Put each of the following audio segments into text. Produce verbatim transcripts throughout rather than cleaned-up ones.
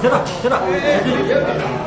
Allahu Ekber.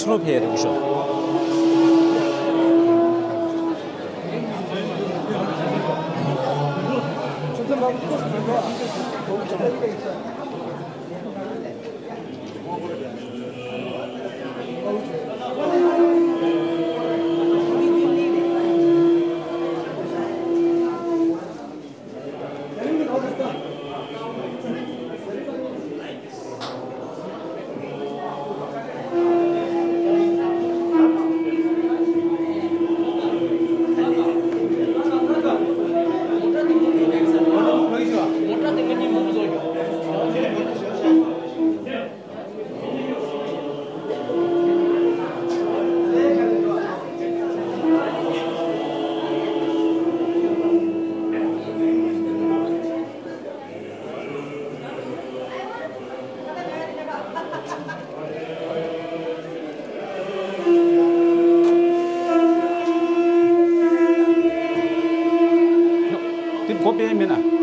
ཕྱི་ལོགས་ཕེབས་རེད་ཤོག་དེ་མགོ་དཔེ་མིན་ན།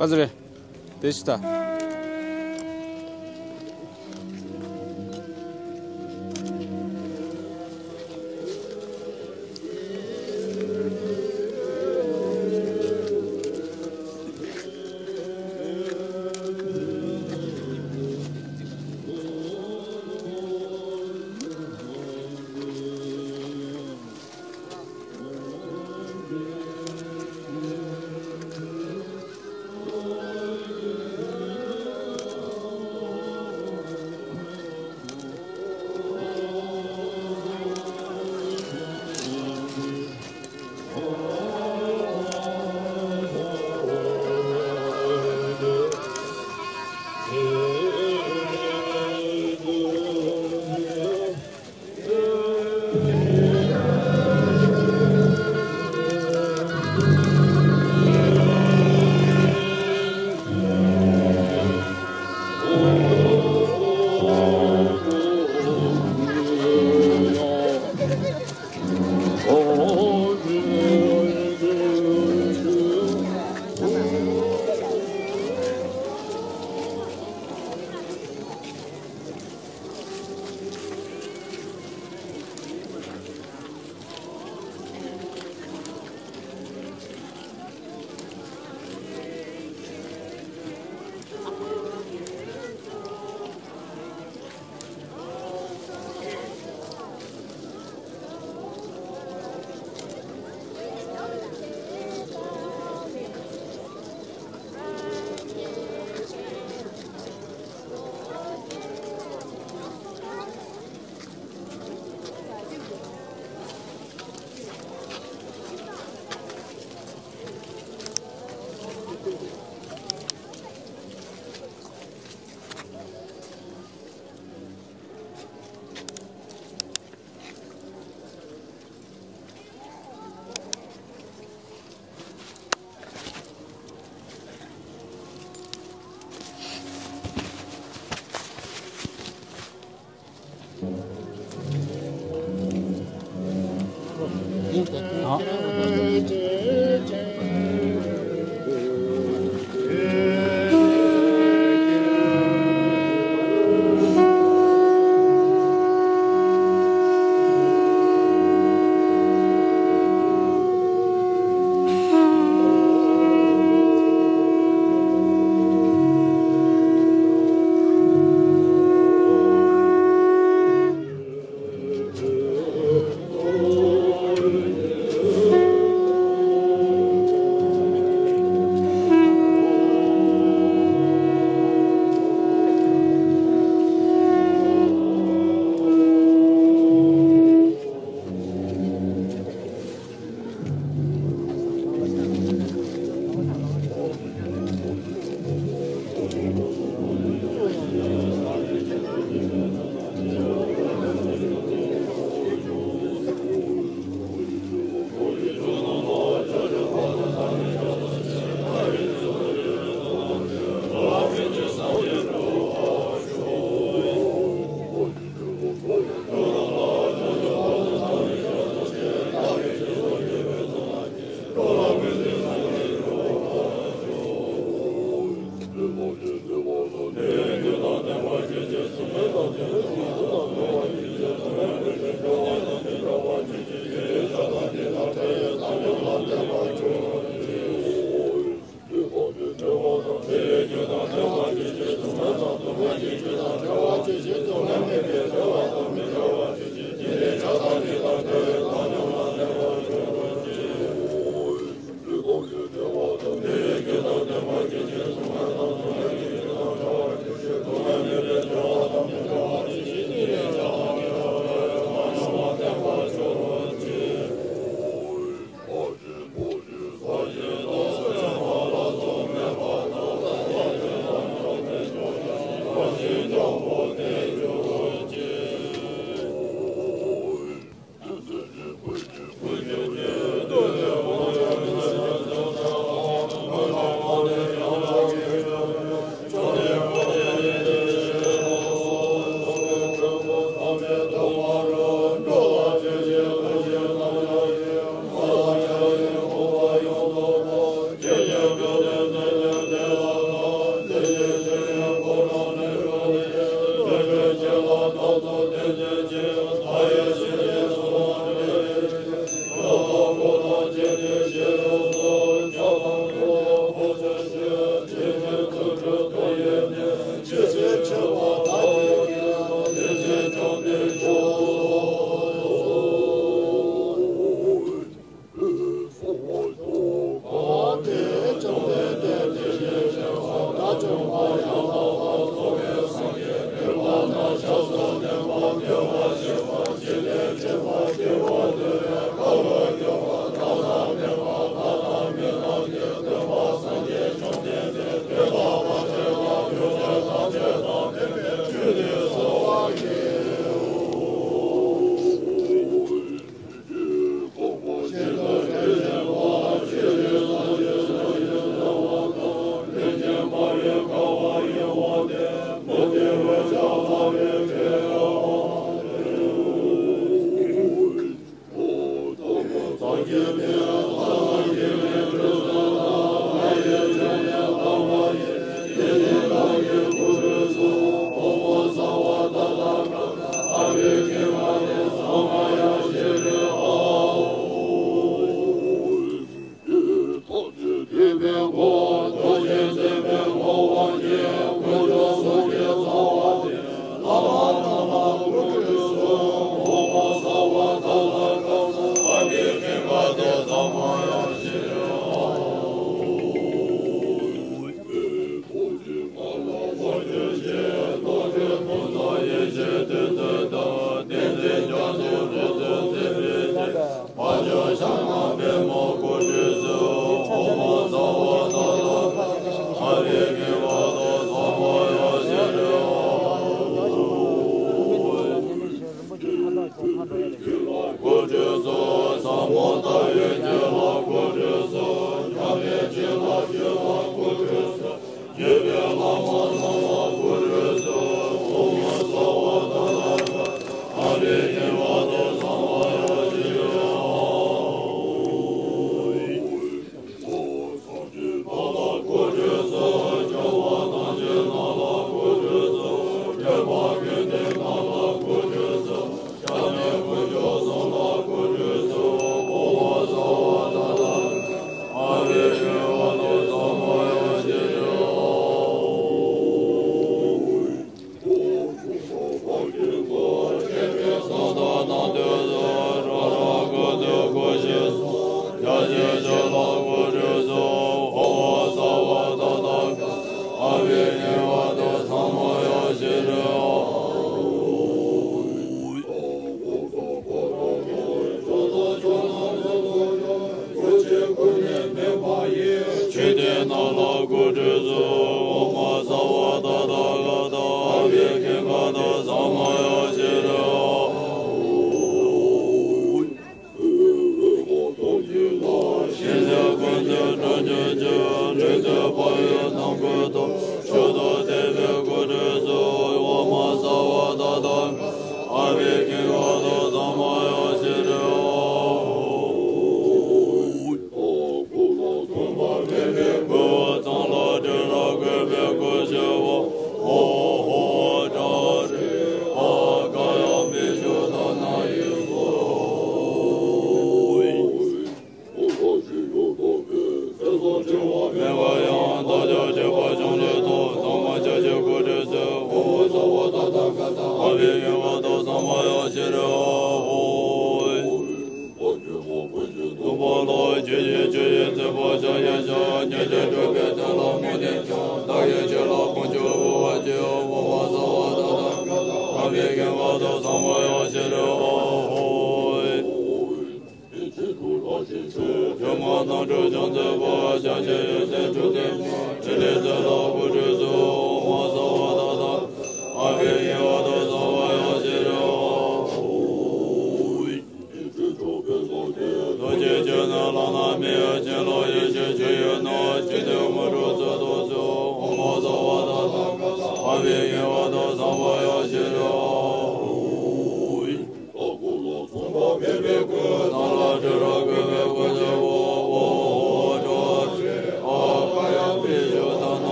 ག་ཚོད་རེད། དེ་ཅི་ད།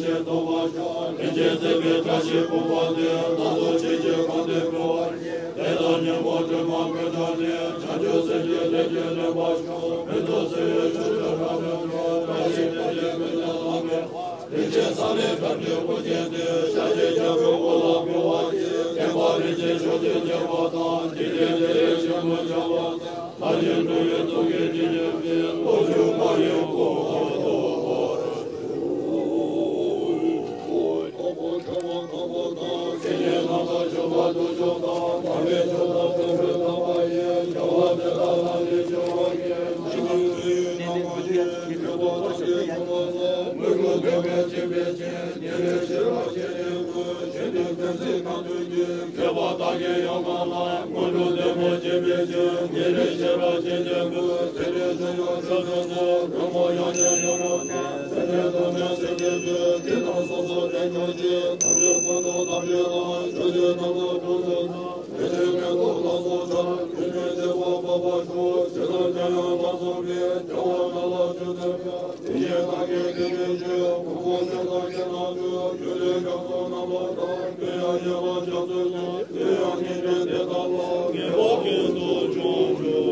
ཞེས་རྟོགས་པར་ཤོག །ལྷན་ཅིག་སྲིད་པའི་བཀྲ་ཤིས་ཕུང་པོ་འདི། ལྷ་ཚོགས་ཆོས་ཀྱི་གོ་འདི་འཕོ་བར་བགྱི། དེ་དག་ཉོན་མོངས་དྲི་མ་ཀུན་བྲལ་ནས། བྱང་ཆུབ་སེམས་ཀྱི་རིགས་ཀྱི་ནུས་པ་ཤོག །མི་ཐོག་སྲིད་པའི་ཕྱོགས་བཅུ་རབ་ཏུ་འགྲོ། བཀྲ་ཤིས་སྤོས་ཀྱི་ཀུན་ཁྱབ་ལ་ཕན་པ། རིན་ཆེན་ས་ལེ་སྒྲ་སྒྲོགས་ཀུན་མཁྱེན་ཏེ། ཞལ་གྱི་རྒྱ་མཚོའི་འོག་ལ་འཕོ་བར་བགྱི། མཁྱེན་པ་རིན་ཆེན་ཕྱོགས་བཅུའི་ཁྱད་པར་དང་། འཇིག་རྟེན་འདིར་ཆེས་མོས་བྱ་བ་དང་། ལྷ་བཞིན་འགྲོ་བའི་ཚོགས་ཀྱིས་ཇི་སྙེད་པའི། ལྷོ་ཕྱོགས་མ་ཡི་གོ་འཕང་ཐོབ་པར་ཤོག །དབང་པོ་ཐོབ་པ་དང་། སེམས་ཅན་རྣམས་ལ་མཆོད་པ་དུ་མཆོག་དང་། མར་མེ་མཆོག་དང་། ཐུན་དྲུག་དམ་པ་ཡི། བྱ་བ་དེ་དག་ལ་ནི་ཆོས་དབང་གིས། ཕྱི་མ་ལུས་ཡི་ནང་མ་ཡི། མཆོད་པ་དང་། དགེ་སློང་མ་ལ། དངོས་གྲུབ་འདོད་པས་སྦྱིན་པའི་ཕྱིར། ཉེ་རིང་ཕྱི་རོལ་ཕྱི་ནས་ཀུན། ཆོས་འདི་དོན་གཟིགས་གང་འདུལ་གྱི། མཁས་པ་བདག་གིས་ཡང་དག་ལ། དངོས་གྲུབ་བདེ་མོ་བྱེད་པའི་ཕྱིར། ཉེ་རིང་ཕྱི་རོལ་ཕྱིན་ཆད་ཀུན། ཚེ་འདིར་བྱོན་ཡང་ཆོས་སྟོན་ཏོ། རོལ་མོ་ཡང་ཡང་ཡོད་རུང་སྟོན། སེམས་ཅན་ཐོག་མའི་སེམས་ཅན་ཀུན། དེ་དག་སོ་སོར་ཐལ་འགྱུར་ཅིག །ཐམས་ཅད་ཀུན་ཏུ་ཐམས་ཅད་ལ། ཆོས་ཀྱི་རྣམ་གྲངས་དྲུག་ཏུ་བསྣམས། ཐེག་ཆེན་མེ་ཏོག་ལ་སོགས་ཆར། ཕན་ཡོན་བདེ་བ་འཕགས་པར་ཤོག །ཇི་ལྟར་མཁྱེན་ཡང་ལ་སོགས་པའི། བྱ་བ་རྣམས་ལ་ཆོས་སྟོན་པ། དེ་བཞིན་བདག་གིས་དེ་ནས་ཆོས། ཕུང་པོ་ཆོས་དང་ཁྱད་པར་ཅན། ཡུལ་དེའི་རྒྱ་མཚོ་རྣམ་པར་དག །དེ་ཡང་ཡོད་པར་ཁྱབ་བརྗོད་ཀྱང་། དེ་ཡང་སྙན་འགྲེལ་དེ་དག་ལ། ངེས་པ་ཀུན་ཏུ་བྱང་ཆུབ་ཕྱིར།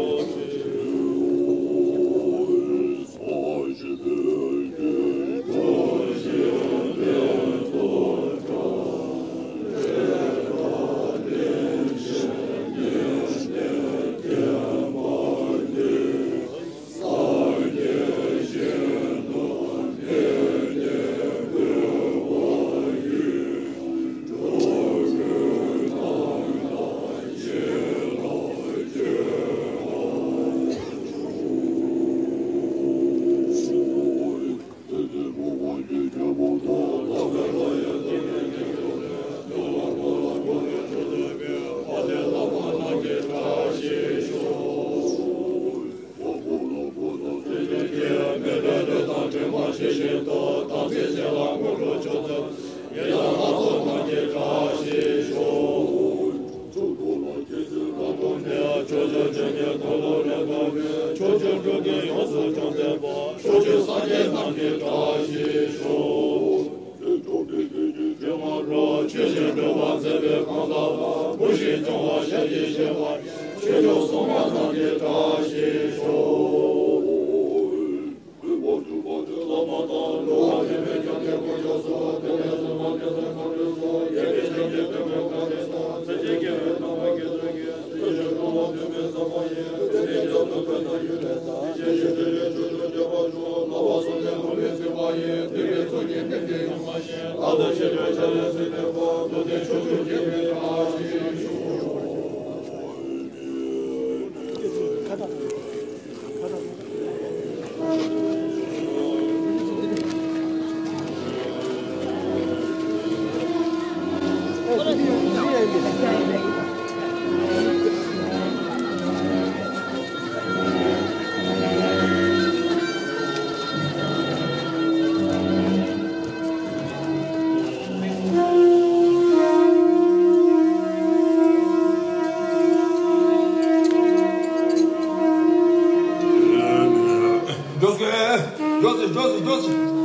ཕྱོགས་བཅུའི་སངས་རྒྱས་རྣམས་ཀྱི་བཀྲ་ཤིས་ཤོག །ཆོས་བཞིན་སྒྲུབ་པར་མཛད་པའི་གང་ཟག་པ། བུ་བཞིན་སྐྱོང་བ་ཞལ་གྱིས་བཞེས་པ། ཆོས་སྐྱོང་སྲུང་མ་རྣམས་ཀྱི་བཀྲ་ཤིས་ཤོག་མགྱོགས་སེ། མགྱོགས་སེ། མགྱོགས་སེ། མགྱོགས་སེ།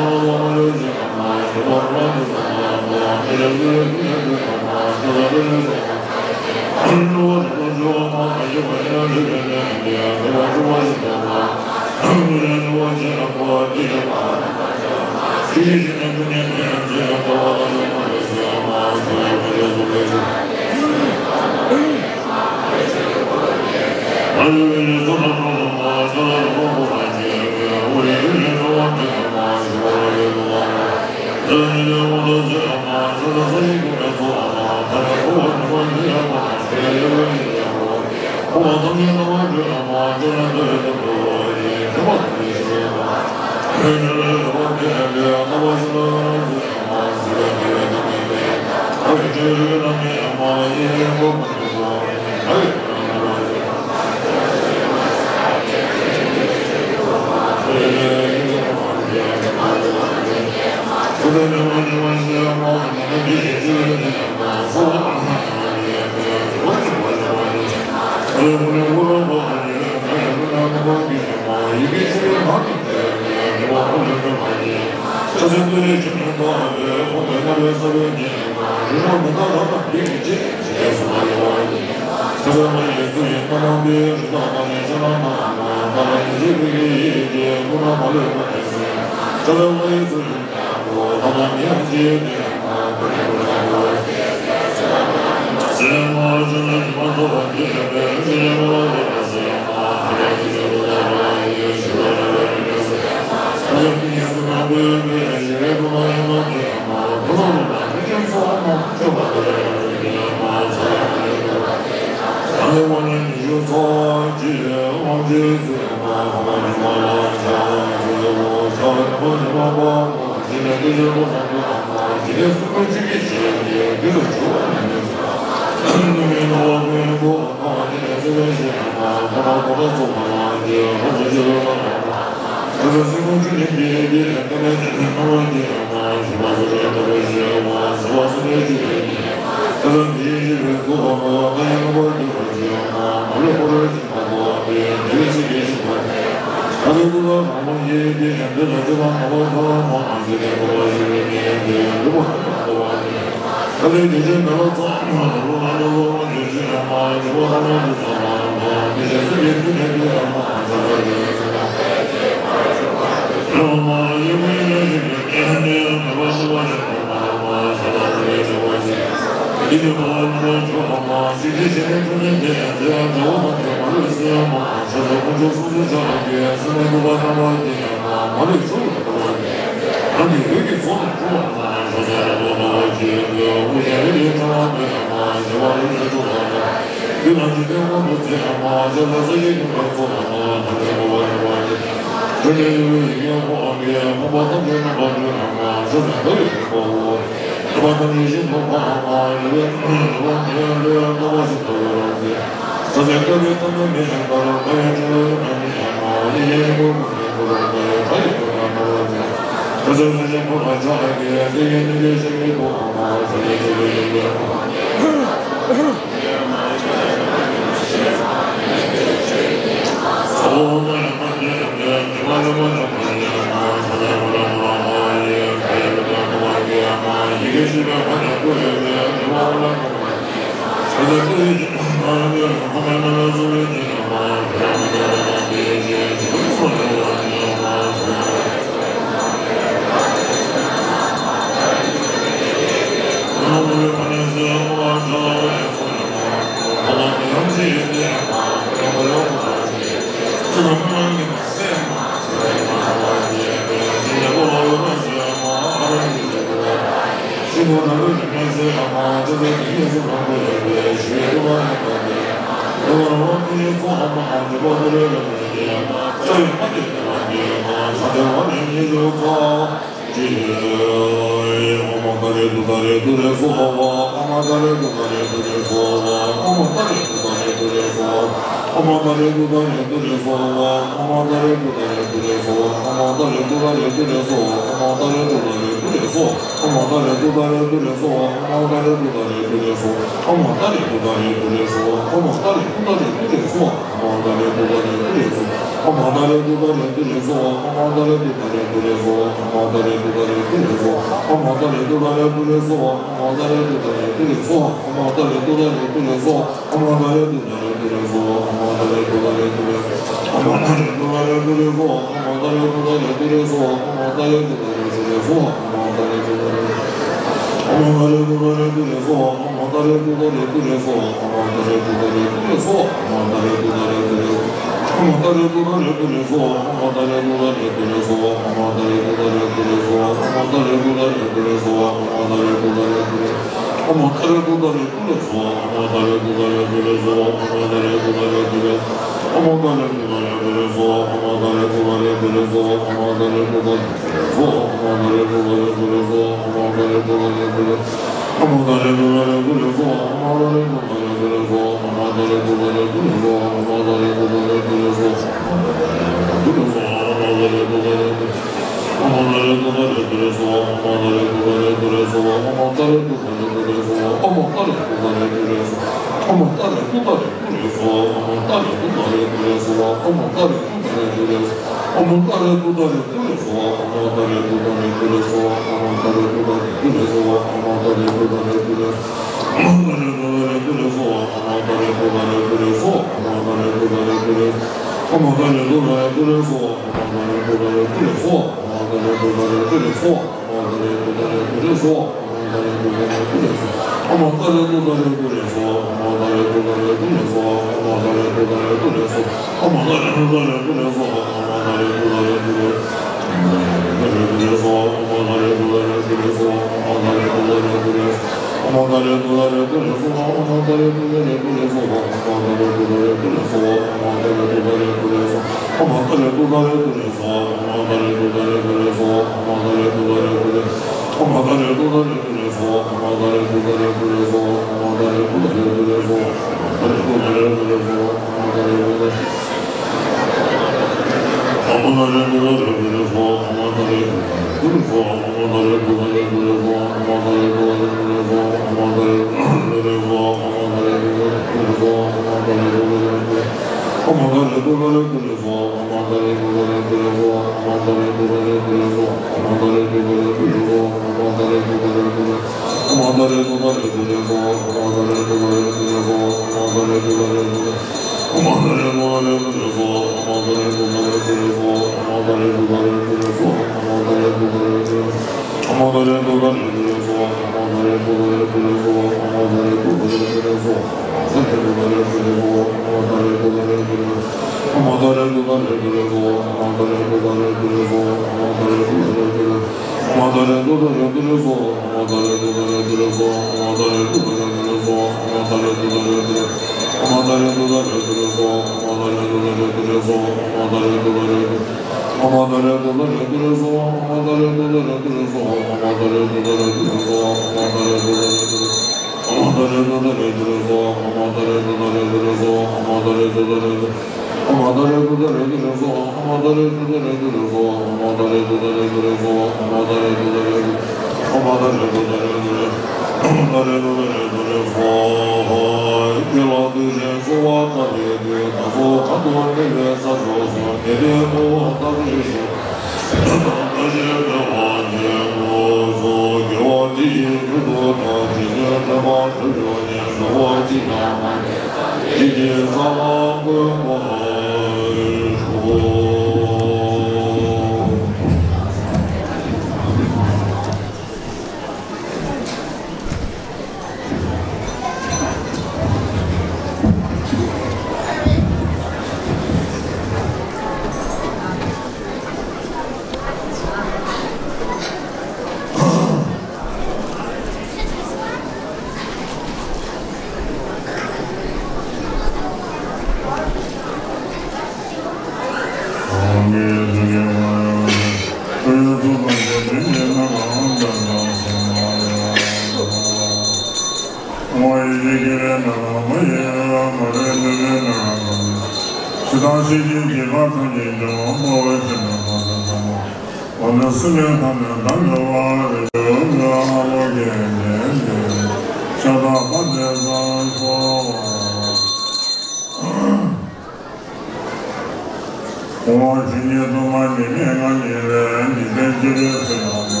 ཨོཾ་ཇི་སྙེད་སྟོང་པ་ཉིད་མེད་ལྔ་ཉིད་ལས། འཇིག་རྟེན་སྤྱི་པའི་ཚེ་ན་མོ།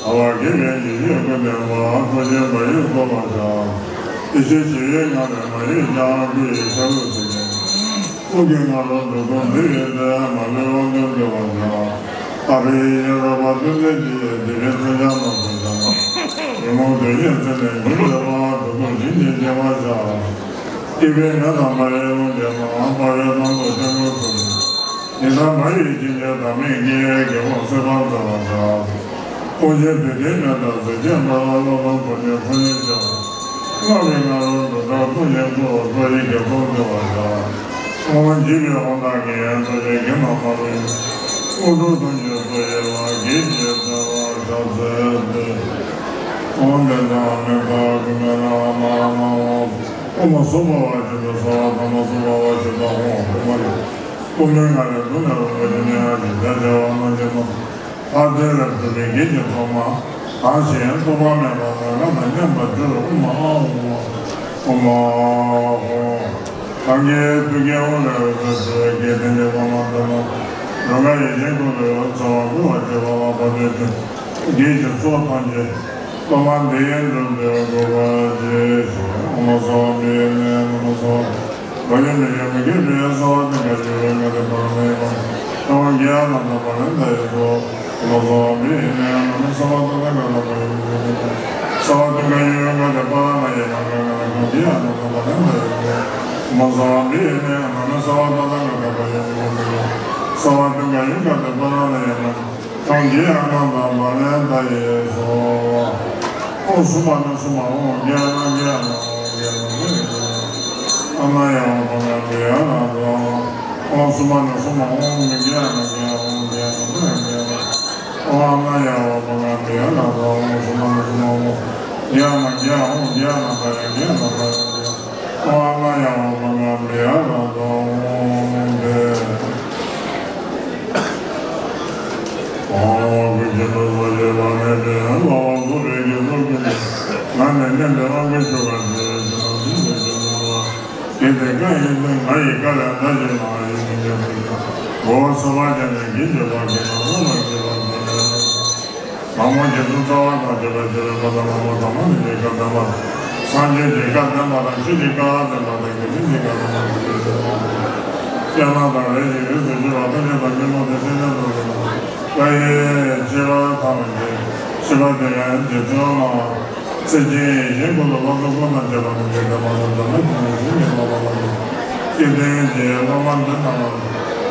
ཐ་བ་དགེ་བའི་འཇིགས་བྱེད་ཀུན་ལྡན་པ། ཐུགས་རྗེ་འབའ་ཞིག་བསྐོར་བར་བྱ། ཡེ་ཤེས་ཞི་བའི་ངང་ལས་མ་གཡོས་ཀྱང་། སྐུ་ཡི་ཆ་ལུགས་ཟིལ་གྱིས་དཀྲིས། དབུ་སྐྱེས་ང་རོ་འབྲུག་སྟོང་འདི་ཡི་སྟེང་། མ་ལུས་དབང་དོན་འགྲུབ་པར་བྱ། ཨ་རི་ཡེ་ཤེས་རོལ་པ་ཀུན་ལྡན་གྱིས། སྡིག་པའི་མཚོན་ཆ་རྣམས་སུ་སྦྱངས་ལ། ཉོན་མོངས་གདོན་བགེགས་ཚེ་ནས་འཇོམས་པའི་དཔལ། འགྲོ་དྲུག་འཇིགས་ནས་ཕྱིར་བྱེར་བར་བྱ། སྐྱེས་བུའི་མངལ་དང་འབར་བའི་རླུང་རྒྱལ་མ། འཕགས་པའི་གཙུག་ཏོར་ཆེན་པོའི་གཙུག་ནས། ཉི་ཟླ་མ་ཡི་འཆིང་བྱེད་སྡང་མིག་གིས། རྒྱལ་ཁམས་སྲིད་པ་འཛིན་པར་བྱ། དབུགས་འབྱིན་པའི་དུས་མེ་ལྟར་ཟིལ་གྱིས་གནོན། རླུང་རྟ་ཕོ་ཉའི་ཕོ་ཉས་བྱེད་པ། རྔམ་པའི་ང་རོ་འབྲུག་ལྟར་དཀྲུག་བྱེད་སྐུ། སོགས་ཡི་གེ་གསུམ་འདུ་བར་བྱ། ཨོཾ་འཇིགས་པའི་དབང་ཐང་གིས། འགྲོ་ཆེན་བགེགས་རྣམས་ཕམ་བྱེད་ཀྱི། དབུགས་དྲུག་དུང་ཆེན་སོགས་ཡལ་བ། བགེགས་ཀྱི་བསད་པ་བྱ་ཚུལ་ཏེ། ཨོཾ་བཛྲ་ཨ་མི་ཏ་ཀུ་མེ་ར་མ་ར་མ་ཧོཾ། དབུ་མ་སུ་བ་བ་ཅི་ཏ་སྭཱ་ཧཱ། ཐ་མ་སུ་བ་བ་ཅི་ཏ་ཧཱུྃ། དབུ་མ་ལས། དབུ་མའི་ངང་ལས་འབུམ་ལ་རིམ་པ་བཞི་ནས་ཨ་ཏི་ཤ་བྱ་བ་རྣམས་ཀྱི་རྣམ་ཐར་ལྟར་ལ་སྒྲུབ་པའི་བགེགས་ཀྱི་ཚོགས་མ་དང་གཞན་རྟོག་པ་མེད་པ་ལ་ང་དང་མཉམ་པར་སྦྱོར། ཨོཾ་ཨཱཿཧཱུྃ་ཧཱུྃ་ཨཱཿཧཱུྃ། གང་གི་མཐུ་རྐྱེན་དབང་ལས་འོད་ཟེར་འཕྲོ་བའི་བགེགས་དེ་ཉིད་པདྨ་འདི་ན་འབྱུང་ཁམས་ཡེ་ཤེས་འཁོར་ལོའི་འོད་ཚང་བ་བསྐུལ་བར་བགྱི་བ་ལ་བར་དོའི་བགེགས་ཀྱི་ཚོགས་ཐམས་ཅད་ཐོག་མ་འདི་ཡི་འགྲོ་འདིར་འགོད་པར་བགྱི་ཞིང་། ཨོཾ་སྭ་བྷཱ་ཧཱ་ཨིནྡྲ་ནཱ་རོ་སྭཱ་ཧཱ། བ་ཡོ་མི་ཡ་མི་གེ་བི་ཡ་སྭཱ་ཧཱ། ཏིང་ཀ་ཡོ་ཡོ་ང་ཏི་པཱ་ར་ན་ཡ་མ། ཨོཾ་གྱི་ཨ་ན་ད་པ་ར་ན་ད་ཡ་སྭཱ་ཧཱ། ཨོཾ་སྭ་བྷཱ་ཧཱ་ཨིནྡྲ་ནཱ་རོ་སྭཱ་ཧཱ། ཏིང་ཀ་ཡོ་ཡོ་ང་ཏི་པཱ་ར་ན་ཡ་མ་ག་ན་ན་ཏིང་ཀ་ཡོ་ཡོ་ང་ཏི་པཱ་ར་ན་ཡ་མ་ག་ན་ན་ཏིང་ཀ་ཡོ་ཡོ་ང་ཏི་པཱ་ར་ན་ཡ་སྭཱ་ཧཱ། ཨོཾ་སྭ་བྷཱ་ཧཱ་ཨིནྡྲ་ནཱ་རོ་སྭཱ་ཧཱ། ཏིང་ཀ་ཡོ་ཡོ་ང་ཏི་པཱ་ར་ན་ཡ་མ་ག་ན་ན་ཏིང་ཀ་ཡོ་ཡོ་ང་ཏི་པཱ་ར་ན་ཡ་མ་ག་ན་ན། ཨོཾ་གྱི་ཨ་ན་ད་པ་ར་ན་ད་ཡ་སྭཱ་ཧཱ། ཨོཾ་སུ་པ་ན་སུ་པ། ཨོཾ་གྱི་ཨ་ན་གྱི་ཨ་ན། ཨོཾ་གྱི་ཨ་ན་གྱི་ཨ་ན། ཨ་ན་ཡ་ཝ་པ་ང་བི་ཡ་ན་ད། ཨོཾ་སུ་པ་ན་སུ་པ། ཨོཾ་མི་གྱི་ཨ་ན་གྱི་ཨ། ཨོཾ་གྱི་ཨ་ན་ད་ཡ་གྱི་ཨ་ན། ཨོཾ་ཨ་ན་ཡ་ཝ་པ་ང་བི་ཡ་ན་ད། ཨོཾ་སུ་པ་ན་སུ་པ། ཨོཾ་གྱི་ཨ་ན་གྱི་ཨ། ཨོཾ་གྱི་ཨ་ན་ད་ཡ་གྱི་ཨ་ན་ད་ཡ་གྱི་ཨ། ཨོཾ་ཨ་ན་ཡ་ཝ་པ་ང་བི་ཡ་ན་ད། ཨོཾ་བྷེ། ཨོཾ་ཀུན་མཁྱེན་རྡོ་རྗེ་འཆང་ནས་ཀྱང་། ལྷག་པར་རྫོགས་པའི་དགེ་ཚོགས་ཀུན་ཀྱང་། ང་ནི་བསྙེན་པའི་དབང་གིས་ཞུ་བར་བགྱི། ཞེས་གསུངས་པ་ནི་ཞེས་ནོ། གལ་ཏེ་བཀའ་ཡིན་ན། ང་ཡི་བཀའ་ལས་འདའ་ཞིག་ན། ཡིད་མི་བདེ་བ་ཡིན། མགོ་བོ་ཚིག་ཕར་བཅད་ནས་འགྱེལ་གྱུར་པ། གྱེན་ལ་ལྷུང་བར་བྱེད་པ་དང་། མ་མོ་རྗེ་བཙུན་རྩ་བ་དང་བཅས་པ་ཞེས་པའི་བར་དུ་མ་མོ་དང་མ་ནི་ཡི་བཀའ་བདེན་པ་དང་། སངས་རྒྱས་ཀྱི་བཀའ་བདེན་པ་དང་། ཆོས་ཀྱི་བཀའ་བདེན་པ་དང་། དགེ་འདུན་གྱི་བཀའ་བདེན་པ་དང་། ཞེས་བྱ་བ། སྤྱན་དྲངས་དང་རེ་ཞིག་རིགས་སུ་གྱུར་པ། ཐམས་ཅད་དང་ཉོན་མོངས་པའི་སེམས་ཅན་རྣམས་ལ། བཀའ་ཡི་ཆེ་བ་ཐམས་ཅད་ཤེས་པ་དེ་ཡང་རྗེ་བཙུན་ལ། ཚིག་རྒྱན་ཡིད་བཞིན་འཁོར་ལོ་ལྷ་ཚོགས་སྐུ་དང་བཅས་པ་རྣམས་ཀྱིས་བདེན་པ་དང་ལྡན་པ་ཉིད་ནས་ཞིང་གི་ལོ་ལ་ལ་ནི། སྐལ་ལྡན་གྱི་སློབ་མ་འདི་རྣམས་ལ།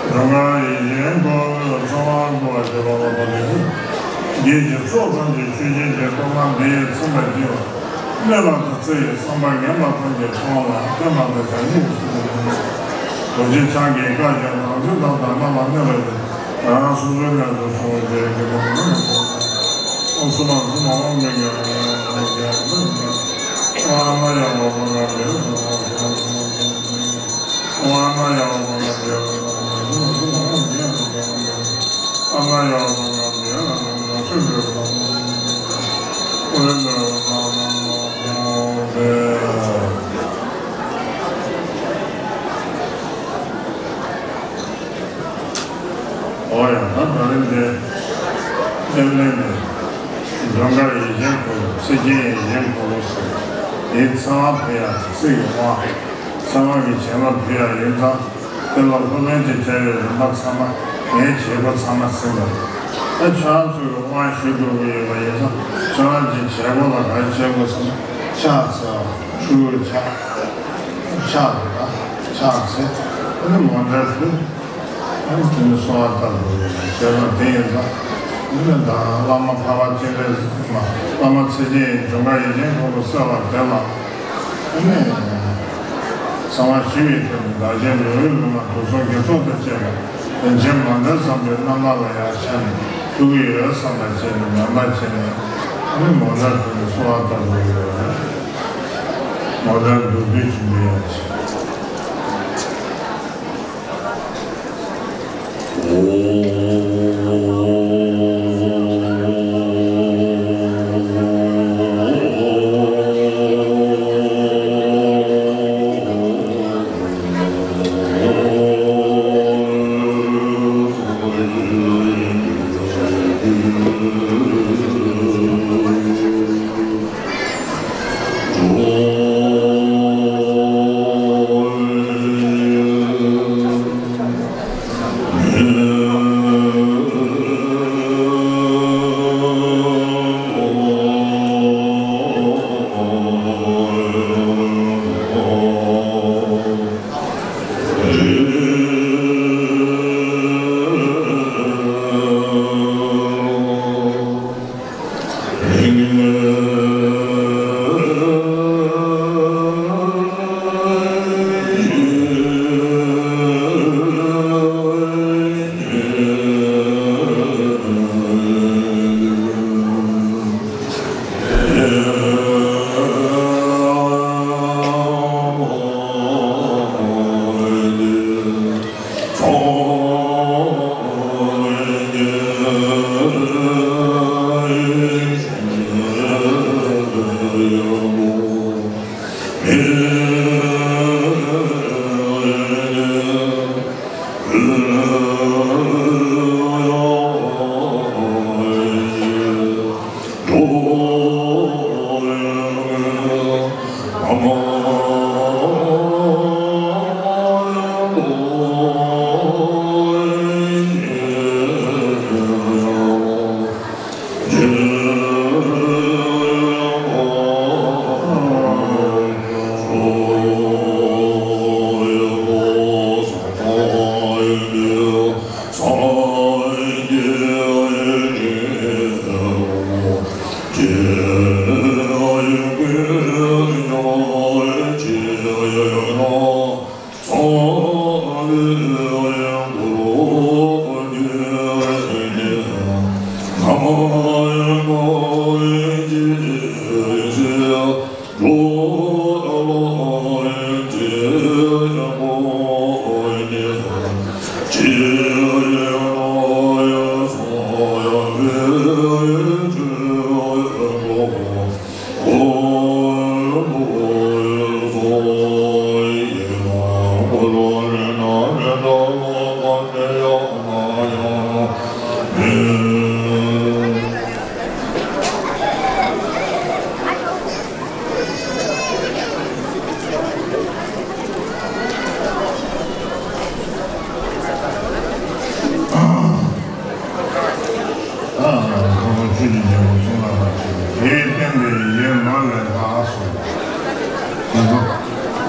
འབྱུང་ཁམས་ཡེ་ཤེས་འཁོར་ལོའི་ཚང་བ་བསྐུལ་བར་བགྱི་བ་ལ་བར་དུ་བགེགས་ཀྱི་ཚོགས་ཐམས་ཅད་ཆོས་ཅན་གྱི་སྟོབས་མ་འདི་ཡིས་ཚིམ་པར་བགྱི་བ། གནོད་པ་དང་བརྩེ་བའི་བསམ་པ་ངན་པ་ཐམས་ཅད་སྤངས་ལ་བརྟན་པ་དང་བྱང་ཆུབ་ཀྱི་སེམས་ཀྱིས། རྡོ་རྗེ་འཆང་གི་བཀའ་བཞིན་དམ་ཚིག་དང་ལྡན་པ་ལ་གནས་པ་ཡིས། རང་རང་སོ་སོའི་གནས་སུ་སོང་བའི་རྗེས་ཀྱི་ལམ་ལ་སོང་། ཨོཾ་སུ་པ་སུ་པ། ཨོཾ་གྱི་གྱི་ཨ་ན་ཡ་ཝ་པ་ང་བི་ཡ་ན་ད། ཨོཾ་ཨ་ན་ཡ་ཝ་པ་ང་བི་ཡ་ན་ད། ཨོཾ་སུ་པ་སུ་པ། ཨོཾ་གྱི་ཨ་ན་ད་པ་ར་ན་ཡ་ཝ་པ་ང་བི་ཡ་ན་ད། ཨོཾ་སུ་པ་ཨོཾ་གྱི་ཨ་ན་ད་པ་ར་ན་ཡ་ཝ་པ་ང་བི་ཡ་ན་ད། ཨ་ན་ཡ་ཝ་པ་ང་བི་ཡ་ན་ད། ཨོཾ་བྷེ། ཨོ་ཡ། ད་ད་རིང་འདི་སྟེང་ལན་ནས་འབྱུང་ཁམས་ཡེ་ཤེས་འཁོར་ལོ། ཚིག་རྒྱན་ཡིད་བཞིན་འཁོར་ལོ་ཟེར། འདི་ཚང་མ་ཕུལ་ཡག་ཚིག་གི་དབང་ཚང་མ་གི་བྱིན་རླབས་ཕུལ་ཡག་ཡིན་ཙང་། དེ་ལ་སློབ་དཔོན་གྱིས་བྱ་བའི་རིམ་པ་ཚང་མ། ངས་བྱེད་སྒོ་ཚང་མ་ཟིན་པ་རེད། ད་ཁྱོད་རང་ཚོས་དབང་ཞུ་དགོས་ཀྱི་ཡོད་པ་ཡིན་ཙང་། ཁྱོད་རང་གིས་བྱེད་སྒོ་ལ་ག་རེ་བྱེད་དགོས་ཟེར་ན། ཕྱག་འཚལ་བ། ཕྲུ་གུ་ཕྱག་ཕྱག་རེད་ད། ཕྱག་འཚལ། ཨ་ནི་མོ་འདྲ་ཕུལ། ཨ་ནི་དེ་ནི་གསོལ་བ་བཏབ་དགོས་ཀྱི་རེད། བྱས་ཙང་དེ་ཡིན་ཙང་། ཨ་ནི་ད་བླ་མ་འཕགས་པ་སྤྱན་རས་གཟིགས་མ། བླ་མ་ཚིག་རྒྱན་ཡིན། འབྱུང་ཁམས་ཡེ་ཤེས་འཁོར་ལོ་གསལ་བ་དེ་ལ། ཨ་ནི་གསང་བ་བཞི་པའི་ཐོག་ནས་བདག་གཞན་ལུས་ངག་ཡིད་གསུམ་དགེ་ཚོགས་དང་བཅས་པ། རིན་ཆེན་མ་འདྲ་བསམ་པའི་རྣམ་པ་ལ་ཡར་ཆགས་ནས་ཐུག་གི་ཡོད་བསམ་པ་བྱས་ནས་ངན་པ་བྱས་ནས། ཨ་ནི་མོ་ཊ་དེ་ནི་གསོ་བ་ལྟ་བུ་ཡོད་རེད། མོ་ཊ་འདུག་དུས་ཅི་འདྲ་ཡང་བྱེད། ཨ། ཨ། ཁོ་བོ་ཆོས་ཀྱི་རྒྱལ་པོ་གཙུག་ལག་ཁང་ཆེན་པོ་དེས་བསྟན་པའི་ཡིད་བཞིན་ནོར་ལས་ལྷག་གསུངས། དེ་ཚོ་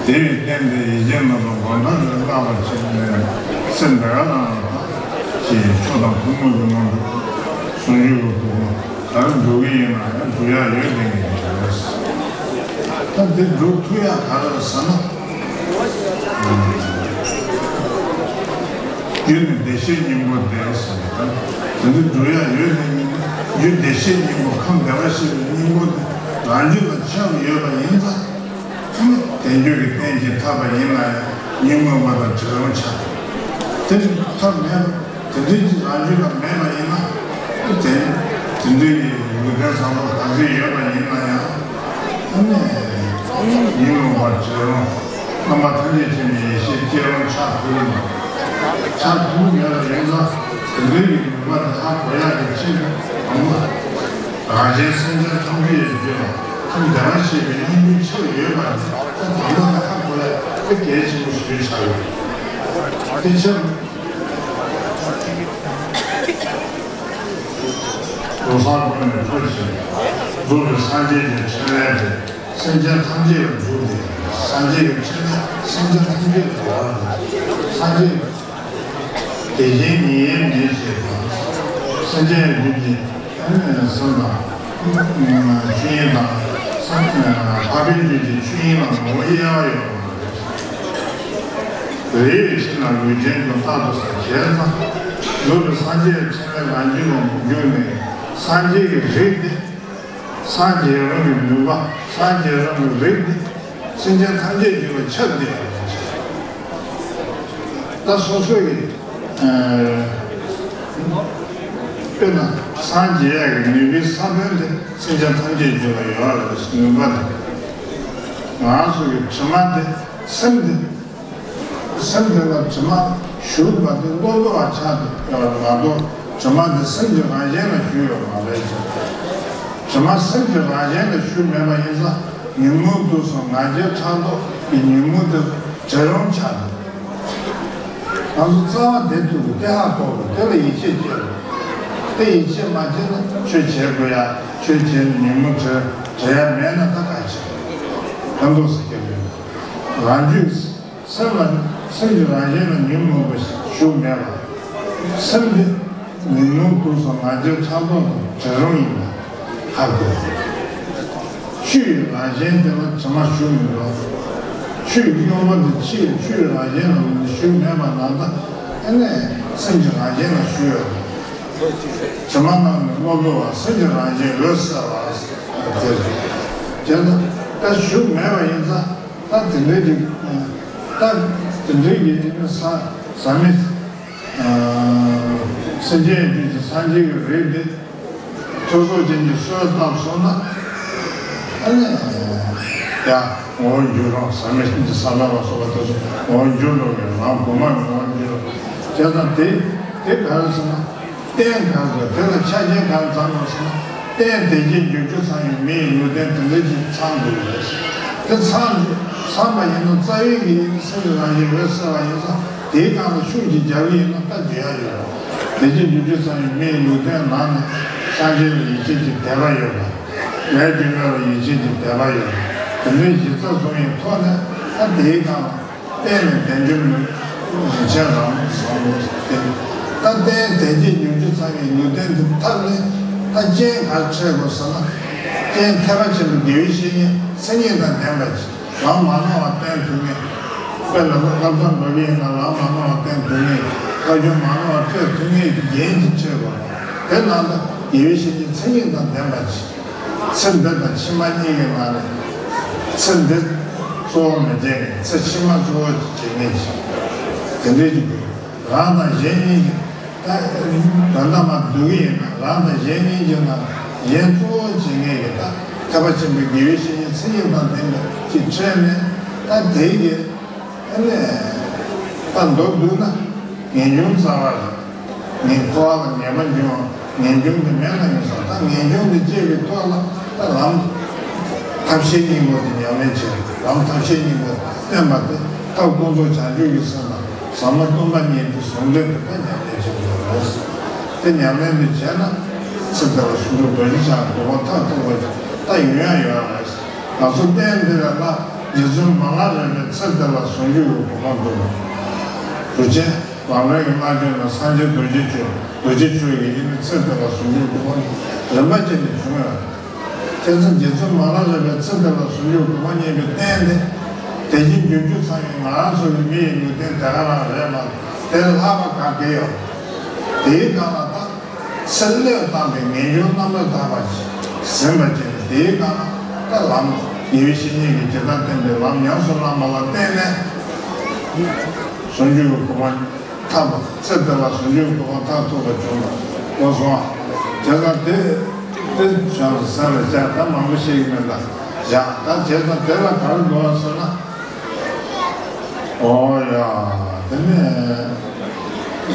དེས་བསྟན་པའི་ཡིད་བཞིན་ནོར་བུ་དགོངས་འགྲེལ་ལས་ལྷག་པ་ཆེ་ནས་སེམས་འདི་ག་ལ་ལ་དང་ཅིག་ཆོས་དང་ཐུན་མོང་གི་དངོས་གྲུབ་ཟུང་འཇུག་གི་གོ་འཕང་ད་རུང་འགྲུབ་ཀྱི་ཡིན་ན་ཡང་འགྲུབ་ཡག་ཡོད་དེ་ངེས་ཀྱི་རེད། ད་འདི་འགྲུབ་ཐུབ་ཡག་ག་རེ་ཟེར་ན། རྒྱུ་ནི་བདེ་གཤེགས་སྙིང་པོ་བདེ་ཟེར་ནས། དེ་འདྲ་འགྲུབ་ཡག་ཡོད་ནི་མིན་ན། རྒྱུ་བདེ་གཤེགས་སྙིང་པོ་ཁམས་བདེ་བར་གཤེགས་པའི་སྙིང་པོ་དེ་རང་རྒྱུད་ལ་ཁྱབ་ཡོད་པ་ཡིན་ཙང་། དེ་ནི་དལ་འབྱོར་གྱི་རྟེན་ཅིག་ཐོབ་པ་ཡིན་ན་ཡང་སྙིང་རྨོངས་པ་དང་བྲལ་རུང་ཆགས། དེ་ཐབས་མེད་པ། དེ་འདྲའི་ཅིག་རང་རྒྱུད་ལ་མེད་པ་ཡིན་ན། དེ་དེ་འདྲའི་ལུས་རྟེན་བཟང་པོ་ག་ཚོད་ཡོད་པ་ཡིན་ན་ཡང་། ཨ་ནི་ཡིད་འོང་བར་བྱེད་རུང་། རྣམ་པ་ཐམས་ཅད་མཁྱེན་པའི་ཡེ་ཤེས་སྐྱེ་རུང་ཆགས་ཐུབ་ཀྱི་མ་རེད། ཆགས་ཐུབ་ཀྱི་མེད་པ་ཡིན་ཙང་། དེ་འདྲའི་ལུས་པོ་དེ་ཧ་གོ་ཡག་གི་ཆེད་དུ་དང་པོ། རང་གཞན་སེམས་ཅན་ཐམས་ཅད་ཀྱི་རྒྱུད་ལ་ཁམས་བདེ་བར་གཤེགས་པའི་སྙིང་པོའི་ཆ་ཡོད་པ་ནི། ད་དང་པོ་ནས་ཧ་གོ་ཡག་དེ་གལ་ཆེན་པོ་ཞིག་ཆགས་ཡོད། དེ་ཕྱིར། ལོ་གསར་གོང་ནས་འཕོ་ཞིང་འཛོམས་པའི་སངས་རྒྱས་ཀྱི་ཕྲིན་ལས་དེ་སེམས་ཅན་ཐམས་ཅད་ལ་འཇུག་སྟེ། སངས་རྒྱས་ཀྱི་ཕྲིན་ལས་སེམས་ཅན་ཐམས་ཅད་ལ་འཇུག་པ་རེད། སངས་རྒྱས་བདེ་ཆེན་ཉིད་ཡིན་མིན་ཞེས་དང་། སེམས་ཅན་རྒྱུད་ཀྱི་སེམས་དང་། ཆོས་དབྱིངས་དང་། འཕགས་པའི་རྒྱུད་ཀྱི་ཆོས་དབྱིངས་ལ་ངོ་བོ་དབྱེ་བ་ཡོད་པ་རེད། རིགས་ཕྱི་ནང་ལུས་ཅན་དུ་རྟག་ཏུ་ཟ་བྱས་ཙང་། གཟུགས་ནི་སངས་རྒྱས་ཕྲིན་ལས་རང་བཞིན་ལ་འཇུག་ནས། སངས་རྒྱས་ཀྱི་རིགས་དེ། སངས་རྒྱས་རང་གི་ནུས་པ། སངས་རྒྱས་རང་གི་རིགས་དེ། སེམས་ཅན་ཐམས་ཅད་འཇུག་པར་ཁྱབ་སྟེ། ད་སོ་སོ་ཡི། ཨ། དཔེར་ན་སངས་རྒྱས་ཀྱི་ནུས་པའི་ས་བོན་དེ་སེམས་ཅན་ཐམས་ཅད་འཇུག་པར་ཡོད་རེད། ནུས་པ་དེ། ང་ཚོ་གི་དྲི་མ་དེ། སེམས་དེ། སེམས་དེ་ལ་དྲི་མ་ཞུགས་པ་དེ་སློབ་དཔོན་པ་ཆགས་ཡོད་མ་གཏོགས། དྲི་མ་དེ་སེམས་ཀྱི་རང་བཞིན་ལ་ཞུགས་ཡོད་མ་རེད་ཅེས། དྲི་མ་སེམས་ཀྱི་རང་བཞིན་ལ་ཞུགས་མེད་པ་ཡིན་ཙང་། ཉོན་མོངས་དུག་གསུམ་ང་རྒྱལ་ཕྲག་དོག་གི་ཉོན་མོངས་དེ་བྲལ་རུང་ཆགས་འདུག་ང་ཚོ་རྩ་བ་དེ་ཐུག་གི་དེ་ཧ་གོ་དགོས། དེ་ལ་ཡིད་ཆེས་བསྐྱེད་དགོས། དེ་ཡིད་ཆེས་མ་བསྐྱེད་ན་ཆོས་བྱེད་དགོས་ཡ། ཆོས་བྱེད་ནས་ཉོན་མོངས་བྲལ་བྲལ་ཡ་མེད་ན་ད་ག་བྱེད། ཕན་ཐོགས་ཟེར་གྱི་མེད། རང་རྒྱུད། སེམས་ལ། སེམས་ཀྱི་རང་བཞིན་ལ་ཉོན་མོངས་པ་ཞིག་ཞུགས་མེད་པ། སེམས་དེ་ཉོན་མོངས་དུག་གསུམ་ང་རྒྱལ་ཕྲག་དོག་དང་བྲལ་རུང་ཡིན་པ་ཧ་གོ། ཆུ་ཡི་རང་བཞིན་དེ་ལ་དྲི་མ་ཞུགས་མི་འགྲོ། ཆུ་ཡི་སྙོམས་པ་དེ་ཆུ་ཡི་ཆུ་ཡི་རང་བཞིན་ལ་ཞུགས་མེད་པ་ན། ད་ཨ་ནི་སེམས་ཀྱི་རང་བཞིན་ལ་ཞུགས་ཡོད། དྲི་མ་རྣམས་ནི་སློབ་དཔོན་པ། སེམས་ཀྱི་རང་བཞིན་འོད་གསལ་བ། དེ་རེད། དེ་ལ་ད་ཞུགས་མེད་པ་ཡིན་ཙང་། ད་དེ་འདྲའི་གི། ད་དེ་འདྲའི་གི་ས་ཟག་མེད། ཨ། སེམས་ཅན་རྒྱུད་ཀྱི་སངས་རྒྱས་ཀྱི་རིགས་དེ་ཐོས་ཚོགས་ཅན་གྱིས་གསོལ་བཏབ་སོང་ན། ཨ་ནི་ཡ་ངོ་བོ་འགྱུར་རུང་། ཟག་མེད་ཀྱི་ས་ལ་ལ་སོགས་པ་དེ་ཚོ་ངོ་བོ་འགྱུར་འགྲོ་གི། རང་གོང་མ་གི་ངོ་བོ་འགྱུར་རུང་། བྱས་ཙང་དེ་དེ་ག་རེ་ཟེར་ན། རྟེན་ག་རེ་ཟེར། དེ་ལ་ཆ་རྐྱེན་ག་རེ་ཚང་དགོས་ཟེར་ན། རྟེན་དད་ཅན་རྒྱུ་རྒྱུད་ཚང་བའི་མི་ཡི་ལུས་རྟེན་དེ་འདྲ་ཅིག་ཚང་དགོས་རེད། དེ་ཚང་ཚང་པ་ཡིན་ན་རྩ་བའི་གི་སེམས་ཀྱི་རང་བཞིན་འོད་གསལ་བ་ཡིན་ཙང་། དེའི་སྒང་ལ་ཤུགས་ཀྱིས་རྒྱག་གི་ཡིན་ན་ད་འཇུ་ཡ་ཡོད་རེད། དད་ཅན་རྒྱུ་རྒྱུད་ཚང་བའི་མི་ཡི་ལུས་རྟེན་ནང་ནས་སངས་རྒྱས་ལ་ཡིད་ཆེས་ཀྱི་དད་པ་ཡོད་པ། ལས་རྒྱུ་འབྲས་ལ་ཡིད་ཆེས་ཀྱི་དད་པ་ཡོད་པ། དེ་འདྲའི་གཞི་རྩ་བཟུང་བའི་ཐོག་ནས། ད་དེའི་སྒང་ལ། རྟེན་ནི་དལ་འབྱོར་ནི། རིན་ཆེན་རང་ལུགས་བཟང་ལུགས་ཏེ། ད་རྟེན་དལ་གྱི་རྒྱུ་རྒྱུ་ཚང་བའི་ལུས་རྟེན་དུ་ཐབས་ནི། ད་རྐྱེན་ག་རེ་འཕྲད་དགོས་ཟེར་ན། རྐྱེན་ཐེག་པ་ཆེན་པོའི་དགེ་བའི་བཤེས་གཉེན་མཚན་ཉིད་དང་ལྡན་པ་ཅིག་ལམ་མ་ནོར་བ་བསྟེན་ཐུབ་མཁན། དཔེར་ན་བསླབ་བྱ་འགྲོ་གི་ཡིན་ན་ལམ་མ་ནོར་བ་བསྟེན་ཐུབ་མཁན། བསླབ་སྦྱོང་མ་ནོར་བ་སྤྲད་ཐུབ་མཁན་གྱི་རྒྱན་ཅིག་འཕྲད་དགོས། དེ་ནང་དུ་དགེ་བའི་བཤེས་གཉེན་མཚན་ཉིད་དང་ལྡན་པ་ཅིག་ཚེ་འདི་དང་ཕྱི་མ་གཉིས་ཀྱི་ནང་ནས། ཚེ་འདི་གཙོ་བོ་མི་བྱེད་མཁན། ཚེ་ཕྱི་མ་གཙོ་བོ་བྱེད་མཁན་ཞིག་དེ་འདྲའི་ཅིག་དགོས། རང་དང་གཞན་གཉིས་ཀྱི། ད་ད་ལྟ་མར་བསྡུ་གི་ཡིན་ན། རང་དང་གཞན་གཉིས་ཀྱི་ནང་གཞན་གཙོ་བོ་བྱེད་མཁན་གྱི། ད་ཐེག་པ་ཆེན་པོའི་དགེ་བའི་བཤེས་གཉེན་མཚན་ཉིད་དང་ལྡན་པ་ཅིག་འཕྲད་ནས། ད་དེ་གི། ཨ་ནི། ད་མདོར་བསྡུ་ན། ངེས་འབྱུང་རྩ་བ་རེད། ངེས་འཁོར་བ་ལ་ངེས་པ་འབྱུང་བ། ངེས་འབྱུང་དེ་མེད་ན་ཡོང་ས། ད་ངེས་འབྱུང་དེ་བཅད་པའི་ཐོག་ལ་ད་ལམ། ཐབས་ཤེས་སྙིང་པོ་དེ་ཉམས་ལེན་བྱེད། ལམ་ཐབས་ཤེས་སྙིང་པོ་བསྟན་པ་དེ། ཐབས་ཀུན་རྫོབ་བྱང་ཆུབ་ཀྱི་སེམས་དང་ཟབ་མོ་སྟོང་པ་ཉིད་དེ་ཟུང་འབྲེལ་དུ་ད་ཉམས་ལེན་བྱེད་དགོས་རེད། དེ་ཉམས་ལེན་དེ་བྱས་ན། ཚེ་འདི་ལ་ཟུང་འཇུག་རྡོ་རྗེ་འཆང་གི་གོ་འཕང་མཐར་ཐུག་པ་ད་ཡོང་ཡ་ཡོད་རེད། ང་ཚོ་རྟེན་འདི་ལ་ལ་རྗེ་བཙུན་མ་ལ་རས་པས་ཚེ་འདི་ལ་ཟུང་འཇུག་གི་གོ་འཕང་བསྒྲུབས། གྲུབ་ཆེན་ལམ་རིམ་གྱི་སྔགས་ཆོས་ནང་སངས་རྒྱས་རྡོ་རྗེ་གཅོད། རྡོ་རྗེ་གཅོད་ཀྱི་ཡིན་ན་ཚེ་འདི་ལ་ཟུང་འཇུག་གི་གོ་འཕང་རིམ་པ་བྱས་ནས་བྱུང་ཡོད་རེད། དེ་ཚེ་རྗེ་བཙུན་མ་ལ་རས་པས་ཚེ་འདི་ལ་ཟུང་འཇུག་གི་གོ་འཕང་བརྙེས་པའི་རྟེན་དེ། དེ་བཞིན་རྒྱུ་རྒྱུད་ཚང་བའི་ང་རང་ཚོ་གི་མི་ཡི་ལུས་རྟེན་དེ་ག་རང་རེད་མ་གཏོགས། དེ་ལྷག་པ་ག་གེ་ཡོད། དེའི་སྒང་ལ་ད། ཚེ་བློས་བཏང་བའི་ངེས་འབྱུང་རྣམ་པར་དག་པ་ཞིག་ཟིན་པ་བྱས་ནས། དེའི་སྒང་ལ་ད་ལམ། དགེ་བའི་བཤེས་གཉེན་གྱིས་ཇི་ལྟར་བསྟན་པའི་ལམ་ཉམས་སུ་བླངས་པ་ལ་བརྟེན་ནས། ཟུང་འཇུག་གི་གོ་འཕང་ཐོབ་པ། ཚེ་འདི་ལ་ཟུང་འཇུག་གི་གོ་འཕང་མཐར་ཐུག་པ་བྱུང་བ་གོ་སོང་། བྱས་ཙང་དེ་དེ་བྱུང་ཟེར་ལ་བྱ། ད་མང་པོ་ཤེས་ཀྱི་མེད་ལ་བཞག་ད་བྱས་ཙང་དེ་ལ་ག་རེ་དགོས་པ་ཟེར་ན། ཨོ་ཡ། དེ་ནས་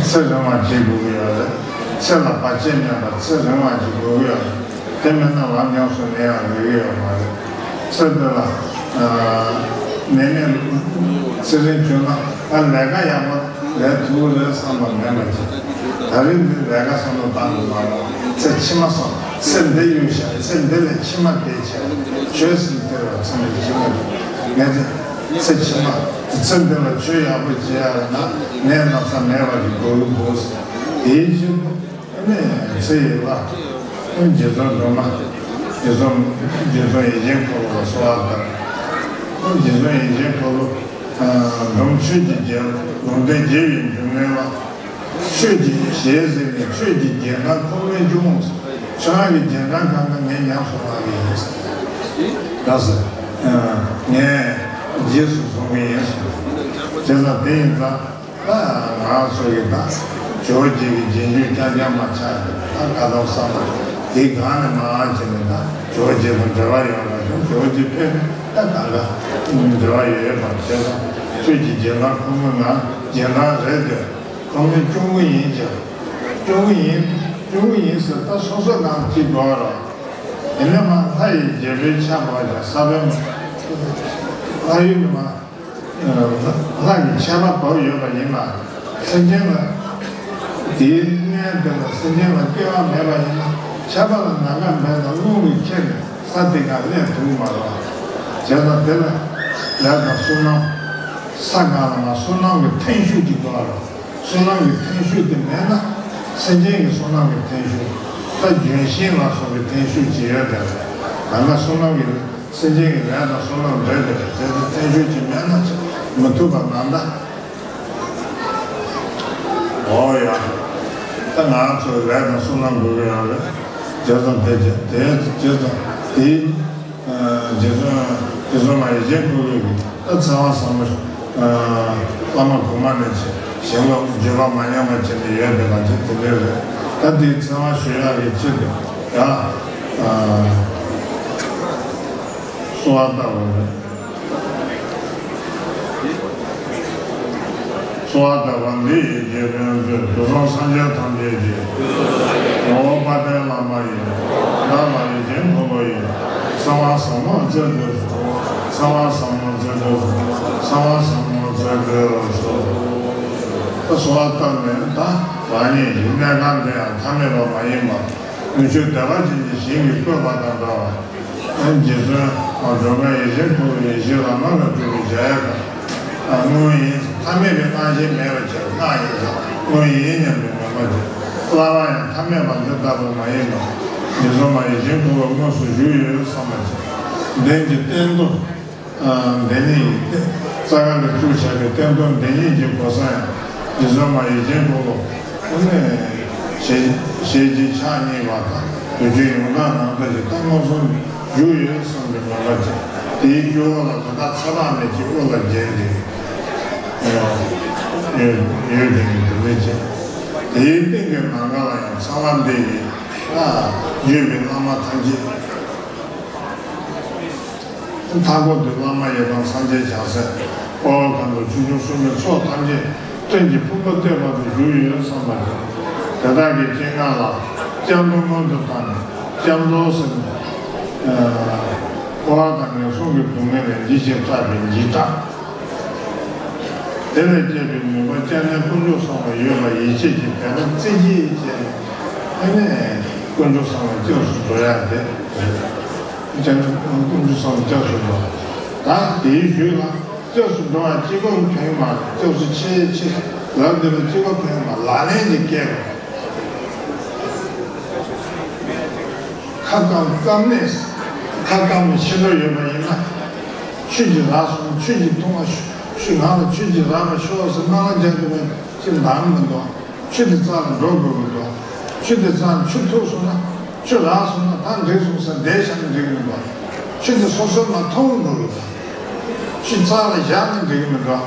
ཚེ་རིང་བ་བྱེད་དགོས་ཀྱི་ཡོད་རེད། ཚེ་ལ་བར་ཆད་མེད་པར་ཚེ་རིང་བ་ཅིག་དགོས་ཀྱི་ཡོད་རེད། དེ་མེད་ན་ལམ་ཉམས་སུ་ལེན་ཡག་ཡོད་ཀྱི་ཡོད་མ་རེད། ཚེ་འདི་ལ་ནད་མེད་ཚེ་རིང་བྱུང་ན། ཨ། ལས་ཀ་ཡག་པོ་ལས་ཐུབ་རེད་བསམ་པ་མེད་པ་ཅིག་ད་རིང་འདི་ལས་ཀ་བསམ་བློ་བཏང་དགོས་མ་རེད། ཚེ་ཕྱི་མ་བསམ། ཚེ་འདི་གཡུག་བཞག་ཚེ་འདི་ལས་ཕྱི་མ་བསྡད་བྱས། ཆོས་ཟེར་དེ་ལ་ཚེ་འདི་ཕྱི་མ་རེད། ངས་ཚེ་ཕྱི་མ་ཚེ་འདི་ལ་ཆོས་ཡག་པོ་བྱེད་ཡག་ན་ནད་ན་ཚ་མེད་པ་ཞིག་དགོས་ཀྱི་འདུག་དེའི་ཕྱིར་དུ་ཨ་ནི་ཚེ་ཡི་བླ་རྗེ་བཙུན་སྒྲོལ་མ། རྗེ་བཙུན། རྗེ་བཙུན་ཡིད་བཞིན་འཁོར་ལོ་ལ་གསོལ་བ་བཏབ། རྗེ་བཙུན་ཡིད་བཞིན་འཁོར་ལོ། སྡོམ་ཆོས་ཀྱི་རྒྱལ། ལུང་བསྟན་རྒྱས་པའི་འབྱུང་གནས་ལ། ཆོས་ཀྱི་ཞལ་གཟིགས་ནས་ཆོས་ཀྱི་རྒྱན་དང་ཁུངས་མེད་བྱུང་། ཁྱེད་རང་གི་རྒྱན་དང་གང་ག་ངས་ཉམས་སུ་བླངས་པ་ཡིན། ད་ཟེར། ངས་རྗེས་སུ་བཟུང་གི་ཡིན་ཟེར། བྱས་ཙང་དེ་ཡིན་ཙང་། ད་ང་ཚོ་གི་ད་ཇོ་བོ་རྗེ་གི་རྗེས་འཇུག་རྐྱང་རྐྱང་མ་ཆགས་ནས། ད་ཁ་ཏོག་བསམ་པ་དེ་གང་ནས་མ་བྱས་ནས། ད་ཇོ་བོ་རྗེ་དང་འབྲེལ་བ་ཡོད་པ་དང་། ཇོ་བོ་རྗེ་ཕེབས་ནས་ད་གང་ག་འབྲེལ་བ་ཡོད་པ་བྱས་ཙང་། ཆོས་ཀྱི་རྒྱན་དང་ཁུངས་མེད། ང་རྒྱན་དང་རེད་དེ། ཁུངས་མེད་སྐྱུང་གི་ཡིན་ཀྱང་། སྐྱུང་གི་ཡིན། སྐྱུང་གི་ཡིན་ཟེར། ད་སོ་སོ་གང་གཅིག་འགྲོ་རོགས། དེ་ནས་མ་ལྷ་ཡི་རྒྱལ་པོའི་ཆ་བབས་ཀྱང་ས་བོན་མ། ལྷ་ཡུལ་ནས་མ། ལྷ་ཡི་ཆར་པ་བབས་ཡོད་པ་ཡིན་ན། སེམས་ཅན་ལ་དེའི་གནས་དེ་ལ་སེམས་ཅན་ལ་སྐྱེ་བ་མེད་པ་ཡིན་ན། ཆར་པ་ལ་ན་ཁ་མེད་ན་རླུང་གིས་ཁྱེར་ནས་ས་དེ་ག་སླེབས་ཐུབ་མ་རེད། བྱས་ཙང་དེ་ལ་ལས་དང་བསོད་ནམས། ས་གང་ལ་མ་བསོད་ནམས་ཀྱི་ཐོན་ཤུགས་ཅིག་དགོས་རེད། བསོད་ནམས་ཀྱི་ཐོན་ཤུགས་དེ་མེད་ན། སེམས་ཅན་གྱི་བསོད་ནམས་ཀྱི་ཐོན་ཤུགས། ད་ལྗོན་ཤིང་ལ་སོགས་པའི་ཐོན་ཤུགས་ཅིག་ཡོད་དེ། ད་ལྟ་བསོད་ནམས་ཀྱི། སེམས་ཅན་གྱི་ལས་དང་བསོད་ནམས་འབྲེལ་ཏེ། དེ་ཚོ་ཐོན་ཤུགས་ཅིག་མེད་ན་མི་ཐུབ་པ་ནང་ལྟར། འོ་ཡ། ད་ང་ཚོ་ལས་དང་བསོད་ནམས་དགོས་ཀྱི་ཡོད་རེད། བྱས་ཙང་དེ་རྗེས་དེ་བྱས་ཙང་དེའི་རྗེ་བཙུན། རྗེ་བཙུན་མ་ཡེ་ཤེས་འཁོར་ལོ་གིས་ད་ཚེ་དབང་ཟབ་མོ། བླ་མ་གོང་མ་ནས་བྱས། ཞིང་སློབ་བརྗོད་པ་མ་ཉམས་པ་བྱས་ནས་ཡོད་པའི་ལག་ཁྱེར་དེ་འདྲ་རེད། ད་དེའི་ཚེ་དབང་ཞུ་ཡག་གི་ཆེད་དུ་ཡང་གསོལ་བ་བཏབ་པ་རེད། གསོལ་བ་བཏབ་པ་འདི་ཡི་རྗེས་དྲན་མཛོད། དུས་གསུམ་སངས་རྒྱས་ཐམས་ཅད་ཀྱི། ངོ་བོ་དཔལ་ལྡན་བླ་མ་ཡི། བདག་ལ་ཡིད་ཆེས་འཁོར་ལོ་ཡི། ཚེ་དབང་ཟབ་མོ་སྩལ་དུ་གསོལ། ཚེ་དབང་ཟབ་མོ་སྩལ་དུ་གསོལ། ཚེ་དབང་ཟབ་མོ་སྩལ་དུ་གསོལ། ད་གསོལ་བ་བཏབ་ནས། ད་རང་ཉིད་ཀྱི་གནས་ཁང་འདི་ཡང་ཐ་མལ་པ་མ་ཡིན་པ། མི་ཆོས་དད་པ་ཅན་གྱི་ཞིང་གིས་བསྐོས་པ་དང་འདྲ་བ། རྗེ་བཙུན་མ་སྒྲོལ་དཀར་ཡེ་ཤེས་འཁོར་ལོའི་ཡེ་ཤེས་རང་སྣང་ལས་སྤྲུལ་པའི་གཞལ་ཡས་ཁང་། སྔོན་ཡིན། ཐ་མལ་པའི་སྣང་ཞེན་མེད་པར་བྱས། སྔགས་ཡིན་ཙང་སྔོན་ཡིན་སྙམ་པའི་ངོས་འཕགས་བྱས། བསླབ་པ་ཡང་ཐ་མལ་པ་འདི་ལྟ་བུ་མ་ཡིན་པ། རྗེ་བཙུན་མ་ཡེ་ཤེས་འཁོར་ལོ་དངོས་སུ་བཞུགས་ཡོད་བསམ་པ་བྱས། མདུན་གྱི་སྟན་ཐོག་འདི་ཉིད་ཡིན་ཏེ། རྩ་ཁ་ལ་བཙུགས་བྱས་པའི་སྟན་ཐོག་འདི་ཉིད་ཀྱི་སྒོ་སྲུང་ཡང་རྗེ་བཙུན་མ་ཡེ་ཤེས་འཁོར་ལོ། ཨ་ནི་ཞལ་ཞལ་གཅིག་ཕྱག་གཉིས་པ་དང་། དུས་རྒྱུན་ཡོངས་གྲགས་ནང་ལྟར་གྱི་ད་མངོན་སུམ་བཞུགས་ཡོད་བསམ་པའི་ངོས་འཕགས་བྱས། དེའི་དཀྱིལ་འོག་ལ་ད་ལྟ་ཚ་གྲང་མེད་ཀྱི་དབུ་ལ་བརྒྱན་ཏེ་ཡོད་ཡོད་དེ་ནི་དེ་འདྲ་བྱས། དེའི་སྟེང་གི་ནམ་མཁའ་ལ་ཡང་ཚངས་པ་འདི་ཡིས་ད་བརྒྱུད་པའི་བླ་མ་ཐམས་ཅད། མཐའ་འཁོར་དུ་བླ་མ་ཡི་དམ་སངས་རྒྱས་བྱང་སེམས། འཁོར་བ་གང་དུ་ཆོས་སྐྱོང་སྲུང་མའི་ཚོགས་ཐམས་ཅད་སྤྲིན་གྱི་ཕུང་པོ་བསྟོད་པ་དུ་བཞུགས་ཡོད་བསམ་པ་དེ། དེ་དག་གི་སྤྱན་སྔར་ལ་སྐྱབས་འགྲོ་སྔོན་དུ་བཏང་ནས། སྐྱབས་འགྲོ་ཟེར་ནས། འཁོར་བ་དང་ངན་སོང་གི་སྡུག་བསྔལ་ལས་འཇིགས་ཤིང་སྐྲག་པའི་འཇིགས་སྐྲག་དེ་ལས་སྐྱེས་པའི་ནུས་པ་སྐྱབས་གནས་དཀོན་མཆོག་གསུམ་ལ་ཡོད་པ་ཡིད་ཆེས་ཀྱི་དད་པ་རྩེ་གཅིག་བྱས་ནས། ཨ་ནི་དཀོན་མཆོག་གསུམ་ལ་སྐྱབས་སུ་འགྲོ་ཡག་དེ་རེད། སྐྱབས་གནས་དཀོན་མཆོག་གསུམ་ལ་སྐྱབས་སུ་འགྲོ། ད་དེའི་གཞུག་ལ་སྐྱབས་སུ་འགྲོ་བ་གཅིག་པོ་ཕན་མ་རེད། སྐྱབས་སུ་མཆི་མཆི་ལབ་བསྡད་པ་གཅིག་པོ་ཕན་མ། ལག་ལེན་གྱི་སྐྱེལ་དགོས། ཁ་སྐམ་སྐམ་ནས། ཁ་སྐམ་ནས་ཤི་འགྲོ་ཡོད་པ་ཡིན་ན། ཆུ་གཅིག་རག་སོང་། ཆུ་གཅིག་འཐུང་བ་ཤོག་ཆུ་ནང་ལ་ཆུ་གཅིག་རག་པ་ཤོག་ཟེར་སྨོན་ལམ་རྒྱག་དགོས་པ་ཅིག་འདང་མི་འདུག་ཆུ་དེ་རྩ་ལ་འགྲོ་དགོས་ཀྱི་འདུག་ཆུ་དེ་རྩ་ལ་ཆུ་ཐུག་སོང་ན། ཆུ་རག་སོང་ན་ད་འགྲིག་སོང་ཟེར་བསྡད་བཞག་ན་འགྲིག་གི་མི་འདུག་ཆུ་དེ་སོ་སོས་མར་འཐུང་དགོས་ཀྱི་འདུག་ཆུ་རྩ་ལ་བཞག་ན་འགྲིག་གི་མི་འདུག་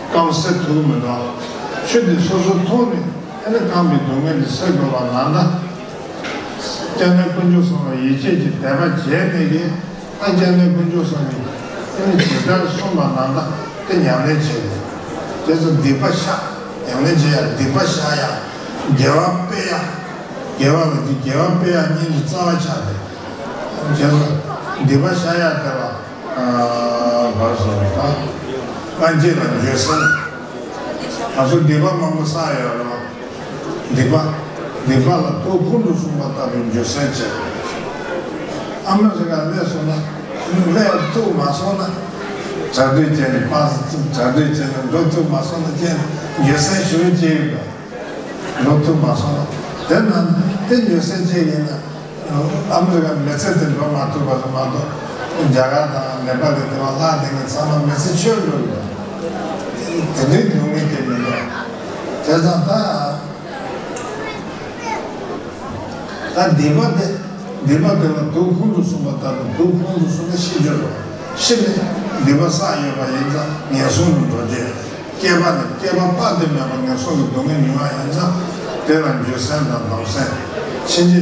སྐམ་སེ་ཐུབ་ཀྱི་མི་འདུག་ཆུ་དེ་སོ་སོས་འཐུང་ནས། ཨ་ནི་སྐམ་པའི་སྡུག་བསྔལ་དེ་སེལ་དགོས་པ་ནང་ལྟར། སྐྱབས་གནས་དཀོན་མཆོག་གསུམ་ལ་ཡིད་ཆེས་ཀྱི་དད་པ་བྱས་ནས་ཀྱི། ད་སྐྱབས་གནས་དཀོན་མཆོག་གསུམ་གྱིས་ཨ་ནི་ཇི་ལྟར་གསུངས་པ་ནང་ལྟར་དེ་ཉམས་ལེན་བྱེད་དགོས། དེ་ཚོ་སྡིག་པ་བཤགས། ཉམས་ལེན་བྱེད་ཡག་སྡིག་པ་བཤགས་ཡག་དགེ་བ་སྤེལ་ཡག་དགེ་བ་ལ་དེ་དགེ་བ་སྤེལ་ཡག་གཉིས་ཀྱི་རྩ་བ་ཆགས་ཏེ། དེ་ཚོ་སྡིག་པ་བཤགས་ཡག་དེ་ལ། ཨ་བར་སོང་ད། སྔ་རྗེས་ལ་འགྱོད་སེམས། ང་ཚོ་སྡིག་པ་མང་པོ་བསགས་ཡོད་རེད། སྡིག་པ། སྡིག་པ་ལ་ཐུགས་ཁུར་དུ་བཟུང་བ་ལྟ་བུའི་འགྱོད་སེམས་བྱེད། ཨ་མ་རི་ཀ་སླེབས་སོང་ན། སླེབས་ཐུབ་མ་སོང་ན། གྲ་སྒྲིག་བྱས་ནས་པ་སི་གྲ་སྒྲིག་བྱས་ནས་འགྲོ་ཐུབ་མ་སོང་ན་བྱས་ནས་འགྱོད་སེམས་ཞེ་པོ་སྐྱེ་ཡོད་པ། འགྲོ་ཐུབ་མ་སོང་ན། དེ་ན་དེ་འགྱོད་སེམས་སྐྱེ་ཡིན་ན། ཨ་མི་རི་ཀ་མི་ཚེ་དེ་འགྲོ་མ་ཐུབ་པ་རེད་མ་གཏོགས། རྒྱ་གར་དང་ནེ་པ་ལི་དེ་བ་ལྷ་དེ་ནི་ཚང་མ་མི་ཚེ་ཆོད་འགྲོ་ཡོད། དེ་འདྲའི་སྡུག་བསྔལ་དེ་མི་འདུག་བྱས་ཙང་ད། ད་སྡིག་པ་དེ། སྡིག་པ་དེ་ལ་དུག་ཁུང་དུ་སོང་བ་ལྟར་དུ་དུག་ཁུང་དུ་སོང་ནས་ཤི་འགྱུར་རོ། ཤི་ནས་སྡིག་པ་བསགས་ཡོད་པ་ཡིན་ཙང་ངན་སོང་དུ་འགྲོ་རྒྱུ། སྐྱེས་པ་ནི་སྐྱེས་པ་དཔག་ཏུ་མེད་པ་ངན་སོང་གི་སྡུག་བསྔལ་མྱོང་བ་ཡིན་ཙང་། དེ་ལ་འགྱོད་སེམས་དང་སྡོམ་སེམས། ཕྱིན་ཆད་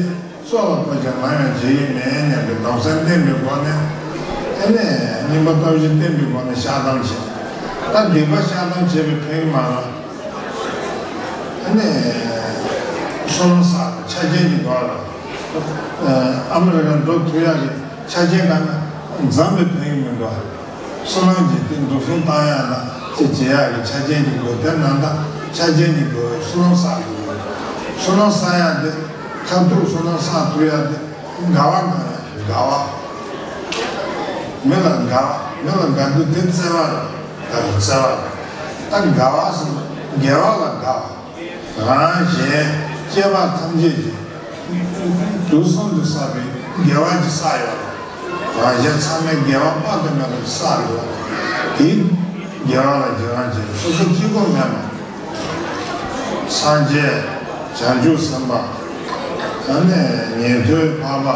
སྲོག་ལ་ཕོག་ཀྱང་ནམ་ཡང་བྱེད་ཀྱི་མེད་སྙམ་པའི་སྡོམ་སེམས་བརྟན་པའི་སྒོ་ནས། ཨ་ནི་སྙིང་པོ་སྟོབས་བཞི་བརྟན་པའི་སྒོ་ནས་བཤགས་སྡོམ་བྱེད། ད་སྡིག་པ་བཤགས་སྡོམ་བྱེད་པའི་ཕན་ཡོན་མ་ལ། ཨ་ནི་བསོད་ནམས་བསགས་ཆ་རྐྱེན་གྱི་སྒོ་ལ། ཨ་མི་རི་ཀར་འགྲོ་ཐུབ་ཡག་གི་ཆ་རྐྱེན་གང་ན་འཛོམས་པའི་ཕན་ཡོན་མི་འདུག་བསོད་ནམས་ཀྱི་དེ་འགྲོ་སོང་བཏང་ཡག་དང་ཅི་བྱེད་ཡག་གི་ཆ་རྐྱེན་གྱི་སྒོ་དེ་ནང་ད་ཆ་རྐྱེན་གྱི་སྒོ་བསོད་ནམས་བསགས་དགོས། བསོད་ནམས་བསགས་ཡག་དེ་ཁ་ཐུག་བསོད་ནམས་བསགས་ཐུབ་ཡག་དེ། དགའ་བ་དགའ་ཡ་དགའ་བ། མི་ལ་དགའ་བ། མི་ལ་དགའ་འདུན་དེ་བརྩེ་བ་རེད། ད་བརྩེ་བ་རེད། ད་དགའ་བ་ཟེར་ན་དགེ་བ་ལ་དགའ་བ། རང་གཞན་སྐྱེ་བ་ཐམས་ཅད་ཀྱི་དུས་གསུམ་དུ་བསགས་པའི་དགེ་བ་ཅིག་བསགས་ཡོད་རེད། རང་གཞན་ཚང་མའི་དགེ་བ་དཔག་ཏུ་མེད་པ་ཅིག་བསགས་ཡོད་རེད། དེ་དགེ་བ་ལ་རྗེས་རང་བྱེད། སོ་སོ་གཅིག་པོ་མེད་པ། སངས་རྒྱས། བྱང་ཆུབ་སེམས་དཔའ། ཨ་ནི་ཉན་ཐོས་འཕགས་པ།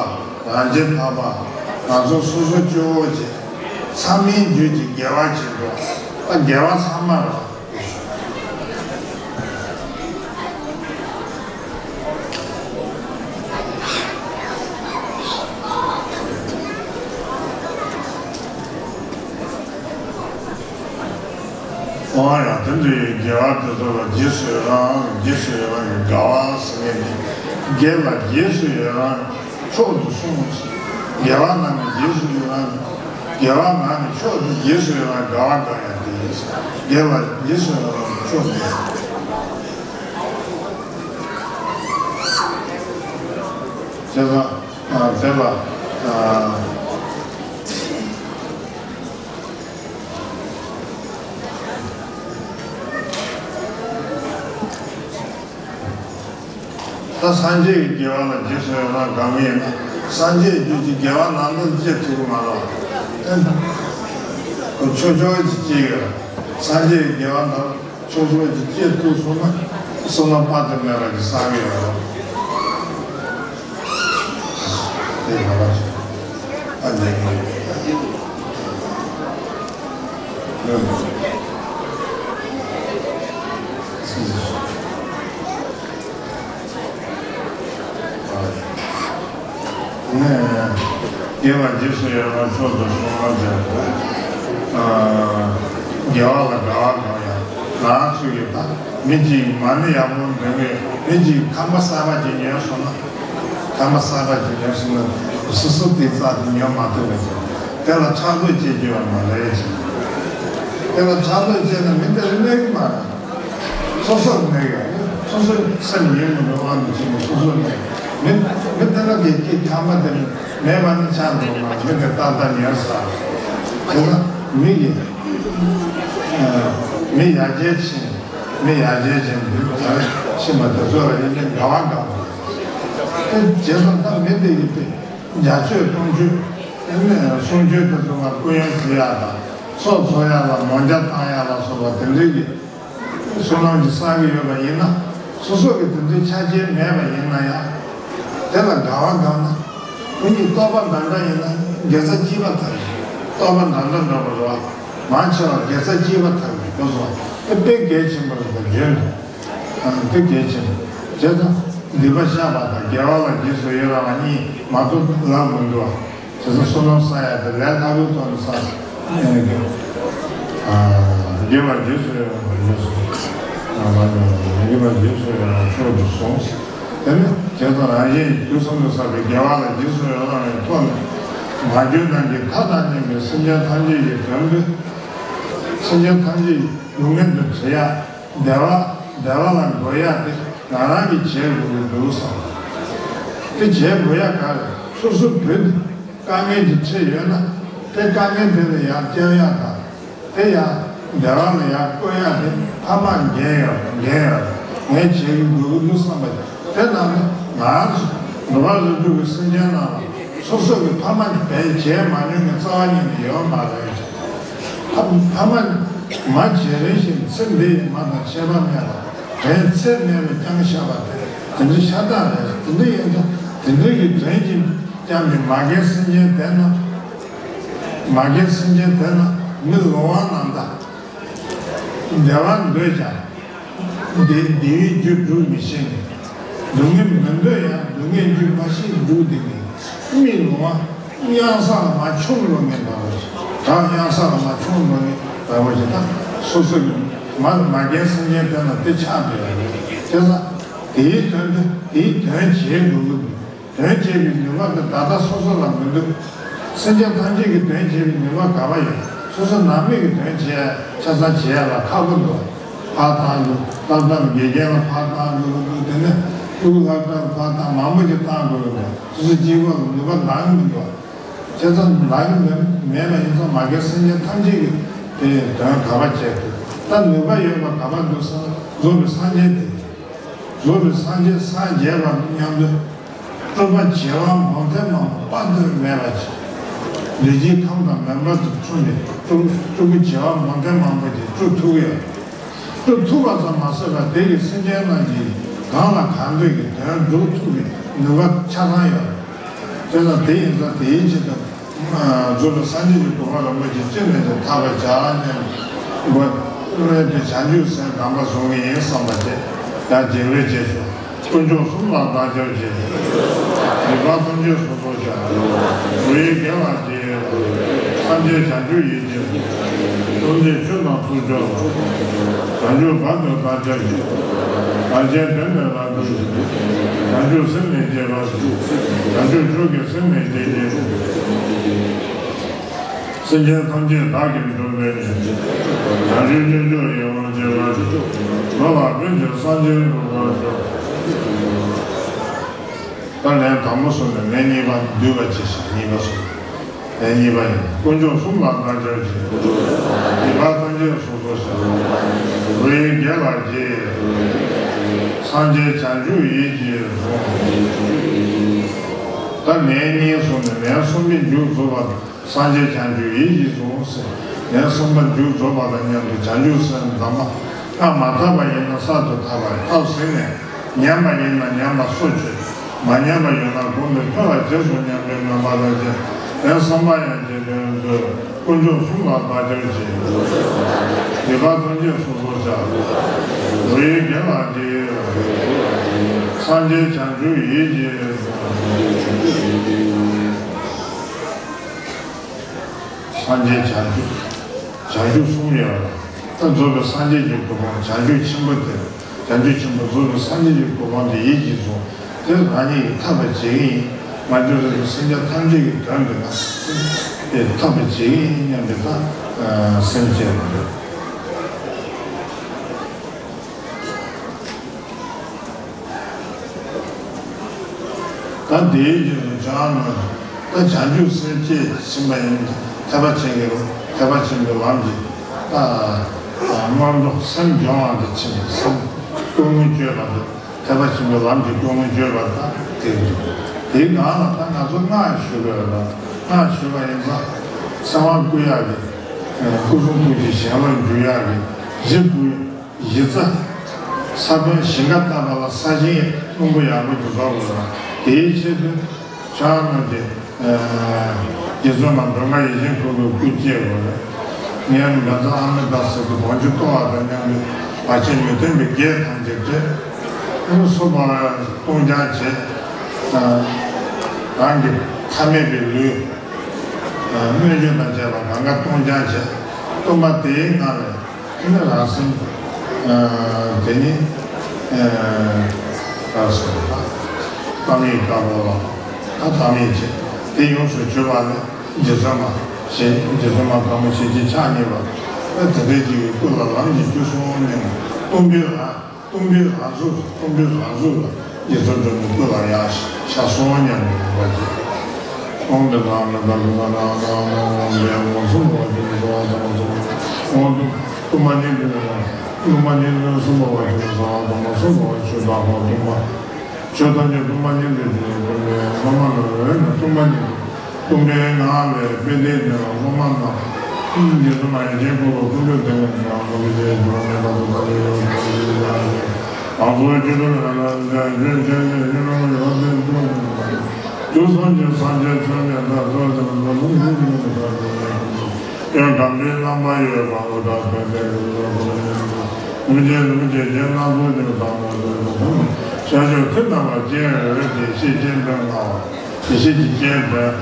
རང་རྒྱལ་འཕགས་པ། ང་ཚོ་སོ་སོ་སྐྱོ་བོ་བྱེད། ཚང་མའི་རྒྱུད་ཀྱི་དགེ་བ་བྱེད་དོ། ད་དགེ་བ་ཚང་མ་རོ། ཨོ་ཡ། དེ་འདྲའི་དགེ་བ་དེ་ཚོ་ལ་རྗེས་སུ་ཡི་རང་། རྗེས་སུ་ཡི་རང་གི་དགའ་བ་ཟེར་མཁན་དེ། དགེ་ལ་རྗེས་སུ་ཡི་རང་མཆོག་ཏུ་གསུངས། དགེ་བ་རྣམས་ལ་རྗེས་སུ་ཡི་རང་། དགེ་བ་རྣམས་ནི་མཆོག་ཏུ། རྗེས་སུ་ཡི་རང་དགའ་བ་དགའ་ཡང་དེ་ཡིན། དགེ་ལ་རྗེས་སུ་ཡི་རང་མཆོག་ཏུ། བྱས་ཙང་དེ་ལ། ད་སངས་རྒྱས་ཀྱི་དགེ་བ་ལ་རྗེས་སུ་ཡི་རང་དགའ་མཁན་ཡིན་ན། སངས་རྒྱས་རྒྱུད་ཀྱི་དགེ་བ་ནང་དོན་སྐྱེ་ཐུབ་ཀྱི་མ་རེད། ཨེ། ཁོ་ཆོས་ཆོས་ཀྱི་སྐྱེ་ཡོད། སངས་རྒྱས་ཀྱི་དགེ་བ་ནང་ཆོས་ཆོས་ཀྱི་སྐྱེ་ཐུབ་སོང་ན། བསོད་ནམས་དཔག་ཏུ་མེད་པ་ཅིག་བསགས་ཀྱི་ཡོད་རེད། དེ་ག་པར་ཞིག་ཨ་ནི། ནས། དགེ་བ་རྗེས་སུ་ཡི་རང་མཆོག་ཏུ་གསུངས་པ་བྱས། དགེ་བ་ལ་དགའ་བ་དགའ་ཡང་། ང་ཚོ་ཡི་ད་མི་གཅིག་མ་ཎི་ཡག་པོ་འདོན་གི། མི་གཅིག་ཁང་པ་གསར་པ་ཅིག་ཉོས་སོང་ན། ཁང་པ་གསར་པ་ཅིག་ཉོས་སོང་ན། སོ་སོ་དེ་རྩ་དེ་ཉོ་མ་ཐུབ་པ་ཅིག་དེ་ལ་ཕྲག་དོག་སྐྱེ་རྒྱུ་བ་མ་རེད་ཅིག་དེ་ལ་ཕྲག་དོག་སྐྱེས་ན་མི་དེ་ལ་གནོད་གི་མ་རེད། སོ་སོར་གནོད་ཡོད། སོ་སོའི་སེམས་ཡིད་མི་འགྲོ་བ་མི་བྱེད་ནས་སོ་སོར་གནོད། མི་མི་དེ་ལ་དགེ་སྐྱིད་ཁང་པ་དེ་མེད་པ་ནི་ཆགས་འགྲོ་མ། མི་དེ་ཏག་ཏག་ཉར་ཚར། དེ་ལ་མི་ཡི་མི་ཡར་རྒྱས་ཕྱིན། མི་ཡར་རྒྱས་ཕྱིན་དུས་ད་ཕྱིན་པ་དེ་ཚོ་ལ་ཡིན་ནའི་དགའ་བ་དགའ་བ། དེ་རྗེས་ལ་ད་མི་དེ་ཡི་དེ་བརྒྱ་མཆོད་སྟོང་མཆོད། དེ་ནས་གསུང་ཆོས་དེ་ཚོ་ལ་སྐུ་ཡོན་ཕུལ་ཡག་དང་། ཚོགས་འཚོགས་ཡག་ལ་མང་ཇ་བཏང་ཡག་ལ་སོགས་པ་དེ་འདྲའི་གི་བསོད་ནམས་ཀྱི་བསགས་ཀྱི་ཡོད་པ་ཡིན་ན། སོ་སོ་གི་དེ་འདྲའི་ཆ་རྐྱེན་མེད་པ་ཡིན་ན་ཡང་། དེ་ལ་དགའ་བ་དགའ་ན། ཁོ་གཉིས་རྟོགས་པ་འདྲ་འདྲ་ཡིན་ན་དགེ་རྩ་གཅིག་པ་ཐག་ཡིན། རྟོགས་པ་འདྲ་འདྲ་འདྲ་པོ་རེད་བ། མང་ཆེ་བ་དགེ་རྩ་གཅིག་པ་ཐག་ཡིན་དགོས་སོ། དེ་དཔེ་གལ་ཆེན་པོ་རེད་པ་རྒྱུན་དུ། ཨ། དེ་གལ་ཆེན་པོ། བྱས་ཙང་སྡིག་པ་བཤགས་པ་དང་དགེ་བ་ལ་རྗེས་སུ་ཡི་རང་བ་གཉིས་མ་གཏོགས་ལབ་མི་འདུག་བ། དེ་ཚོ་བསོད་ནམས་བསགས་ཡ་དེ་ལས་སླ་པོའི་ཐོག་ནས་བསགས། ཨ། དགེ་བ་རྗེས་སུ་ཡི་རང་། རྗེས་སུ། ཨ། དགེ་བ་རྗེས་སུ་ཡི་རང་མཆོག་ཏུ་གསུངས། དེ་ནི་བྱས་ཙང་རང་གཞན་གྱི་དུས་གསུམ་དུ་བསགས་པའི་དགེ་བ་ལ་རྗེས་སུ་ཡི་རང་བའི་ཐོག་ནས། མ་གྱུར་ནམ་མཁའི་མཐའ་དང་མཉམ་པའི་སེམས་ཅན་ཐམས་ཅད་ཀྱི་དོན་དུ། སེམས་ཅན་ཐམས་ཅད་ཀྱི་སྡུག་བསྔལ་དུ་བྱེད་ཡ། བདེ་བ། བདེ་བ་ལ་འགོད་ཡ་དེ་ང་རང་གིས་བྱེད་དགོས་ཀྱི་འདུག་བསམ། དེ་བྱེད་དགོས་ཡ་ག་རེ། སོ་སོ་བོད་དཀའ་ངལ་གྱི་ཁྲིད་ཡོད་ན། དེ་དཀའ་ངལ་དེ་ལ་ཡར་བསྐྱལ་ཡ་དང་། དེ་ཡང་བདེ་བ་ལ་ཡར་བཀོད་ཡ་དེ་ཕ་མ་འགན་ཡོད། འགན་ཡོད། ངས་བྱེད་ཀྱི་འདུག་འདུག་བསམ་པ་དེ་ནང་ནས་ང་ཚོ་འགྲོ་བ་རིགས་དྲུག་གི་སེམས་ཅན་རྣམས་ལ། སོ་སོ་གི་ཕ་མ་བས་བྱས་མ་མྱོང་གི་རྩ་བ་ཉིད་ནས་ཡོད་མ་རེད། ཕ་ཕ་མ་མ་བྱས་རེ་ཞིག་ཚེ་འདི་ཡི་མ་དང་ཁྱད་པར་མེད་ལ་དོན་ཚད་མེད་པའི་རྐྱང་བཤད་པ་དེ་དེ་འདྲ་ཤ་སྟག་རེད། དེ་འདྲ་ཡིན་ཙང་དེ་འདྲ་གི་དོན་གྱིས་རྐྱང་གི་མ་རྒན་སེམས་ཅན་དེ་ན་མ་རྒན་སེམས་ཅན་དེ་ན་མི་ལོང་བ་རྣམས་དང་། བདེ་བ་འདོད་ཀྱང་། བདེ་བདེ་བའི་རྒྱུ་སྒྲུབ་མི་ཤེས་ནས། སྡུག་བསྔལ་མི་འདོད་ཡང་སྡུག་བསྔལ་རྒྱུ་མ་ཤེས་སྡུག་བདེ་བའི་མི་ལོང་བ། གཡང་ས་ལ་མ་མཆོངས་ལོང་ངེ་འདྲ་བོ་ཞིག་གང་གཡང་ས་ལ་མ་མཆོངས་ལོང་ངེ་འདྲ་བོ་ཞིག་དང་སོ་སོ་གི་མ་མ་རྒན་སེམས་ཅན་དེ་ལ་དེ་ཆགས་བསྡད་ཡོད་རེད། བྱས་ཙང་དེའི་དོན་དུ་དེའི་དོན་བྱེད་དགོས་ཀྱི་འདུག་དོན་བྱེད་པའི་ནུས་པ་དེ་ད་ལྟ་སོ་སོ་ལ་མི་འདུག་སེམས་ཅན་ཐམས་ཅད་ཀྱི་དོན་བྱེད་པའི་ནུས་པ་ག་པར་ཡོད། སོ་སོ་ནང་མི་གི་དོན་བྱེད་ཆ་ཚང་བྱེད་ཡ་ལ་ཁག་པོ་འདུག་ཕར་བཏང་འདུག་ལྷག་པར་དགེ་རྒན་ལ་ཕར་བཏང་འདུག་འདུག་དེ་ནས་ཕྲུ་གུ་ལྷག་པར་ཕར་བཏང་མང་པོ་ཞིག་བཏང་དགོས་ཡོད་རེད། སོ་སོ་གཅིག་པོ་ལ་ནུས་པ་འདང་གི་མི་འདུག་བྱས་ཙང་འདང་གི་མེད་མེད་པ་ཡིན་ཙང་མ་རྒན་སེམས་ཅན་ཐམས་ཅད་ཀྱི་དེ་དོན་ག་པར་བྱེད་ཐུབ། ད་ནུས་པ་ཡོད་པ་ག་པར་འདུག་ཟེར་ན་རྫོགས་པའི་སངས་རྒྱས་དེ། རྫོགས་པའི་སངས་རྒྱས་སངས་རྒྱས་པ་མཉམ་དུ་སྤྲུལ་པ་བྱེ་བ་འབུམ་ཐེར་མང་པོ་དཔག་ཏུ་མེད་པ་ཅིག་ལུས་ཅན་ཁམས་དང་མོན་པ་དུ་འཁྲུངས་ནས་སྤྲུལ་སྤྲུལ་སྐུ་བྱེ་བ་འབུམ་ཐེར་མང་པོ་ཅིག་སྤྲུལ་ཐུབ་ཀྱི་ཡོད། སྤྲུལ་ཐུབ་པ་ཙམ་མ་ཟད་པར་དེ་གིས་སེམས་ཅན་རྣམས་ཀྱི་གང་ལ་གང་འདོད་ཀྱི་དོན་སྒྲུབ་ཐུབ་པའི་ནུས་པ་ཆ་ཚང་ཡོད། དེ་ལ་དེ་ཡིན་ཙང་དེའི་ཆེད་དུ། རྫོགས་པའི་སངས་རྒྱས་ཀྱི་གོ་འཕང་རིན་པོ་ཆེ་ཅི་ནས་ཀྱང་ཐོབ་པར་བྱ་སྙམ་པའི་སྒོ་ནས་དེ་བྱང་ཆུབ་སེམས་དམ་པ་བཟུང་གི་ཡིན་བསམ་པ་དེ་ཡང་རྗེས་ལུས་རྗེས་སུ་དཀོན་མཆོག་གསུམ་ལ་བདག་སྐྱབས་མཆི། སྡིག་པ་ཐམས་ཅད་སོ་སོར་བཤགས། འགྲོ་བའི་དགེ་བ་འདི་ཡི་རང་། སངས་རྒྱས་བྱང་ཆུབ་ཡིད་ཀྱི་ཐམས་ཅད་ཆོས་དང་ཚོགས་མཆོག་ལ། བྱང་ཆུབ་བར་དུ་བདག་སྐྱབས་མཆི། བདག་གཞན་དོན་ནི་རབ་ཏུ་ཞི། བྱང་ཆུབ་སེམས་ནི་བསྐྱེད་པར་བགྱི། བྱང་ཆུབ་མཆོག་གི་སེམས་ནི་བསྐྱེད་བགྱི། སེམས་ཅན་ཐམས་ཅད་བདག་གིས་མགྲོན་བསྐོས་ནས། བྱང་ཆུབ་སྤྱོད་མཆོག་ཡིད་འོང་སྤྱད་པར་བགྱི། འགྲོ་ལ་ཕན་ཕྱིར་སངས་རྒྱས་འགྲུབ་པར་ཤོག་ད་ལན་དང་པོ་གསུངས་ནས་ལན་གཉིས་པ་བསྡུས་པ་བྱས་ཤིང་གཉིས་པ་གསུངས། ལན་གཉིས་པ་ཡིན། དཀོན་མཆོག་གསུམ་ལ་བདག་སྐྱབས་མཆི། སྡིག་པ་ཐམས་ཅད་སོ་སོར་བཤགས། འགྲོ་བའི་དགེ་ལ་རྗེས་སུ་ཡི། སངས་རྒྱས་བྱང་ཆུབ་ཡིད་ཀྱིས་བཟུང་། ད་ལན་གཉིས་གསུངས་ནས་ལན་གསུམ་པའི་མཇུག་རྫོགས་པ། སངས་རྒྱས་བྱང་ཆུབ་ཡིད་ཀྱིས་བཟུང་ཟེར། ལན་གསུམ་པ་མཇུག་རྫོགས་པ་དང་མཉམ་དུ་བྱང་ཆུབ་སེམས་དམ་པ་སྔར་མ་ཐོབ་པ་ཡིན་ན་གསར་དུ་ཐོབ་པ་ཐོབ་ཟིན་ནས་ཉམས་པ་ཡིན་ན་ཉམས་པ་སོ་བཅོས། མ་ཉམས་པ་ཡོད་ན་གོང་དུ་འཕེལ་བ་རྗེས་སུ་ཉམས་པའི་སྨོན་པ་དང་བཅས་ལན་གསུམ་པ་ཡང་རྗེས་དོན་མཛོད། དཀོན་མཆོག་གསུམ་ལ་བདག་སྐྱབས་མཆི། སྡིག་པ་ཐམས་ཅད་སོ་སོར་བཤགས། འགྲོ་བའི་དགེ་ལ་རྗེས་སུ་ཡི། སངས་རྒྱས་བྱང་ཆུབ་ཡིད་ཀྱིས་བཟུང་། སངས་རྒྱས་བྱང་ཆུབ། བྱང་ཆུབ་གསུམ་ཡོད་ལ། ད་རྫོགས་པའི་སངས་རྒྱས་ཀྱི་གོ་འཕང་བྱང་ཆུབ་ཆེན་པོ་དེ། བྱང་ཆུབ་ཆེན་པོ་རྫོགས་པའི་སངས་རྒྱས་ཀྱི་གོ་འཕང་དེ་ཡིད་ཀྱིས་བཟུང་། དེ་རང་ཉིད་ཀྱིས་ཐོབ་པར་བྱེད་ཀྱི་ཡིན། མ་གྱུར་རིགས་ཀྱི་སེམས་ཅན་ཐམས་ཅད་ཀྱི་དོན་དུ་ང་དེ་ཐོབ་པར་བྱེད་ཀྱི་ཡིན་སྙམ་པའི་ཐག་སེམས་བསྐྱེད་པ་རེད། ད་དེའི་རྗེས་སུ་བྱང་ནས་ད་བྱང་ཆུབ་སེམས་བསྐྱེད་ཕྱིན་པ་ཡིན། ཐེག་པ་ཆེན་གྱི་ཐེག་པ་ཆེན་པོའི་ལམ་གྱི་ད་སྔོན་འགྲོ་སེམས་སྦྱོང་བ་དེ་ཕྱིན་པ་སེམས་ཀུན་སློང་བཅོས་པ་དེ་ཐེག་པ་ཆེན་པོའི་ལམ་གྱི་ཀུན་སློང་བཅོས་པ་དང་དེ་རེད། དེའི་ནང་ལ་ད་ང་ཚོ་སྔགས་ཞུ་དགོས་ལ་སྔགས་ཞུ་བ་ཡིན་ཙང་གསང་བ་བསྐུལ་ཡག་གི་སྐུ་གསུང་ཐུགས་ཀྱི་བྱིན་རླབས་འཇུག་ཡག་གི་གཞི་བསྐུལ། གཞི་རྩ། ས་བོན་ཞིང་ཁ་བཏབ་པ་ལ་ས་ཞིང་སྣུམ་པོ་ཡག་པོ་ཅིག་བཟོ་དགོས་ལ། དེའི་ཆེད་དུ་ཕྱག་ནང་གི་རྗེ་བཙུན་མ་མགྲོན་ཁང་ཡིད་བཞིན་འཁོར་ལོའི་སྐུ་བསྐྱེད་དགོས་ལ། ངའི་མགྲོན་ཚང་ཨ་མི་དཱ་ཟེར་དུ་བོང་ཆུ་གཏོར་བ་དང་མཉམ་དུ་བར་ཆད་མི་མཐུན་པའི་བགེགས་ཐམས་ཅད་བསྐྲད། སོ་པ་སྟོང་རྐྱང་བྱས། རང་གི་ཐ་མལ་པའི་ལུས། སྨོན་འཇུག་དང་བཅས་པ་གང་ག་སྟོང་རྐྱང་བྱས། སྟོང་པ་དེའི་ངང་ལས་ནི་རང་སེམས། དེ་ནི་རང་སེམས་ལ་གཏམ་ཡིག་དཀར་པོ་ལ་ད་གཏམ་ཡིག་བྱས། དེ་ཡོངས་སུ་གྱུར་པ་ལས་རྗེ་བཙུན་མ་ཞེས་རྗེ་བཙུན་མ་དཀར་མོ་ཞེས་བྱའི་ཕྱག་གཉིས་པ་དེ་འདྲའི་ཅིག་གི་སྐུ་ལ་ལམ་གྱི་རྒྱུ་གསུངས་ནས་སྟོང་པའི་རང་། སྟོང་པའི་རང་གཟུགས། སྟོང་པའི་རང་གཟུགས་ལ་རྗེ་བཙུན་སྒྲོལ་མའི་སྐུ་ལ་ཡང་ཤར་སོང་སྙམ་པའི་དགོངས་པ་བསྐྱེད། ཨོཾ་ཏེ་ཏེ་ཨ་མི་ཏ་ཀུ་ན་ན་ཨ་ཏ་ཨ་ཏ་ཨོཾ་ཏེ་ཨོཾ་སུ་ལ་བ་ཅུ་ན་སྭཱ་ཧཱ་དྷརྨ་སུ་ལ་བ་ཨོཾ་ཏེ་ཏུ་མ་ཎི་ཏུ་ཏུ་མ་ཎི་ཏུ་སུ་ལ་བ་ཅུ་ན་སྭཱ་ཧཱ་དྷརྨ་སུ་ལ་བ་ཆོས་དང་ཧོ་ཏུ་མ། ཆོས་ཐམས་ཅད་སྟོང་པ་ཉིད་དུ་ཞེས་སྟོན་པའི་སློབ་མ་ལ་འོས་ནས་སྟོང་པ་ཉིད་དུ་སྟོན་པའི་ངང་ལས་དཔལ་ལྡན་འདས་ལ་སློབ་མ་རྣམས་རྗེ་བཙུན་མ་ཡེ་ཤེས་འཁོར་ལོ་ཀུན་འདུས་ལྡན་གྱི་ངང་ལ་ལུས་ཅན་འགྱུར་བ་མེད་པར་ཐུགས་བསྐྱེད་ཡོད་པར་ཡོད་ཀྱང་ལགས། ཨ་ཙོ་ཅི་ཏུ་ལ་ལ་ལ་ཇོ་ཇོ་ཇོ་ཉི་མ་ཡོ་ཏན་ཏུ་དུ་སོང་ཅི་སང་ཅི་ཚོན་ཅི་ད་ཚོ་ཅི་ལ་ལ་ལུ་ལུ་ལུ་ལུ་ཡོན་གམ་པའི་རྣམ་པ་ཡོད་པ་འུ་ད་ཕན་ཐོགས་ཀྱི་ལོ་ལོ་ལོ་ལོ་ལོ། མི་མཇེད་མི་མཇེད་རྒྱན་སྣ་ཚོགས་ཀྱི་བསམ་པ་ལོ་ལོ་ལོ། ཤ་ཤོག་ཐིག་རྣམ་པ་ཅན་རེ་རེ་དེ་ཤེས་སྤྱན་དོན་ལྔ་བ། དེ་ཤེས་ཀྱི་སྤྱན་དོན།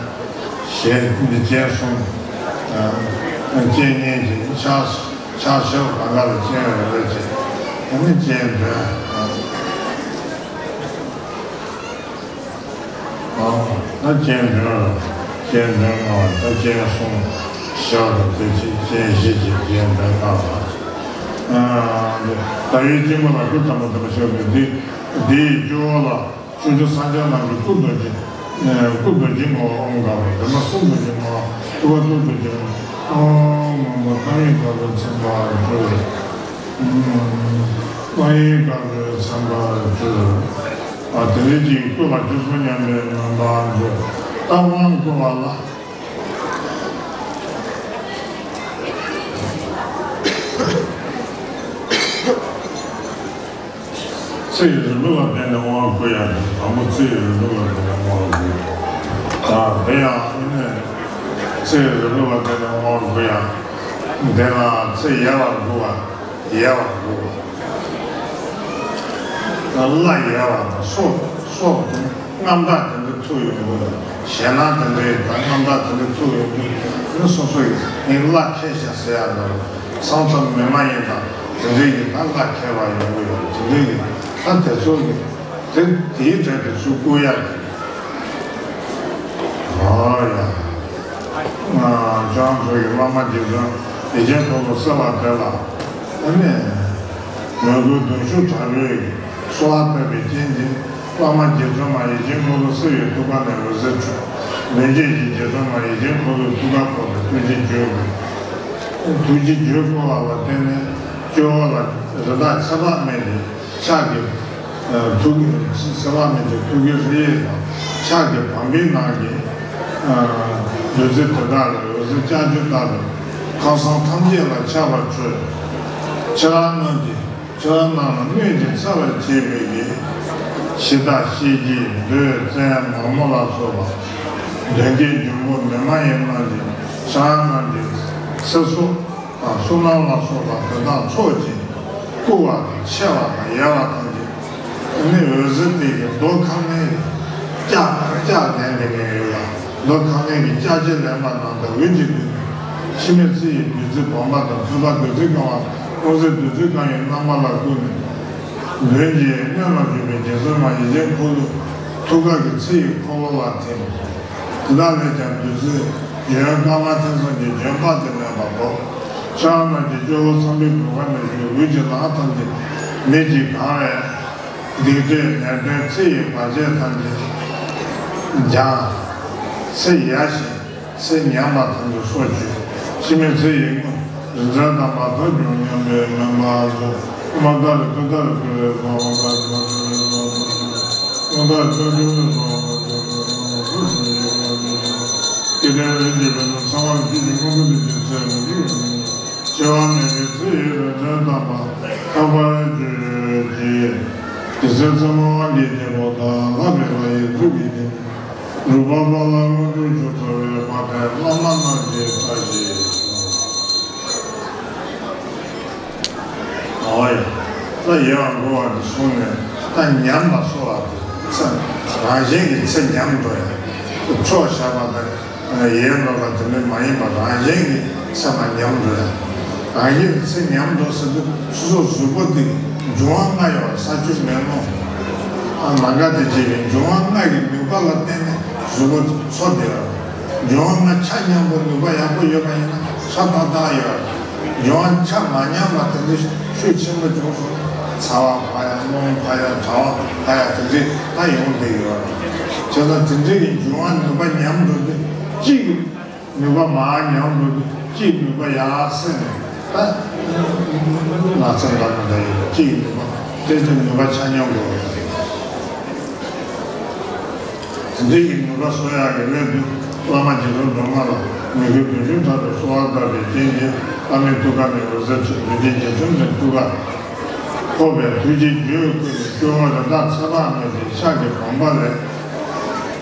ཞེས་འདི་སྤྱན་གསུམ། སྤྱན་གཉིས་ཀྱི་ཕྱག་ཕྱག་ཤོག་གང་ག་ལ་སྤྱན་རེ་རེ་བྱས། ཨ་ནི་སྤྱན་དོན། ད་སྤྱན་དོན་ལ་སྤྱན་དོན་ལྔ་བ་ད་སྤྱན་གསུམ་ཞེས་པ་དང་དེ་ཕྱིར་སྤྱན་བཞི་ཀྱི་སྤྱན་དོན་ལྔ་བ། ད་ཡོད་སྤྱི་མོ་ལ་སྐུ་ཐམ་པ་ཐམ་པ་ཞོག་ནས་འདི་འདིའི་སྤྱི་བོ་ལ་ཆོས་སྐྱོང་སངས་རྒྱས་རྣམས་ཀྱི་སྐུ་རྡོ་རྗེ་སྐུ་རྡོ་རྗེ་ངོ་བོ་ཨོཾ་ག་ར་བདེ་མ་གསུང་རྡོ་རྗེ་ངོ་བོ་ཐུབ་པ་ཐུགས་རྡོ་རྗེ་ངོ་བོ་ཨོཾ་མང་པོ་ཏཱ་ཡི་ག་རུ་ཚན་པ་བཅུ། ཏཱ་ཡི་ག་རུ་ཚན་པ་བཅུ། ཨ་དེ་རིང་གི་སྐུ་ལ་རྒྱུ་སོ་མཉམ་པའི་རྣམ་པ་འདི་ལྟ་བ་བསྐུལ་བ་ལ། ཚེ་ཡི་རིལ་བུ་ལ་བརྟེན་ནས་དབང་བསྐུར་ཡ། དང་པོ་ཚེ་ཡི་རིལ་བུ་ལ་བརྟེན་ནས་དབང་བསྐུར་ཡ། ད་དེ་ཡང་ཨ་ནི་ཚེ་ཡི་རིལ་བུ་ལ་བརྟེན་ནས་དབང་བསྐུར་ཡ། དེ་ལ་ཚེ་ཡལ་བར་བསྐུར་བ། ཡལ་བར་བསྐུར་བ། ད་བླ་ཡལ་བ་དང་སྲོག་སྲོག་དེ་རྔམ་སྐྲག་དེ་འདྲ་ཐུག་ཡོང་གི་རེད། ཞེད་སྣང་དེ་འདྲའི་ད་རྔམ་སྐྲག་དེ་འདྲ་ཐུག་ཡོང་གི་རེད། སོ་སོ་ཡིས་ངའི་བླ་ཁྱེར་ཤག་ཟེར་ཡག་འདྲ་བོ། ས་མཚམས་མི་མ་ཡིན་དང་དེ་འདྲའི་གི་ད་བླ་ཁྱེར་བ་ཡོང་གི་ཡོད་རེད། དེ་འདྲའི་གི་ད་དེ་ཚོ་གི་དེ་དེའི་གྲས་དེ་ཚོ་བསྐུར་ཡག་གི། ཨོ་ཡ། ཁྱེད་རང་ཚོ་ཡི་བླ་མ་རྗེ་བཙུན་ཡེ་ཤེས་འཁོར་ལོ་གསལ་བ་དེ་ལ་ཨ་ནི་མོས་གུས་གདུང་ཤུགས་དྲག་པོས་གསོལ་བ་བཏབ་པའི་རྐྱེན་གྱིས་བླ་མ་རྗེ་བཙུན་མ་ཡེ་ཤེས་འཁོར་ལོ་གསལ་བའི་ཐུགས་ཀ་ནས་འོད་ཟེར་འཕྲོས། མི་མཇེད་ཀྱི་རྗེ་བཙུན་མ་ཡེ་ཤེས་འཁོར་ལོའི་ཐུགས་ཀ་བསྐོར་ཏེ་ཐུགས་རྗེ་བརྗོད་དགོས། ཐུགས་རྗེ་བརྗོད་དགོས་པ་ལ་བརྟེན་ནས་སྤྱི་བོ་ལ་རི་དྭགས་ཚེ་དཔག་མེད་ཀྱི་ཕྱག་གི་ཐུགས་ཀྱི་ཚེ་དཔག་མེད་ཀྱི་ཐུགས་ཀྱི་རིགས་དང་ཕྱག་གི་བམ་པའི་ནང་གི་བདུད་རྩི་དེ་དག་ལས་འོད་ཟེར་ལྕགས་ཀྱུ་ལྟར་དུ་ཁམས་གསུམ་ཐམས་ཅད་ལ་ཁྱབ་པར་འཕྲོས། ཁྱེད་རང་རྣམས་ཀྱི་ཁྱེད་རང་རྣམས་ལ་སྨོས་ཅིང་འཚལ་བར་བྱེད་པའི་གི་གཞི་བདག་གཤེད་ཀྱི་མདོས་བཙན་མ་མོ་ལ་སོགས་པ་མདུན་བསྐྱེད་འབྱུང་པོ་མི་མ་ཡིན་རྣམས་ཀྱི་ཁྱེད་རང་རྣམས་ཀྱི་ཚེ་སྲོག་དང་བསོད་ནམས་ལ་སོགས་པ་དེ་དག་ཚོགས་ཀྱིས་བསྐུལ་བ་དང་མཆེ་བ་དང་ཡལ་བ་ཐམས་ཅད་ནི་འོད་ཟེར་དེ་གི་རྡོ་ཁ་ནས་ཀྱག་ཀྱག་ལེན་དེ་གི་ཡོད་ལ། རྡོ་ཁ་ནས་ཀྱི་ལྕགས་ཀྱི་ལེན་པ་ནང་དུ་འོད་ཀྱི་འདུས་ནས་འཆི་མེད་ཚེ་ཡི་བདུད་རྩི་སྦོམ་པ་དང་ཐུབ་པ་བདུད་རྩི་གང་བ་སྤུངས་ཟེར་བདུད་རྩི་གང་ཡི་རྣམ་པ་ལ་བསྐུར་ནས་མདུན་གྱི་མངོན་ལ་བཞུགས་པའི་རྗེ་བཙུན་མ་ཡེ་ཤེས་འཁོར་ལོའི་ཐུགས་ཀ་གི་ཚེ་ཡི་འཁོར་ལོ་ལ་ཐིམ། དེ་དག་ལས་ཀྱང་བདུད་རྩི་ཡོན་བཀའ་མ་ཐེག་མཚམས་ཀྱི་ལྗོན་པ་དེ་མེད་པར་བོར། ཁྱེད་རང་རྣམས་ཀྱི་སྤྱི་བོ་ཚངས་པའི་གོས་ཁ་ནས་བཞུགས་འོད་ཀྱི་ལྷ་ཐམས་ཅད་མི་གཅིག་གང་བས། སྡིག་སྒྲིབ་ནད་གདོན་ཚེ་ཡི་བར་ཆད་ཐམས་ཅད་སྦྱངས། ཚེ་ཡལ་ཞིང་ཚེ་ཉམས་པ་ཐམས་ཅད་སོར་ཆུད། འཆི་མེད་ཚེ་ཡི་དངོས། རིག་འཛིན་དམ་པ་ཐོབ་འགྱུར་སྙམ་པའི་སྨོན་པ་ལ། ཨོཾ་ཏཱ་རེ་ཏུཏྟཱ་རེ་ཏུ་རེ་སྭཱ་ཧཱ། ཨོཾ་ཏཱ་རེ་ཏུཏྟཱ་རེ་ཏུ་རེ་སྭཱ་ཧཱ། ཨོཾ་ཏཱ་རེ་ཏུཏྟཱ་རེ་ཏུ་རེ་སྭཱ་ཧཱ། སྐལ་ལྡན་རིགས་ཀྱི་བུ་ཚང་མར་ཆོས་ཀྱི་དངོས་པོ་འདི་ཡི་ཚེ་རིང་པོར་སྐྱེ་བ་མེད་པའི་ཚེ་ཡི་རིག་འཛིན་དམ་པ་ཐོབ་པར་གྱུར་ཅིག། དེ་ཚེ་ཚེ་དམར་དབང་གི་རྒྱལ་པོ་དང་ལྷ་མི་ལ་ཡི་གཙུག་གི་རྒྱན། རུ་པ་པ་ལ་དངོས་གྲུབ་མཆོག་ཐོབ་པའི་མ་ཕྲད་བླ་མ་རྣམས་ཀྱི་བཀྲ་ཤིས་ཤོག། ཨོ་ཡ། ད་ཡལ་བར་བསྐུར་བ་དེ་གསུངས་ནས་ད་ཉམས་པ་གསོ་བ་དེ་ཚེ་རང་བཞིན་གྱིས་ཚེ་ཉམས་འགྲོ་ཡ། ཁྲོ་བཞག་པ་དང་ཡལ་འགྲོ་བ་དེ་འདྲ་མ་ཡིན་པར་རང་བཞིན་གྱིས་ཚེ་མ་ཉམས་འགྲོ་ཡ། རང་བཞིན་གྱིས་ཚེ་ཉམས་འགྲོ་ཟེར་དུས་སོ་སོ་གཟུགས་པོ་དེ་འབྱུང་བ་ལྔ་ཡོད་ས་ཆུ་མེ་རླུང་། ཨ་ནམ་མཁའ་དང་བཅས་པའི་འབྱུང་བ་ལྔ་ཡི་ནུས་པ་ལ་བརྟེན་ནས་གཟུགས་པོ་འཚོ་བསྡད་ཡོད། འབྱུང་བ་ལྔ་ཆ་མཉམ་པོ་ནུས་པ་ཡག་པོ་ཡོད་པ་ཡིན་ན་ཤ་ཏག་ཏག་ཡོད། འབྱུང་བ་ཆ་མ་མཉམ་པ་དེ་འདྲའི་ཤུགས་ཆེན་པོ་བྱུང་སོང་ན་ཚ་བ་འཕར་ཡ། རླུང་འཕར་ཡ། གྲང་བ་འཕར་ཡ། དེ་འདྲའི་ད་ཡོང་བསྡད་ཡོད། བྱས་ཙང་དེ་འདྲའི་གི་འབྱུང་བ་ནུས་པ་ཉམས་འགྲོ་དུས་གཅིག་ནུས་པ་མར་ཉམས་འགྲོ་དུས་གཅིག་ནུས་པ་ཡར་སེང་ནས་ད་ན་ཚ་འདྲ་མི་འདྲ་ཡོད། གཅིག་ནུས་པ་དེ་ཚོ་ནུས་པ་ཆ་མཉམ་དགོས་པ་རེད། འདི་ཡི་ནུས་པ་གསོ་ཡག་གི་སླད་དུ་བླ་མ་རྗེ་བཙུན་སྒྲོལ་མ་ལ་མོས་གུས་དུང་ཕྱུར་བརྡབས་པའི་གསོལ་བ་བཏབ་པའི་རྐྱེན་གྱིས། བླ་མའི་ཐུགས་ཀ་ནས་འོད་ཟེར་འཕྲོས། འདུས་བྱས་རྗེ་བཙུན་གྱི་ཐུགས་ཀ་ཕོག་པས་ཐུགས་རྗེའི་རྒྱུད་བསྐུལ་ནས་སྤྱི་བོ་རི་དྭགས་ཚེ་དཔག་མེད་ཀྱི་ཕྱག་གི་བུམ་པ་ལས།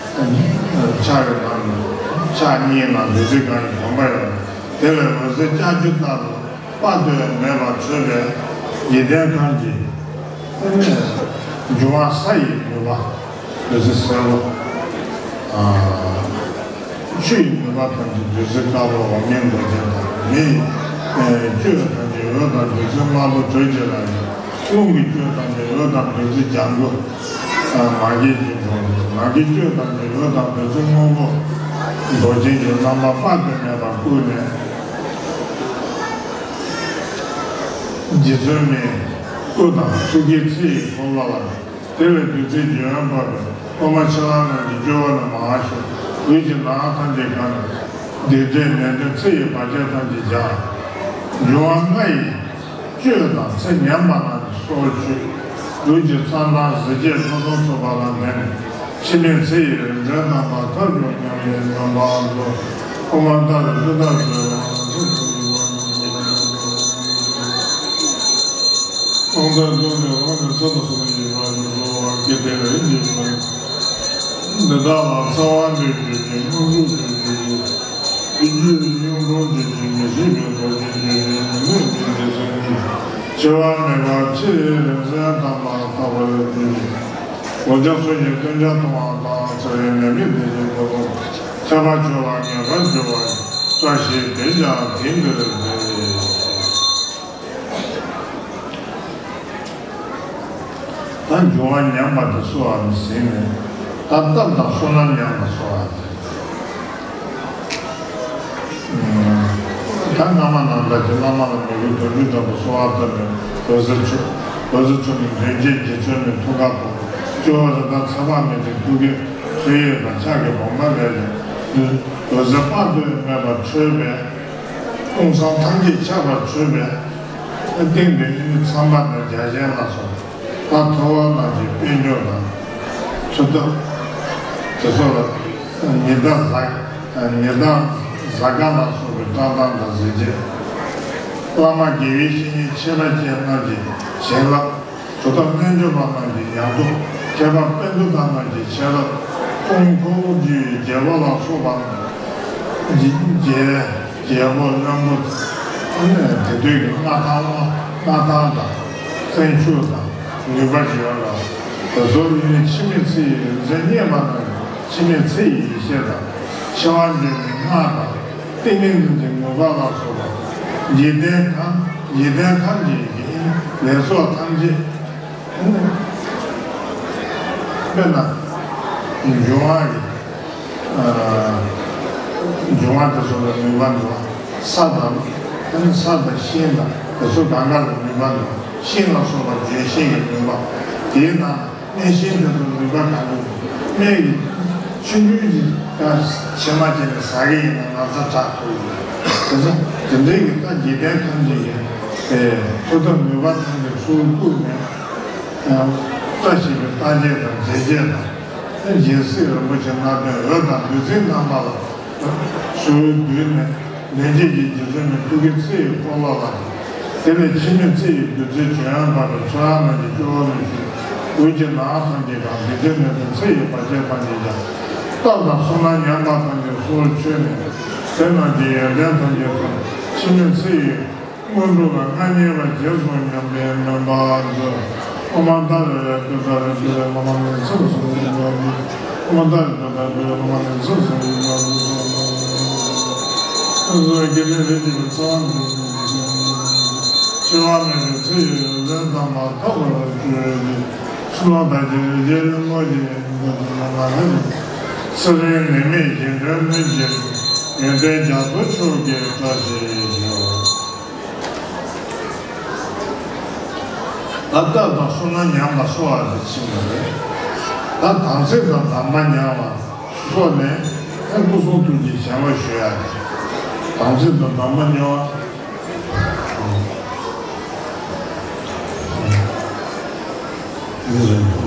ཕྱག་གི་ནང་ནས་ཕྱག་གཉིས་ནང་བདུད་རྩི་གང་ཡིན་བུམ་པ་ཡོད། དེ་ལས་འོད་ཟེར་ལྕགས་ཀྱུ་ལྟར་དུ་དཔག་ཏུ་མེད་པར་འཕྲོས་པས་འཇིག་རྟེན་ཁམས་ཀྱི་འབྱུང་བ་ས་ཡི་ནུས་པ། བདུད་རྩི་སེར་པོ། ཆུ་ཡི་ནུས་པ་ཐམས་ཅད་བདུད་རྩི་དཀར་པོ་འོག་མིན་རྡོ་རྗེ་དང་། མེ་ཡི་གཅོད་ཐམས་ཅད་འོད་དང་བདུད་རྩི་དམར་པོ་དྲོད་ཀྱི་རང་བཞིན། རླུང་གི་གཅོད་ཐམས་ཅད་འོད་དང་བདུད་རྩི་ལྗང་གུ། མ་སྐྱེས་ཀྱི་འབྱུང་གནས། ངང་གིས་བསྐྱོད་དང་འདི་འོད་དང་བདུད་རྩི་སྔོན་པོ། རྡོ་རྗེ་ཡི་རྣམ་པ་དཔག་ཏུ་མེད་པ་བཀུག་ནས། རྗེ་བཙུན་མའི་སྐུ་དང་ཐུགས་ཀའི་ཚེ་ཡི་འཁོར་ལོ་ལ། དེ་ལས་བདུད་རྩིའི་རྒྱལ་བ་འབར་བའི་སློབ་མ་ཆེ་བ་རྣམས་ཀྱི་སྤྱི་བོ་ནས་མར་བྱུང་། ལུས་ཀྱི་ནང་ཐམས་ཅད་གང་ནས་བདུད་རྩིའི་ནད་གདོན་ཚེ་ཡི་བར་ཆད་ཐམས་ཅད་སྦྱངས། འབྱུང་བ་ལྔ་ཡི་གཅོད་དང་ཚེ་ཉམས་པ་རྣམས་ཀྱི་སྲོག་གཅོད། ལུས་ཀྱི་མཚམས་དང་གཟི་བརྗིད་ཁྲོ་གདུང་ཚུགས་པ་ལ་བརྟེན་ནས་འཆི་མེད་ཚེ་ཡི་རིག་འཛིན་རྣམ་པར་ཐར་འགྱུར་སྙམ་པའི་སྨོན་ལམ་སྩོལ། ཨོཾ་ཏཱ་རེ་ཏུཏྟཱ་ཛེ་ཝ་ན་ཚེ་ཚེ་ཡི་བར་དུ་གསོལ་བ་འདེབས། ཨོཾ་ཏཱ་རེ་ཏུཏྟཱ་ཛེ་ཝ་ན་ཚེ་དང་གསུམ་གྱི་བར་དུ་གསོལ་བ་འདེབས། དེ་ལས་འདི་བར་འདི་དག་ལ་ཚེ་དབང་དུ་གྱུར་ཅིང་དངོས་གྲུབ་ཏུ་གྱུར་ཅིག། ཀྱི་རྒྱུད་ལ་གཡུང་དྲུང་གི་ཞིང་མི་ཤིགས་པའི་རྡོ་རྗེ་ཆོས་ཀྱི་ནུས་མེད་མི་འདི་ཚོ་ནི། འཆི་བ་མེད་པ་ཕྱིར་རིང་བསྲེལ་དམ་པ་ཐོབ་པར་འགྱུར་ཞིང་། འོ་ཇ་སོགས་ཀྱི་སྟོན་ཆ་མཐོང་བ་དང་། ཚེ་རིང་ནད་མེད་བདེ་ཞིང་ཁོག་ཁོག་ཁྱད་པར་ཆོས་ལ་ངེས་པར་འགྱུར་བ་ཡི། བཀྲ་ཤིས་དེས་ཀྱང་དེང་འདིར་བདེ། ད་འབྱུང་བ་ཉམས་པ་དེ་གསོ་བ་ནི་ཟིན་ནས། ད་སྟབས་དང་བསོད་ནམས་ཉམས་པ་གསོ་བ་དེ། ད་སྔ་མ་ནང་ལྟར་གྱི་བླ་མ་ལ་མོས་གུས་དོན་བསྡུ་ལྟ་བུ་གསོལ་བ་བཏབ་ནས་འོད་ཟེར་འཕྲོས། འོད་ཟེར་འཕྲོས་ནས་འདུས་བྱས་རྗེ་བཙུན་མའི་ཐུགས་ཀ་ཕོག། སྤྱི་བོ་རི་དྭགས་ཚེ་དཔག་མེད་ཀྱི་ཐུགས་ཀའི་མཆོད་ཡོན་དང་ཕྱག་གི་བུམ་པ་ལས་འོད་ཟེར་དཔག་ཏུ་མེད་པ་འཕྲོས་པས། དཔུང་བསམ་ཐམས་ཅད་ཁྱབ་པར་འཕྲོས་པས། སྟེང་དུ་ཨེ་ནི་ཚངས་པ་དང་བརྒྱ་བྱིན་ལ་སོགས་པ་ཐུབ་པ་རྣམས་ཀྱི་དཔལ་འབྱོར་དང་མཐུ་སྟོབས། དེ་སོགས་ལ་ཉི་ཟླ་གཟའ་ཉི་ཟླ་གཟའ་སྐར་ལ་སོགས་པའི་བཀྲག་མདངས་དང་གཟི་བརྗིད། བླ་མ་དགེ་བའི་བཤེས་གཉེན་ཁྱད་པར་ཅན་རྣམས་ཀྱི་བྱིན་རླབས། གྲུབ་མཐའ་རྣལ་འབྱོར་པ་རྣམས་ཀྱི་ཉམས་རྟོགས། མཁས་པ་པཎྜི་ཏ་རྣམས་ཀྱི་མཁྱེན་རབ། ཀོང་ཕོ་བོ་རྒྱུད་རྒྱལ་པོ་ལ་སོགས་པ་རྣམས་ཀྱི་རྒྱལ་རྒྱལ་པོ་བློན་པོ། ཨ་ནི་དེ་དུས་ཀྱི་མངའ་ཐང་མངའ་ཐང་དང་བཙན་ཕྱུག་དང་ནུས་པ་ཞེས་པ་ལ། དེ་ཚོ་ནི་འཆི་མེད་ཚེ་ཡི་རིག་འཛིན་བརྙེས་པ་དང་འཆི་མེད་ཚེ་ཡི་ཡེ་ཤེས་དང་། འཆི་བ་འཇོམས་པའི་སྔགས་དང་། ཏིང་ངེ་འཛིན་གྱི་ནུས་པ་ལ་སོགས་པ། འཇིག་རྟེན་ཁམས་འཇིག་རྟེན་ཁམས་ཀྱི་ལས་ཚོགས་ཐམས་ཅད། དཔེར་ན། འབྱུང་བ་ཡི། འབྱུང་བ་དེ་ཚོ་ལ་ནུས་པ་འདུག། ས་དང་། ས་དང་ཤིང་དང་དེ་ཚོ་གང་ག་ལ་ནུས་པ་འདུག། ཤིང་ལ་སོགས་པ་ལྗོན་ཤིང་གི་ནུས་པ། དེའི་ནང་། སྨན་ཤིང་དེ་ཚོ་ནུས་པ་གང་ཡོད། སྨན་གྱི་ཆུང་ཆུང་ཞིག་ད་ཕྱེ་མ་བྱས་ནས་ཟ་གི་ཡིན་ན་ན་ཚ་དྲག་ཐུབ་ཡོད། དེ་ཚོ་དེ་འདྲའི་གི་ད་འཇིག་རྟེན་ཐམས་ཅད་ཀྱི་མཐུ་སྟོབས་ནུས་པ་ཐམས་ཅད་ཚུར་བཀུག་ནས། བཀྲ་ཤིས་པའི་རྟགས་བརྒྱད་དང་མཛེས་བརྒྱད་དང་། སྦྱིན་སྲེག་རིན་པོ་ཆེ་སྣ་བདུན་འོད་དང་བདུད་རྩིའི་རྣམ་པ་ལ། ཚུར་བསྡུས་ནས་ལན་གཅིག་གིས་རྗེ་བཙུན་མའི་ཐུགས་ཀའི་ཚེ་ཡི་འཁོར་ལོ་ལ། དེ་ནས་འཆི་མེད་ཚེ་ཡི་བདུད་རྩིའི་བྱོན་ཡང་འབར་བའི་ཚོགས་རྣམས་ཀྱི་སྤྱི་བོ་ནས་ཞུགས། ལུས་ཀྱི་ནང་ཐམས་ཅད་གང་། བདུད་རྩིའི་ནད་དང་ཚེ་ཡི་བར་ཆད་ཐམས་ཅད་ཀྱང་། སྟབས་དང་བསོད་ནམས་ཉམས་པ་ཐམས་ཅད་སོར་ཆུད་ནས། དེ་རྣམས་ཀྱི་ཡོན་ཏན་ཐམས་ཅད་ཐོབ། འཆི་མེད་ཚེ་ཡི་དངོས་གྲུབ་ལ་མངའ་བརྙེས་པར་བགྱིས་སོ་སྙམ་པའི་སྨོན་པ་མཛོད། ཨོཾ་ཏཱ་རེ་ཏུཏྟཱ་རེ་ཏུ་རེ་བླ་མ་ནི་ཚུར་སོང་ཡིན་པ་ནི། ཨོཾ་ཏཱ་རེ་ཏུཏྟཱ་རེ་ཏུ་རེ་བླ་མ་ནི་ཚུར་སོང་ཡིན་པ་ནི། ཨོ་ཟོ་དགེ་འདུན་རིན་ཆེན་གྱི་ཚེ་དབང་དུ། འཆི་བ་མེད་པའི་ཚེ་ཡི་ལས་དང་མ་ཐོབ་པར་གྱུར་ཏེ། ཕྱི་ལོགས་དག་གི་རིགས་ཀྱི་རིན་པོ་ཆེ་ཡིན་པ་དང་མ་ལུས། ཚེ་རིང་ནད་མེད་ཞིང་བྲན་སྨོན་ཅིང་། ཡོན་ཏན་རྒྱ་མཚོ་མཆོག་གི་བཀྲ་ཤིས་ཤོག། ད་སྟབས་དང་བསོད་ནམས་ཉམས་པ་གསོ་བ་དེ་ཕྱིན་པ་རེད། ད་དམ་ཚིག་དང་དམ་པ་ཉམས་པ་གསོ་ནས་ཨ་སྐུ་གསུང་ཐུགས་ཀྱི་བྱིན་རླབས་ཞུ་ཡ་རེད། དམ་ཚིག་དང་དམ་པ་ཉམས་པ། འདི་རེད།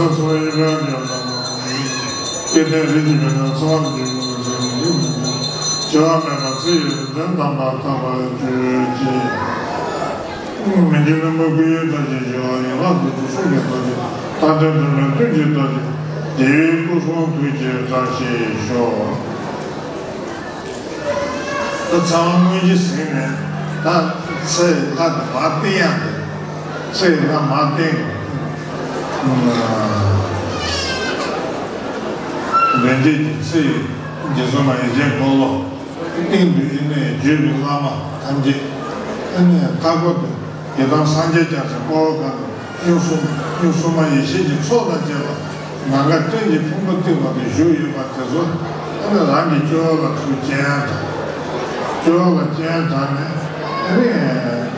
ཚེ་འཚོ་བའི་དབྱིངས་ཀ་འགྱུར་ལ་མ་ལུས། སྐལ་ལྡན་རིགས་ཀྱི་བུ་དང་འཚོ་བ་འདུས་པའི་ཚེ་འདུས་མི་འགྱུར། འཆི་བ་མེད་པར་ཚེ་ཡི་དོན་དམ་པར་ཐོབ་པར་གྱུར་ཅིག། མི་མཇེད་བློན་པོ་སྐུ་ཡི་བཀྲ་ཤིས་ཞུ་བ་ཡན་ལག་དྲུག་ཅུ་གསུང་གི་རྡོ་རྗེ། མཐའ་བྲལ་དོན་མེད་བདུད་ཀྱི་རྡོ་རྗེ། རྒྱལ་བའི་སྐུ་གསུང་ཐུགས་ཀྱི་བཀྲ་ཤིས་ཤོག། ད་ཚང་མ་དངོས་གཞི་ཟིན་ནས་ད་ཚེ་ཡི་ལྷ་དེ་མར་བསྟན་ཡག་དེ། ཚེ་ཡི་ལྷ་མར་བསྟན་དགོས། ལན་འདེབས་ཀྱི་ཚེ་ཡི་རྗེ་བཙུན་མ་ཡེ་ཤེས་འཁོར་ལོ། སྟེང་དུ་ཨེ་ནས་བརྒྱུད་པའི་བླ་མ་ཐམས་ཅད། ཨེ་ནས་མཐའ་སྐོར་དུ་ཡི་དམ་སངས་རྒྱས་བརྒྱ་བྱིན་དཔའ་བོ་གང་དང་གཡུལ་སྲུང་། གཡུལ་སྲུང་མ་ཡེ་ཤེས་ཀྱི་ཚོགས་དང་བཅས་པ་ནམ་མཁའ་སྤྲིན་གྱི་ཕུང་པོ་གཏིང་བར་དུ་བཞུགས་ཡོད་པ་དེ་ཚོ། ཨེ་ནས་རང་གི་སྤྱི་བོ་ལ་ཐུགས་སྤྱན་དྲངས། སྤྱི་བོ་ལ་སྤྱན་དྲངས་ནས་ཨེ་ནས།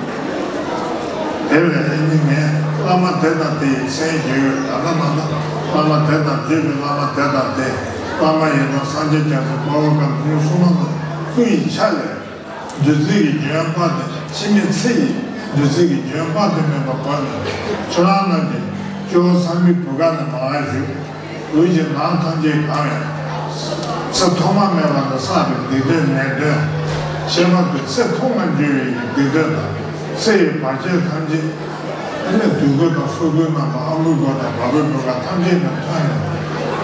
དེ་ལས་ཨེ་ནི་ངས་བླ་མ་དེ་དང་དེ་ཡི་མཚན་ཞུས་ཡོད། ད་ལྟ་མ་ད་བླ་མ་དེ་དང་བརྒྱུད་པའི་བླ་མ་དེ་དང་དེ། བླ་མ་ཡི་དམ་སངས་རྒྱས་བརྒྱ་བྱིན་དཔའ་བོ་གང་དང་གཡུལ་སྲུང་མ་རྣམས་སྐུ་ཡི་ཆ་ལས་བདུད་རྩི་གི་རྒྱུན་སྤངས་ཏེ་འཆི་མེད་ཚེ་ཡི་བདུད་རྩི་གི་རྒྱུན་སྤངས་ཏེ་མེད་པར་བབས་ནས་ཁྱེད་རང་རྣམས་ཀྱི་སྤྱི་བོ་ཚངས་པའི་བུ་ག་ནས་མར་བཞུགས། ལུས་ཀྱི་ནང་ཐམས་ཅད་གང་ཡང་། ཚེ་ཐོག་མ་མེད་པ་ནས་བསགས་པའི་སྡིག་སྒྲིབ་ནད་གདོན། ཁྱད་པར་དུ་ཚེ་ཐོག་མ་འགྱུར་བའི་སྡིག་སྒྲིབ་དང་། ཚེ་ཡི་བར་ཆད་ཐམས་ཅད། ཨ་ནི་བདུད་མགོ་དང་སོར་མགོའི་རྣམ་པ། ཨ་མགོའི་མགོ་དང་བ་སྤུའི་མགོ་ཐམས་ཅད་ནས་ཐོན་ནས།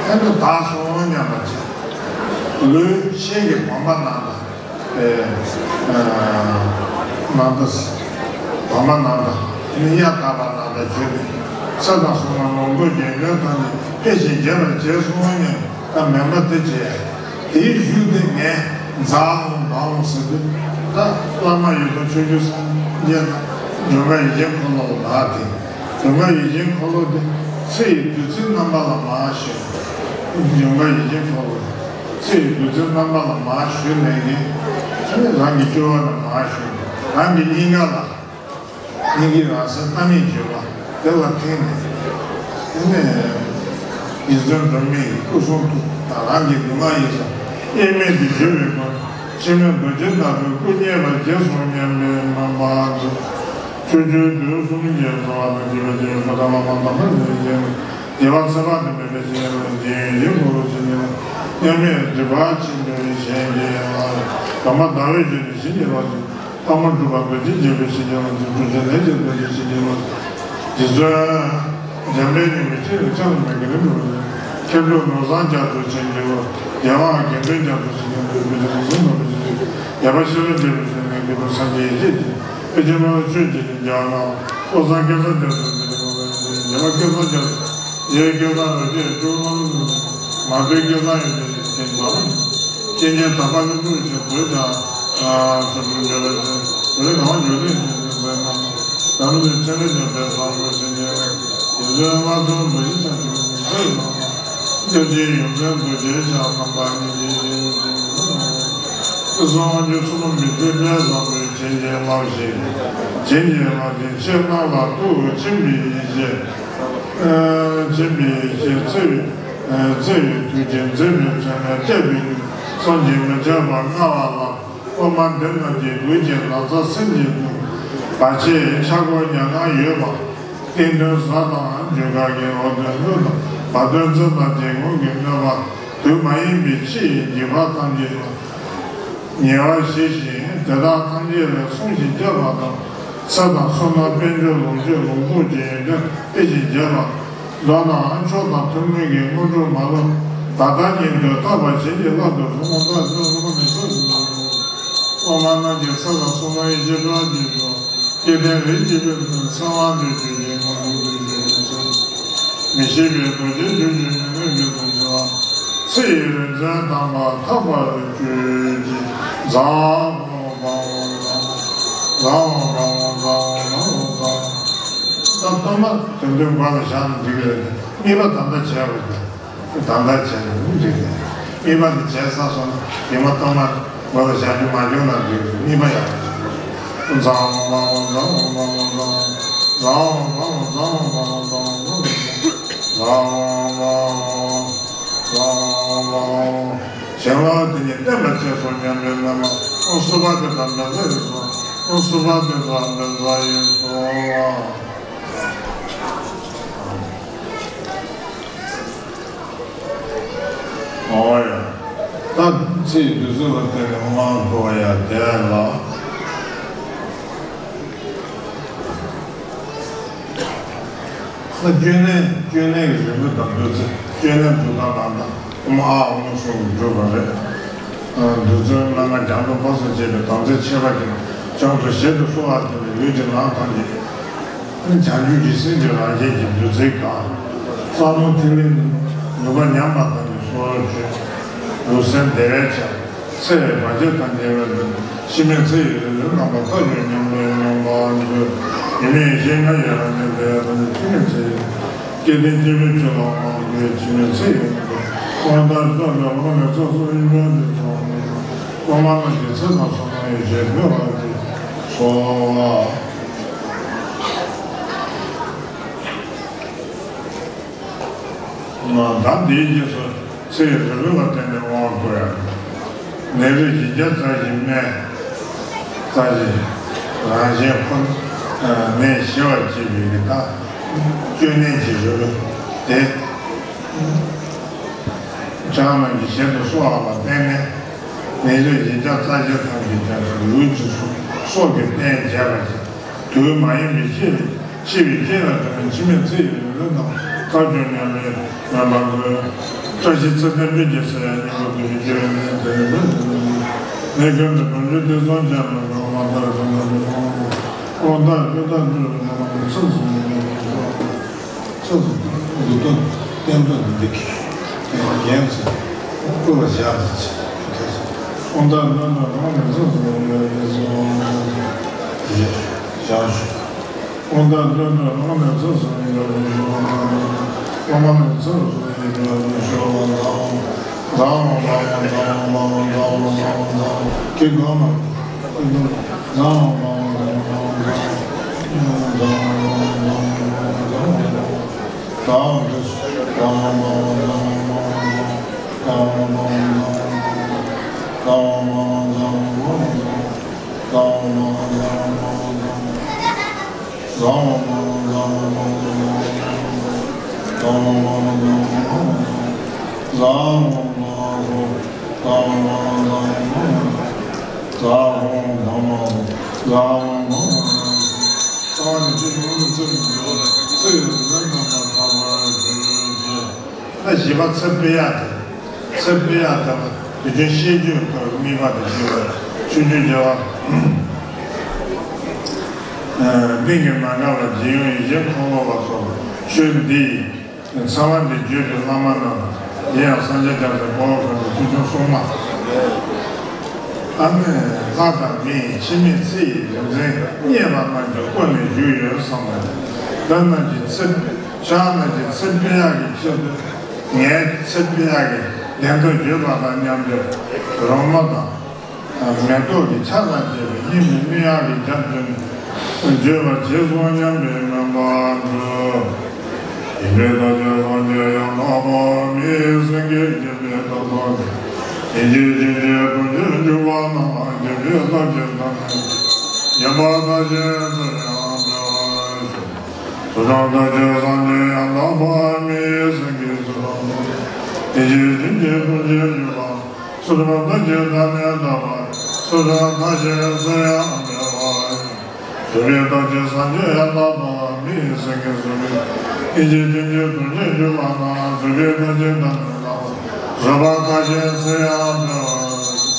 ཨ་ནི་དག་སོང་སྙམ་པ་བྱས། ལུས་ཤིང་གི་བུམ་པ་ནང་དུ། ཨེ། ཨ། ནང་དུ། བུམ་པ་ནང་དུ། ཨ་ནི་གཡའ་དག་པ་ནང་དུ་བྱོན་ནས། ཚེ་དང་བསོད་ནམས་ལོངས་སྤྱོད་རྒྱལ་ཡོན་ཐམས་ཅད་འཕེལ་ཞིང་རྒྱས་པར་བྱས་སོང་སྙམ། ད་མེ་མ་དེ་བྱས། དེའི་གཞུག་དེ་ངས་འཛག་འོང་འབག་འོང་ཟེར་དུས། ད་བླ་མ་ཡི་དམ་ཕྱོགས་བཅུའི་སངས་རྒྱས་དང་། འཇམ་དཔལ་ཡེ་ཤེས་འཁོར་ལོ་ལ་བདག་དེ། འཇམ་དཔལ་ཡེ་ཤེས་འཁོར་ལོ་དེ་ཚེ་ཡི་བདུད་རྩིའི་རྣམ་པ་ལ་མར་ཞུ། འཇམ་དཔལ་ཡེ་ཤེས་འཁོར་ལོ་དེ་ཚེ་ཡི་བདུད་རྩིའི་རྣམ་པ་ལ་མར་ཞུ་ནས་ཀྱི། ཨ་ནི་རང་གི་སྤྱི་བོ་ལ་མར་ཞུ། རང་གི་སྙིང་ག་ལ། སྙིང་གི་རང་སེམས་རྣམ་སྨིན་བརྗོད་པ་དེ་ལ་ཐིམ་ནས། དེ་ནས་རྗེ་བཙུན་སྒྲོལ་མའི་སྐུ་གསུང་ཐུགས་དང་། རང་གི་ལུས་ངག་ཡིད་གསུམ་དབྱེར་མེད་དུ་བརྗོད་པའི་སྒོ་ནས། འཆི་མེད་རྡོ་རྗེ་ལྟ་བུའི་སྐུ་བརྙེས་པར་བགྱིས་སོ་སྙམ་པའི་སྨོན་པ་མཛོད། ཕྱོགས་བཅུའི་དུས་གསུམ་གྱི་འགྲོ་བ་དང་། བྱིས་པ་སྐྱེ་བོ་ཐ་མ་དང་ཐ་མ་མེད་པའི་སྐྱེ་བོ། རྒྱལ་བ་ཚེ་དཔག་ཏུ་མེད་པའི་སྤྱན་རས་གཟིགས། ཡེ་ཤེས་འཁོར་ལོ་ཆེན་པོ་ལ། མཉམ་མེད་སྒྲིབ་པ་ཆེན་པོའི་གཞན་གྱིས་བསླངས། སྡོམ་པ་ཟླ་བའི་གཞུང་ནས་བྱིན་གྱིས་བརླབས་ཤིང་། ཐ་མ་སྒྲུབ་པ་རྡོ་རྗེ་འཇིགས་པའི་བྱིན་གྱིས་བརླབས་ཤིང་། གྲུབ་ཆེན་ལས་ཀྱི་རྡོ་རྗེ་བྱིན་གྱིས་བརླབས་ཤིང་། རྗེ་བཙུན་འཇམ་དཔལ་སྙིང་པོའི་ཆེད་དུ་ཕྱག་ལ་མི་དགའ་ནི་འགྲོ་བ་ཡིན། མཁས་གྲུབ་ནོར་བཟང་རྒྱ་མཚོ་ཆེན་གྱི་བུ། རྒྱལ་དབང་དགེ་འདུན་རྒྱ་མཚོ་ཆེན་གྱི་བུ། དཔེ་ཆ་ནོར་བཟང་ནོར་བུ་ཆེན་གྱི་རྒྱལ་པོ་ཤེས་རབ་རྒྱལ་པོ་ཆེན་གྱི་བུ། སངས་རྒྱས་ཡེ་ཤེས་ཀྱི་དཔེ་ཆ་ནོར་ཆོས་ཀྱི་རྒྱལ་བ། ཀུན་བཟང་སྐལ་བཟང་རྒྱ་མཚོ་ཆེན་གྱི་བུ། རྒྱལ་བ་སྐལ་བཟང་རྒྱ་མཚོ། རྒྱལ་བའི་སྐལ་བཟང་རོ་བརྒྱའི་སྐྱོར་མང་། མ་བུའི་སྐལ་བཟང་ཡོན་ཏན་ཅན་དང་། སྐྱེས་ཆེན་དམ་པ་ཀླུ་སྒྲུབ་ཆེན་བོད་ཀྱང་། ཨ་སོ་སོའི་འབྱོར་བའི་ཚེ། བོད་ནང་འབྱོར་ལྡན་ཆེན་པོའི་ཚེ་ན། ལམ་ལུགས་ཆེན་ལས་ཀྱང་དཔལ་བཟང་པོའི་སེང་གེ། རྒྱལ་སྲས་ལྔ་བརྒྱ་མ་ཞིག་ཆ་ཆུང་ཚེ་ན། སྐྱབས་རྗེ་ཡོངས་འཛིན་རྡོ་རྗེ་འཆང་རྣམ་པ་གཉིས་ཀྱིས། སྲིད་གསུམ་དབང་ཕྱུག་མཚུངས་མེད་མི་ཚེ་དཔལ་བཟང་པོའི་བྱིན་གྱིས་བརླབས་ཤིང་། བྱིན་གྱིས་བརླབས་ཤིང་ཆེས་གནང་ལ་ཐུགས་ཆེན་པོའི་ཡེ་ཤེས། ཆེན་པོའི་ཡེ་ཤེས་བརྩེ་བའི། བརྩེ་བའི་ཐུགས་རྗེས་མཛད་པའི་ཚེ་ན་སྐྱབས་པའི་བསམ་གྱིས་མི་ཁྱབ་པ་མངའ་བ་ལ། སློབ་མ་འདི་རྣམས་ཀྱི་མགུལ་གྱི་ན་བཟའ་སེམས་ཀྱི་གདུང་། བར་ཆད་ཆག་སྒོ་ཉམ་ང་ཡོད་པ། རྟེན་དོན་གཟའ་དང་འཇུག་སྒར་གྱི་འོག་ཏུ་ཀླུ་དང་བ་དན་ཙི་དང་རྗེ་མགོན་གྱི་གནོད་པ་དུས་མ་ཡིན་པའི་ཕྱི་ཡི་འཇིགས་པ་ཐམས་ཅད་ལ། ཉེ་བར་ཞི་ཞིང་དེ་དག་ཐམས་ཅད་ལས་སྲུང་ཞིང་སྐྱོབ་པ་དང་། ཚེ་དང་བསོད་ནམས་དཔལ་འབྱོར་ལོངས་སྤྱོད་ལོངས་སྤྱོད་ཀྱི་ཡོན་ཏན་སྤེལ་ཞིང་རྒྱས་པ། མདོར་ན་མཆོག་དང་ཐུན་མོང་གི་དངོས་གྲུབ་མ་ལུས་ད་ལྟ་ཉིད་དུ་ཐོབ་པར་བྱིན་གྱིས་བརླབ་ཏུ་གསོལ། སློབ་མ་དང་སློབ་མ་ནི་ཚོགས་སུ་སློབ་མ་རྣམས་ཀྱི་ཚེ་དང་བསོད་ནམས་ཡེ་ཤེས་དཔལ་གྱི་མཆོག་སྐལ་ལྡན་རིགས་ཀྱི་དཔལ་ལྡན་གསང་བ་འདུས་ཀྱི་ཡེ་ངོ་ལུགས་འདུས་ཀྱི་ཡེ་ཚེ། མི་ཤིགས་པའི་རྡོ་རྗེ་འདུས་ཀྱི་མི་ནུས་པའི་རྡོ་རྗེ་བ། ཚེ་ཡི་རིག་འཛིན་དམ་པ་ཐོབ་པར་གྱུར་ཅིག། ཛཿཧཱུྃ་ཧཱུྃ་ཧཱུྃ་ཧཱུྃ་ཧཱུྃ་ཧཱུྃ་ཧཱུྃ་ཧཱུྃ་ཧཱུྃ་ཧཱུྃ་ཧཱུྃ། ད་གཏོར་མ་དེ་འདྲའི་མགོ་ལ་བཞག་ན་འགྲིག་གི་རེད། དམིགས་པ་ད་ལྟ་བྱས་པ་རེད། ད་ལྟ་བྱས་ན་འགྲིག་གི་རེད། དམིགས་པ་དེ་བྱས་ཚར་སོང་ན་རྗེས་མ་གཏོར་མ་མགོ་ལ་བཞག་རྒྱུ་མ་བྱུང་ན་འགྲིག་གི་རེད། དམིགས་པ་ཡག་པོ་བྱས། ཛཿཧཱུྃ་ཧཱུྃ་ཧཱུྃ་ཧཱུྃ་ཧཱུྃ་ཧཱུྃ་ཧཱུྃ་ཧཱུྃ་ཧཱུྃ་ཧཱུྃ་ཧཱུྃ། ཛཿཧཱུྃ་ཧཱུྃ་ཧཱུྃ་ཧཱུྃ་ཧཱུྃ་ཧཱུྃ། གཞན་ལ་དེ་ཉིད་བསྟན་པར་བྱས་སོ་སྙམ་པའི་བླ་མ་ཨོཾ་སུ་བྷ་དེ་ཏ་བཛྲ་ཡེ་སྭཱ་ཧཱ། ཨོཾ་སུ་བྷ་དེ་ཏ་བཛྲ་ཡེ་སྭཱ་ཧཱ། ཨོ་ཡ། ད་ཚེ་ཡི་བདུད་རྩི་ལ་བརྟེན་ནས་དབང་བསྐུར་བ་ཡ་དེ་ལ། ད་བཅོས་ལེན། བཅོས་ལེན་གྱི་རིམ་པ་དང་བདུད་རྩི། བཅོས་ལེན་སྒྲུབ་སྟངས་ལ་ད་ཨོཾ་ཨཱཿཧཱུྃ་གསུམ་གྱིས་གྲུབ་པ་རེད། བདུད་རྩི་སྣ་ལྔ་རྒྱ་མཚོ་འབབ་སུ་བྱས་པའི་དམ་ཚིག་ཆེ་བ་ཅན། བྱང་དུ་ཞལ་དུ་གསོལ་བ་འདེབས་པའི་ལུས་ཀྱི་ནང་ཐམས་ཅད། བྱང་ཆུབ་ཀྱི་སེམས་ཀྱི་རང་བཞིན་གྱི་བདུད་རྩིའི་སྒང་། རྩ་རླུང་ཐིག་ལེ་ནུས་པ་ཉམས་པ་དང་གི་སོར་ཆུད། ལུས་སེམས་བདེ་བའི་ཆར། ཚེ་བའི་བར་ཆད་དང་ཉེ་བའི་དུས། འཆི་མེད་ཚེ་ཡི་རིག་འཛིན་རྣམ་པར་ཐར་བའི་ཉམས་ལེན་ཡོང་བར་མཛོད། ཡེ་མེད་ཡེ་ཤེས་ལྔ་ཡི་རང་བཞིན་དེ་ཡང་དག་པའི་འཆི་མེད་ཚེ་ཡི། སྐལ་ལྡན་སྐྱེས་བུའི་ཆོས་ལ་དབང་བསྐུར། འཆི་མེད་ཚེ་ཡི་དབང་བསྐུར། དབང་ཐང་བསྐྱངས་ནས་འོག་ནས་ཚོགས་གསོག་ཡོན་ཏན་གྱི་ཚོགས། སློབ་མ་རྣམས་ཀྱི་ཚེ་དང་བསོད་ནམས་ཡེ་ཤེས་འཕེལ་བར་བགྱི། སྭཱ་ཧཱ། ད་འདིའི་རྗེས་སུ་ཚེ་ཡི་རིལ་བུ་ལ་བརྟེན་ནས་དབང་བསྐུར་ཡང་། ནད་རིགས་བཞི་བརྒྱ་རྩ་བཞི་སྨན། རྩ་བཞི་རང་བཞིན་ཁོ་ནས་ཞི་བར་བྱེད་པའི་གི་ད་བཅོས་ལེན་གྱི་རིལ་བུ་དེ། ཁྱེད་རང་རྣམས་ཀྱི་ཞལ་དུ་གསོལ་བ་ལ་བརྟེན་ནས། ནད་རིགས་བཞི་བརྒྱ་རྩ་བརྒྱད་ཐམས་ཅད་ཀྱང་ལུས་ཀྱི་སྲོག་སྲོག་གི་རྟེན་བྱས་པ་ཅིག་དུས་མ་ཡིན་པའི་ཕྱིར་ཤི་བའི་རྐྱེན་ལ་གྲིམས་འཆི་མེད་ཚེ་ཡི་རིལ་བུ་རྣམས་བཀའ་བརྒྱུད་ཉམས་ལེན་མོས་པ་འགོད། བཀྲ་ཤིས་ཚེ་བརྟན་པའི་རྒྱལ་སྲས་སྙིང་པོ་དེ་བཞིན་སྐྱེ་བའི་ནད་དེ་ནི་ནད་ཀུན་ནས་བུམ་འཇོམས་དུས་གསུམ་མཁྱེན་པའི་དབང་མ་ལྟར་དུ་ནི་དབང་དབང་དང་སྤྱོད་དང་འདུལ་བའི་ངོ་བོ་ཚུལ་གསུམ་ཡོད་པའི་ཚུལ། ཚུལ་གསུམ་འདུལ་སྟངས་བསྟན་པ་འདི་གིས་རྒྱན་ཚུལ་བསྐུལ་བ་བཞག་ཚུལ་ཚུལ། དབང་དང་སྤྱོད་དང་གང་ནས་ཚུལ་གསུམ་ཡོད་པའི་ཚུལ། བཞག་ཞུ། དབང་དང་སྤྱོད་དང་གང་ནས་ཚུལ་གསུམ་ཡོད་པའི་ཚུལ། སློབ་མ་ནས་ཚུལ་གསུམ་ཡོད་པའི་ཚུལ། ལ་དབང་དང་དབང་དང་དབང་དང་དབང་དང་དབང་དང་དབང་དང་། བཞི་པ་ཚེ་འཕེལ་ཡག་དེ། ཚེ་འཕེལ་ཡག་དེ་ལ་དུས་རྒྱུན་ཤེས་རྒྱུད་དུ་དམིགས་པ་དེ་བཞི་པ་ཆུང་ཆུང་རྒྱལ་བ། གླིང་གི་ནམ་མཁའ་ལ་རྒྱལ་ཡུམ་ཡིད་བཞིན་འཁོར་ལོ་ལ་སོགས་པ་ཆོས་འདི་ཡི་ཚེ་དབང་འདི་བརྒྱུད་པའི་བླ་མ་རྣམས་ལ་དེ་ཡང་སངས་རྒྱས་བྱང་སེམས་དཔའ་བོ་ཁོ་ནས་ཆུང་ཆུང་གསུངས་མ། ཨ་ནི་ལྷ་དང་མི་ཡི་འཆི་མེད་ཚེ་ཡི་རིག་འཛིན་བརྙེས་པ་རྣམས་ཀྱང་བཀོད་ནས་བཞུགས་ཡོད་བསམ་པ་རེད། ད་རྣམས་ཀྱི་ཚེ་ཁྱེད་རྣམས་ཀྱི་ཚེ་འཕེལ་ཡག་གི་ཆེད་དུ་ངའི་ཚེ་འཕེལ་ཡག་གི་བདེན་མཐའ་བརྗོད་པ་དང་མཉམ་དུ་རོལ་མོ་དང་མེ་ཏོག་གི་ཆར་དང་བཅས་པའི་སྙིང་ནས་སྨོན་ཡག་གི་རྒྱབ་ཏུ་བརྗོད་པར་བྱས་སོ་སྙམ་པའི་སྨོན་པ་འདུག་ཡིན་པའི་བདག་ཅག་སངས་རྒྱས་ཡང་དག་པ་མི་སེང་གེ་ཡིན་པའི་བདག་ཏུ་ཡིན་གྱི་ཅིང་ཅེས་ཐུགས་རྗེར་འཇུག་པ་རྣམས་ཡིན་པའི་བདག་ཅག་དང་ཡིན་པ་བདག་གཞན་ཚུལ་ཡང་འབད་བར་ཤོག་སུ་དང་བདག་ཅག་སངས་རྒྱས་ཡང་དག་པ་མི་སེང་གེ་སུ་དང་ཡིན་གྱི་ཅིང་ཅེས་ཐུགས་རྗེར་འཇུག་པ། སུ་དང་བདག་ཅག་བདག་མེད་རྟོགས་པ། སུ་དང་བདག་གཞན་ཚུལ་ཡང་འབད་བར་ཤོག་སུ་ཡི་བདག་ཅག་སངས་རྒྱས་ཡང་དག་པ་མི་སེང་གེ་སུ་ཡིན་གྱི་ཅིང་ཅེས་ཐུགས་རྗེར་འཇུག་པ་རྣམས་སུ་ཡི་བདག་ཅག་བདག་མེད་རྟོགས་པ། སུ་དང་བདག་གཞན་ཚུལ་ཡང་འབད་བར་ཤོག་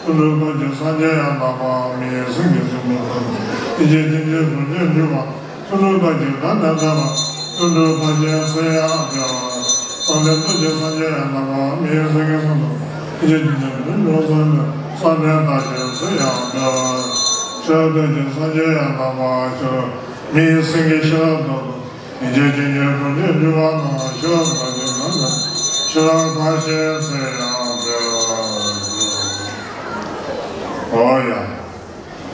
སུ་དང་བདག་ཅག་སངས་རྒྱས་ཡང་དག་པ་མི་སེང་གེ་སུ་ཡིན་གྱི་ཅིང་ཅེས་ཐུགས་རྗེར་འཇུག་པ། སུ་དང་བདག་ཅག་བདག་མེད་རྟོགས་པ། སུ་དང་བདག་གཞན་ཚུལ་ཡང་འབད་བར་ཤོག་སངས་རྒྱས་བདག་ཅག་སངས་རྒྱས་ཡང་དག་པ་མི་སེང་གེ་སུ་དང་ཡིན་གྱི་ཅིང་ཅེས་ཐུགས་རྗེར་འཇུག་པ། སངས་རྒྱས་བདག་གཞན་ཚུལ་ཡང་འབད་བར་ཤོག་སངས་རྒྱས་བདག་ཅག་སངས་རྒྱས་ཡང་དག་པ་ཤོག་མི་སེང་གེ་ཤེས་རབ་ཏོག་ཏོ། ཡིན་གྱི་ཅིང་ཅེས་ཐུགས་རྗེར་འཇུག་པ་རྣམས་ཤེས་རབ་ཏོག་ཏོ་ཡིན་ན་ཤེས་རབ་བདག་གཞན་ཚུལ་ཡང་འབད་བར་ཤོག་འོ་ཡ།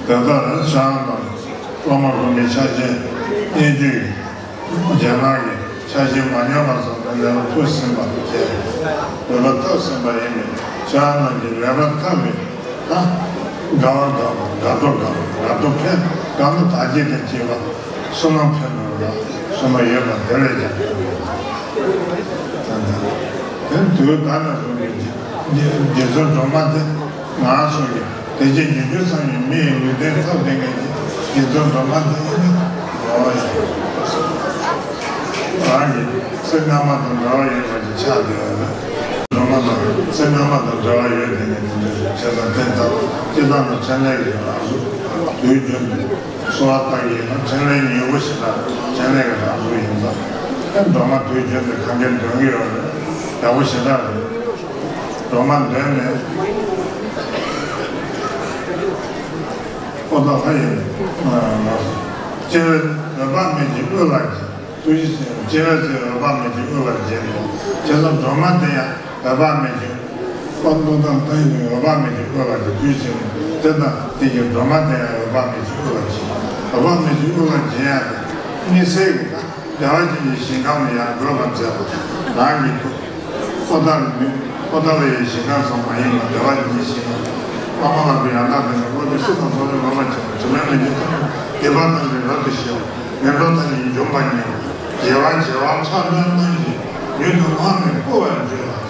དེ་ལྟར་ཕྱག་ན་སློབ་མ་དགོན་པའི་ཕྱག་ཆེན་སྙན་བརྒྱུད་རྒྱ་ནག་གི་ཕྱག་ཆེན་མ་ཉམས་པ་སོགས་དེ་ལས་ཐོས་ཟིན་པ་བཅས་འོས་པ་ཐོབ་ཟིན་པ་ཡིན་པས་ཕྱག་ན་གྱི་འོས་པ་ཐོབ་པའི་ད་དགའ་བ་དགའ་བ་དགའ་སྤྲོ་དགའ་བ་དགའ་སྤྲོ་ཕན་དགའ་སྣང་དག་སྐྱེད་དང་བཅས་པ་བསོད་ནམས་ཕན་ཐོགས་ལ་བསོད་ནམས་ཡོད་པ་དེ་ལས་ཀྱང་ཕན་ཐོགས། དེ་དུས་ད་ནས་བཟུང་སྟེ་རྗེ་བཙུན་སྒྲོལ་མ་དེ་ང་ཚོ་གི་བདེ་སྐྱིད་ཉིན་རྒྱུན་ཚང་བའི་མི་ཡི་ལུས་རྟེན་ཐོབ་ལྡན་མཁན་གྱི་རྗེ་བཙུན་སྒྲོལ་མ་དེ་ནི་འོ་ཡ། རང་གི་ཚེ་སྔ་མ་དང་འབྲེལ་བ་ཡོད་པ་ཞིག་ཆགས་བསྡད་ཡོད་ན། སྒྲོལ་མ་དང་ཚེ་སྔ་མ་དང་འབྲེལ་བ་ཡོད་དེ་ནས་དེ་འདྲ་ཞིག་བྱས་ཙང་དེ་ལྟར་སྤྱིར་བཏང་དུ་འཕྲིན་ལས་ཀྱི་རང་གཟུགས་དུས་རྒྱུན་དུ་གསོལ་བ་བཏབ་ཡིན་ན་འཕྲིན་ལས་མྱུར་པོ་ཞེ་དྲག་འཕྲིན་ལས་ཀྱི་རང་གཟུགས་ཡིན་ཙང་། ཨ་སྒྲོལ་མ་དུས་རྒྱུན་དུ་གང་གིན་འདོན་གྱི་ཡོད་རེད། ཡག་པོ་ཞེ་དྲག་རེད། སྒྲོལ་མ་འདོན་ནས་ཨོ་ད་ཧ་ཡིན། སྐྱེ་བོའི་འོད་དཔག་མེད་ཀྱི་དབུས་ལ་སྐྱེ། ཐུགས་རྗེ་ཆེ། སྐྱེ་བོའི་ཚེ་འོད་དཔག་མེད་ཀྱི་དབུས་ལ་སྐྱེ་ནས་བྱས་ཙང་སྒྲོལ་མ་དེ་ཡང་འོད་དཔག་མེད་ཀྱི་དཔལ་མདོ་དང་ལྟ་ཡི་འོད་དཔག་མེད་ཀྱི་དབུས་ལ་སྐྱེ། དུས་ཕྱིན་ནས་དེ་དང་དེ་གི་སྒྲོལ་མ་དེ་ཡང་འོད་དཔག་མེད་ཀྱི་དབུས་ལ་སྐྱེ། འོད་དཔག་མེད་ཀྱི་དབུས་ལ་སྐྱེ་ཡ་དེ་དམིགས་བསལ་གྱི་དང་། བདེ་བ་ཅན་གྱི་ཞིང་ཁམས་ལ་ཡང་འགོད་པར་མཛད་པ། རང་གི་ཐུགས་ཨོ་ད་ལ་ནི་ཨོ་ད་ལ་ཡི་ཞིང་ཁམས་སུ་མ་ཡིན་པ་བདེ་བ་ཅན་གྱི་ཞིང་ཁམས། ཨ་མ་ལགས་ཀྱི་ཡང་དག་པའི་བློ་གྲོས་སྲིད་པ་ཚོགས་ལས་མ་མ་བྱས་པ་དྲི་མ་མེད་ཀྱི་ཐུགས་སྡིག་པ་ཐམས་ཅད་རབ་ཏུ་ཞི་བ་ངན་འགྲོ་ཐམས་ཅད་འཇོམས་པ་ཉིད་རྒྱལ་བ་བྱེ་བ་ཕྲག་བདུན་རྣམས་ཀྱི་མྱུར་དུ་དབང་ནི་བསྐུར་བར་འགྱུར་ལ།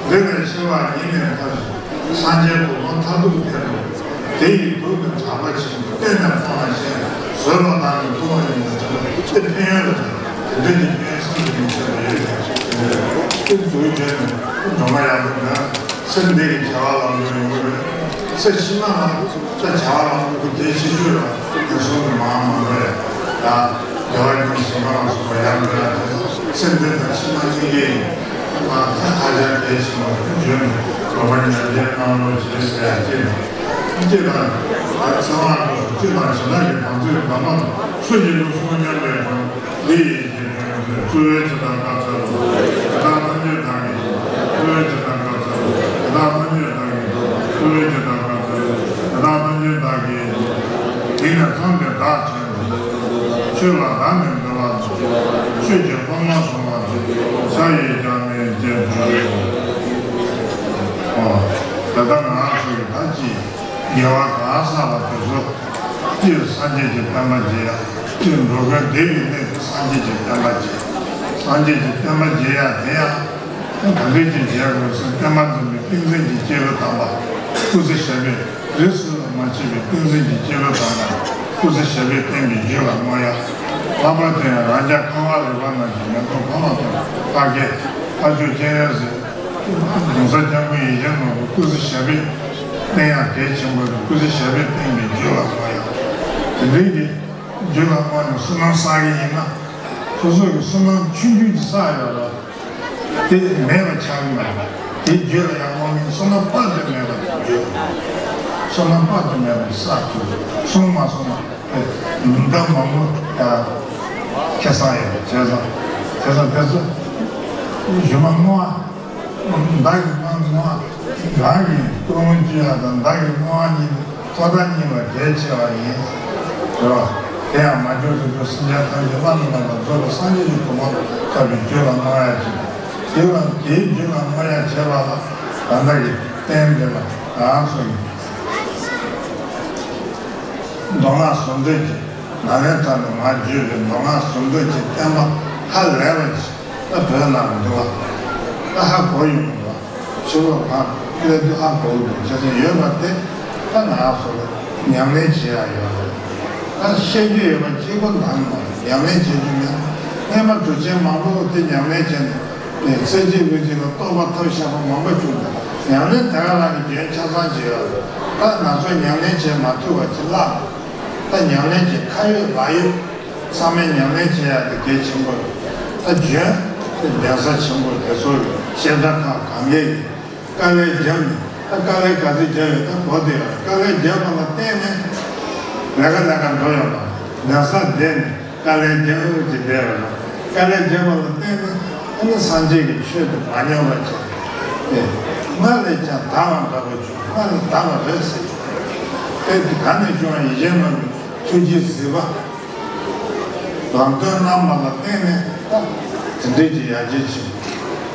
འདི་ལས་ཤི་བ་ཉིད་ནས་ཐར་ཞིང་སངས་རྒྱས་གོ་འཕང་མཐར་ཐུག་ཐོབ་པའི། དེ་ཡི་དུག་གི་དྲག་པ་ཆེན་པོ་གཏན་ནས་སྤོང་བར་ཤོག་བཟོད་པ་དང་ནི་ཕུང་བ་ཉིད་ནས་དྲག་པ་དེ་ཕན་ཡོན་ལ་དྲག་དེ་འདྲ་ནི་ཕན་སེམས་ཀྱི་མི་ཆེན་པོ་ཡོད་ཀྱང་དེ་འདྲ་དེ་དུག་ཅན་ནི་སྒྲོལ་མ་ཡག་པོ་འདོན། སེམས་བདེ་གི་བྱ་བ་ལམ་འགྲོ་ཡོང་གི་རེད། ཚེ་ཕྱི་མ་ལ་ཚེ་བྱ་བ་ལམ་འགྲོ་གི་དེ་ཤེས་རྒྱུ་ར་དེ་སོང་གི་མང་མང་རེད་ད། བདེ་བ་ཅན་ཞིང་ཁམས་ལ་སོགས་པ་ཡང་འགྲོ་ཡ་དེ་སེམས་བདེ་དང་ཕྱི་མ་གཉིས་ཀའི་ང་ཚ་ཁ་ཆར་དེ་ཞིག་མ་ཐུག་བརྗོད་ནས་སྒྲོལ་མ་ཉམས་བཞེས་གནང་རོགས་ཞེས་ཟེར་ཡ་ཅེས་དང་། ཅེས་དང་། ཚེ་དབང་དུ་ཅེས་དང་ཇི་ལྟར་གྱི་དམ་ཚིག་གི་ལམ་སུ་ཡིན་རུང་སོང་སྙམ་པའི་དོན་འདི་ཡིས་ཀྱི་དོན་དུ་གཙོ་བོའི་ཇི་ལྟར་བཀའ་སྩལ་ལོ། དེ་དག་ཐམས་ཅད་བདག་གིས་ཀྱང་གཙོ་བོའི་ཇི་ལྟར་བཀའ་སྩལ་ལོ། དེ་དག་ཐམས་ཅད་བདག་གིས་ཀྱང་གཙོ་བོའི་ཇི་ལྟར་བཀའ་སྩལ་ལོ། དེ་དག་ཐམས་ཅད་བདག་གིས་ཀྱང་། དེང་ནས་ཐོག་མེད་བདག་ཆེན་པོ། ཆོས་ལ་བདག་ནི་འདུལ་བ་དང་། ཆོས་ཀྱི་ཕ་མ་བཟུང་བ་དང་། ཕྱག་གཡས་བརྐྱང་མའི་རྗེས་འཇུག་ཨོ། ད་ལྟ་ང་རང་ཚོ་ཡི་ད་ཅི་དགེ་བ་གང་བསགས་པ་དེ་ཚོ་སྤྱིར་སངས་རྒྱས་ཀྱི་བསྟན་པ་རྒྱས་ཡ། སྤྱིར་འགྲོ་ཀུན་བདེ་བའི་གནས་སུ་སངས་རྒྱས་ཀྱི་བསྟན་པ་རྒྱས། སངས་རྒྱས་ཀྱི་བསྟན་པ་རྒྱས་ཡ་དེ་ཡང་ག་འདྲ་ཅིག་རྒྱས་དགོས་ཟེར་བསྟན་པ་འཛིན་པའི་ཏིང་འཛིན་གྱི་སྐྱེས་བུ་དམ་པ་སྐུ་ཚེ་ཞབས་པད་རིས་སུ་མ་ཆད་པའི་ཏིང་འཛིན་གྱི་སྐྱེས་བུ་དམ་པ་སྐུ་ཚེ་ཞབས་པད་བརྟན་པའི་རྒྱུ་ལ་བསྔོ་ཡ། ལྷག་པར་དུ་ཡང་རང་ཅག་ཁམས་དབང་རིག་པ་རྣམས་ཀྱི་ཉམས་རྟོགས་ཕ་མ་དང་བཀའ་བརྒྱད། ཕ་ཆོས་སྤྱན་རས་གཟིགས། གོང་ས་སྐྱབས་མགོན་ཡེ་ཤེས་མང་པོ་སྐུ་ཚེ་ཞབས་པད་བརྟན་ཡག་གལ་ཆེན་པོ་རེད། སྐུ་ཚེ་ཞབས་པད་བརྟན་པའི་རྒྱུ་ལ་བསྔོ་ཡག་དེ་འདྲའི་གི་རྒྱུ་ལ་བསྔོ་ནས་བསོད་ནམས་བསགས་ཀྱི་ཡིན་ན། སོ་སོ་གི་བསོད་ནམས་ཆུང་ཆུང་ཅིག་བསགས་ཡོད་ལ། དེ་མེད་པ་ཆགས་ཀྱི་མ་རེད། དེ་རྒྱུ་ལ་ཡང་བསྔོ་མཁན་བསོད་ནམས་དཔག་ཏུ་མེད་པ་ཡོད། བསོད་ནམས་དཔག་ཏུ་མེད་པ་བསགས་ཐུབ། སོང་མ་སོང་ན་འདི་མང་པོ་ཡང་ཁེ་བཟང་ཡོད་བྱས་ཙང་། བྱས་ཙང་དེ་ཚོ་རྒྱུ་མ་བསྔོ་བ། བདག་གི་བསྔོ་བ། རང་གི་སྟོང་ལུང་བཅུ་ཡག་དང་བདག་གི་བསྔོ་བ་གཉིས་ཐོག་མཐའ་གཉིས་ལ་གལ་ཆེ་བ་ཡིན། རེད་བ། དེ་ཡང་མ་གྱུར་དུ་གྱུར་སེམས་ཅན་ཐམས་ཅད་བླ་ན་མེད་པར་རྫོགས་པའི་སངས་རྒྱས་ཀྱི་གོ་འཕང་ཐོབ་པའི་རྒྱུ་ལ་བསྔོ་ཡག་བྱེད། དེ་ལ་དེའི་རྒྱུ་ལ་བསྔོ་ཡག་བྱེད་པ་ལ་ད་ལྟ་གི་རྟེན་འདི་ལ་རང་སོ་ཡིན། མདོ་སྔགས་ཟུང་འབྲེལ་གྱི་ནཱ་ལེནྡྲ་ནས་མར་བརྒྱུད་པའི་མདོ་སྔགས་ཟུང་འབྲེལ་གྱི་བསྟན་པ་ཧ་ལས་པ་ཅིག་ད་བོད་ནང་འདུག་བ། ད་ཧ་གོ་ཡོང་གི་འདུག་བ། ཕྱི་ལོགས་ཕར་སླེབས་དུས་ཧ་གོ་གི་འདུག་བྱས་ཙང་ཡོད་པ་དེ་ད་ང་ཚོ་ལ་ཉམས་ལེན་བྱེད་ཡག་ཡོད་རེད། ད་བཤད་རྒྱུ་ཡོད་པ་གཅིག་པོ་ནང་མ་རེད། ཉམས་ལེན་བྱེད་རྒྱུ་མེད། སྔས་མ་གྲུབ་ཆེན་མང་པོ་དེ་ཉམས་ལེན་བྱས་ནས། ནས་རྩེ་གཅིག་ལུས་གཅིག་ལ་རྟོགས་པ་ཐོབ་བཞག་པ་མང་པོ་བྱུང་འདུག་ཉམས་ལེན་དེ་ག་རང་གི་རྒྱུན་ཆ་ཚང་བྱེད་ཡོད་རེད། ད་ང་ཚོ་ཉམས་ལེན་བྱེད་མ་ཐུབ་པ་ཅིག་བརླག་འདུག་ད་ཉམས་ལེན་གྱི་ཁ་ཡོད་ལག་ཡོད་ཚང་མས་ཉམས་ལེན་བྱེད་ཡག་དེ་གལ་ཆེན་པོ་རེད། ད་རྒྱུན་དེ་གདན་ས་ཆེན་པོ་དེ་ཚོ་ཡོད། བཤད་གྲྭ་ཁག་གང་གའི་ཡོད། དཀའ་ལས་བརྒྱབ་ནས་ད་དཀའ་ལས་ག་ཚོད་བརྒྱབ་ཡོད་ད་གོ་བསྡད་ཡོད་རེད། དཀའ་ལས་བརྒྱབ་པ་ལ་བརྟེན་ནས་ལས་ཀ་ལས་ཀ་འགྲོ་ཡོད་མ་རེད། གདན་ས་བསྡད་ནས། དཀའ་ལས་རྒྱག་ཅིག་བསྡད་པ་རེད། དཀའ་ལས་བརྒྱབ་པ་ལ་བརྟེན་ནས་ཨ་ནི་སངས་རྒྱས་ཀྱི་ཆོས་དེ་མ་ཉམས་པ་བྱས་ཏེ། སྔར་ལས་ཀྱང་དར་བ་འདྲ་པོ་བྱུང་། སྔར་ལས་དར་བ་རེད་ཟེར་གྱི་རེད། དེ་ག་ནས་བྱུང་བ་ཡེ་ཤེས་མ་གི་ཐུགས་རྗེ་གཟིགས་པ། ལམ་སྟོན་གནང་བ་ལ་བརྟེན་ནས་ད་དེ་འདྲའི་ཅིག་ཡར་རྒྱས་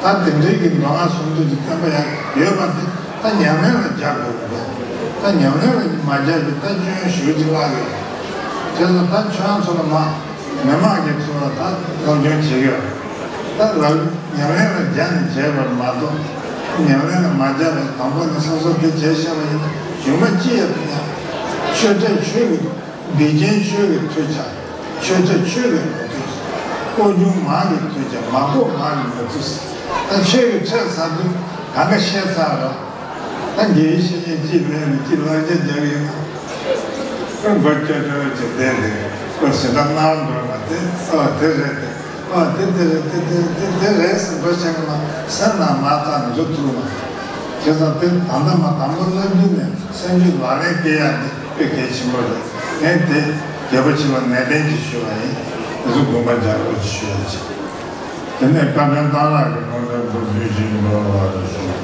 ཕྱིན། ད་དེ་འདྲའི་གི་མདོ་སྔགས་ཟུང་འབྲེལ་གྱི་བསྟན་པ་ཡང་ཡོད་པ་དེ། ད་ཉམས་ལེན་ལ་རྒྱག་དགོས་ཀྱི་རེད། ད་ཉམས་ལེན་ལ་མ་རྒྱག་པའི་ད་སྐྱོན་ཞེ་པོ་ཅིག་བརླག་གི་རེད། བྱས་ཙང་ད་ཁྱོད་རང་ཚོ་ལ་མ་མི་མང་གི་ཚོ་ལ་ད་སློབ་སྦྱོང་བྱེད་ཀྱི་ཡོད། ད་ལ་ཉམས་ལེན་ལ་རྒྱག་ནས་བྱས་པར་མ་གཏོགས། ཉམས་ལེན་ལ་མ་རྒྱག་པའི་དང་པོ་ནས་སོ་སོ་དེ་བྱས་བཞག་པ་ཡིན་ན་གཞུང་མ་ཅི་ཡོད་དུ་ཡང་ཆོས་དྲེད་ཆོས་ཀྱི། སྡིག་ཅན་ཆོས་ཀྱི་མཐུ་བྱ། ཆོས་དྲེད་ཆོས་ཀྱི་མི་མཐུ། དཀོན་མཆོག་མ་གི་མཐུ་བྱ། མ་དཀོན་མ་གི་མི་མཐུ། ད་ཆོས་ཀྱི་ཁྲིད་ཚར་དུས་གང་ག་བཤད་ཚར་ར། ད་དགེ་བའི་བཤེས་གཉེན་གཅིག་ལས་ནས་གཅིག་བསླབ་བྱ་རྒྱག་གི་ཡིན་ན། ཁོ་མགོ་ཀྱོག་ཀྱོག་བྱས་བསྡད་དེ། ཁོ་ཞེ་དྲག་སྣང་འགྲོ་མ་དེ་ཨ་དེ་རེད་དེ། ཨ་དེ་དེ་རེད་དེ་དེ་དེ་དེ་རེད་ཟེར་འགྲོ་བྱས་ན་སེམས་ནང་མ་ཐག་འཇུ་ཐུབ་མ། བྱས་ཙང་དེ་ད་ལྟ་མ་དང་པོ་སློབ་རྒྱུ་ནས་སེམས་རྒྱུད་ལག་ལེན་བཀལ་ཡག་དེ་དཔེ་གལ་ཆེན་པོ་རེད། ངས་དེ་རྒྱལ་པོ་ཆེ་བ་ནན་ཏན་གྱིས་ཞུ་བ་ཡིན། དེ་ཚོ་དགོངས་པ་འཇགས་རོགས་ཞུ་ཡ་བྱེད། དེ་ནས་བཀའ་དྲིན་གཏང་རག་གི་ནང་དོན་དུ་བསྡུས་ཤིང་འགྲོ་བར་ཞུ།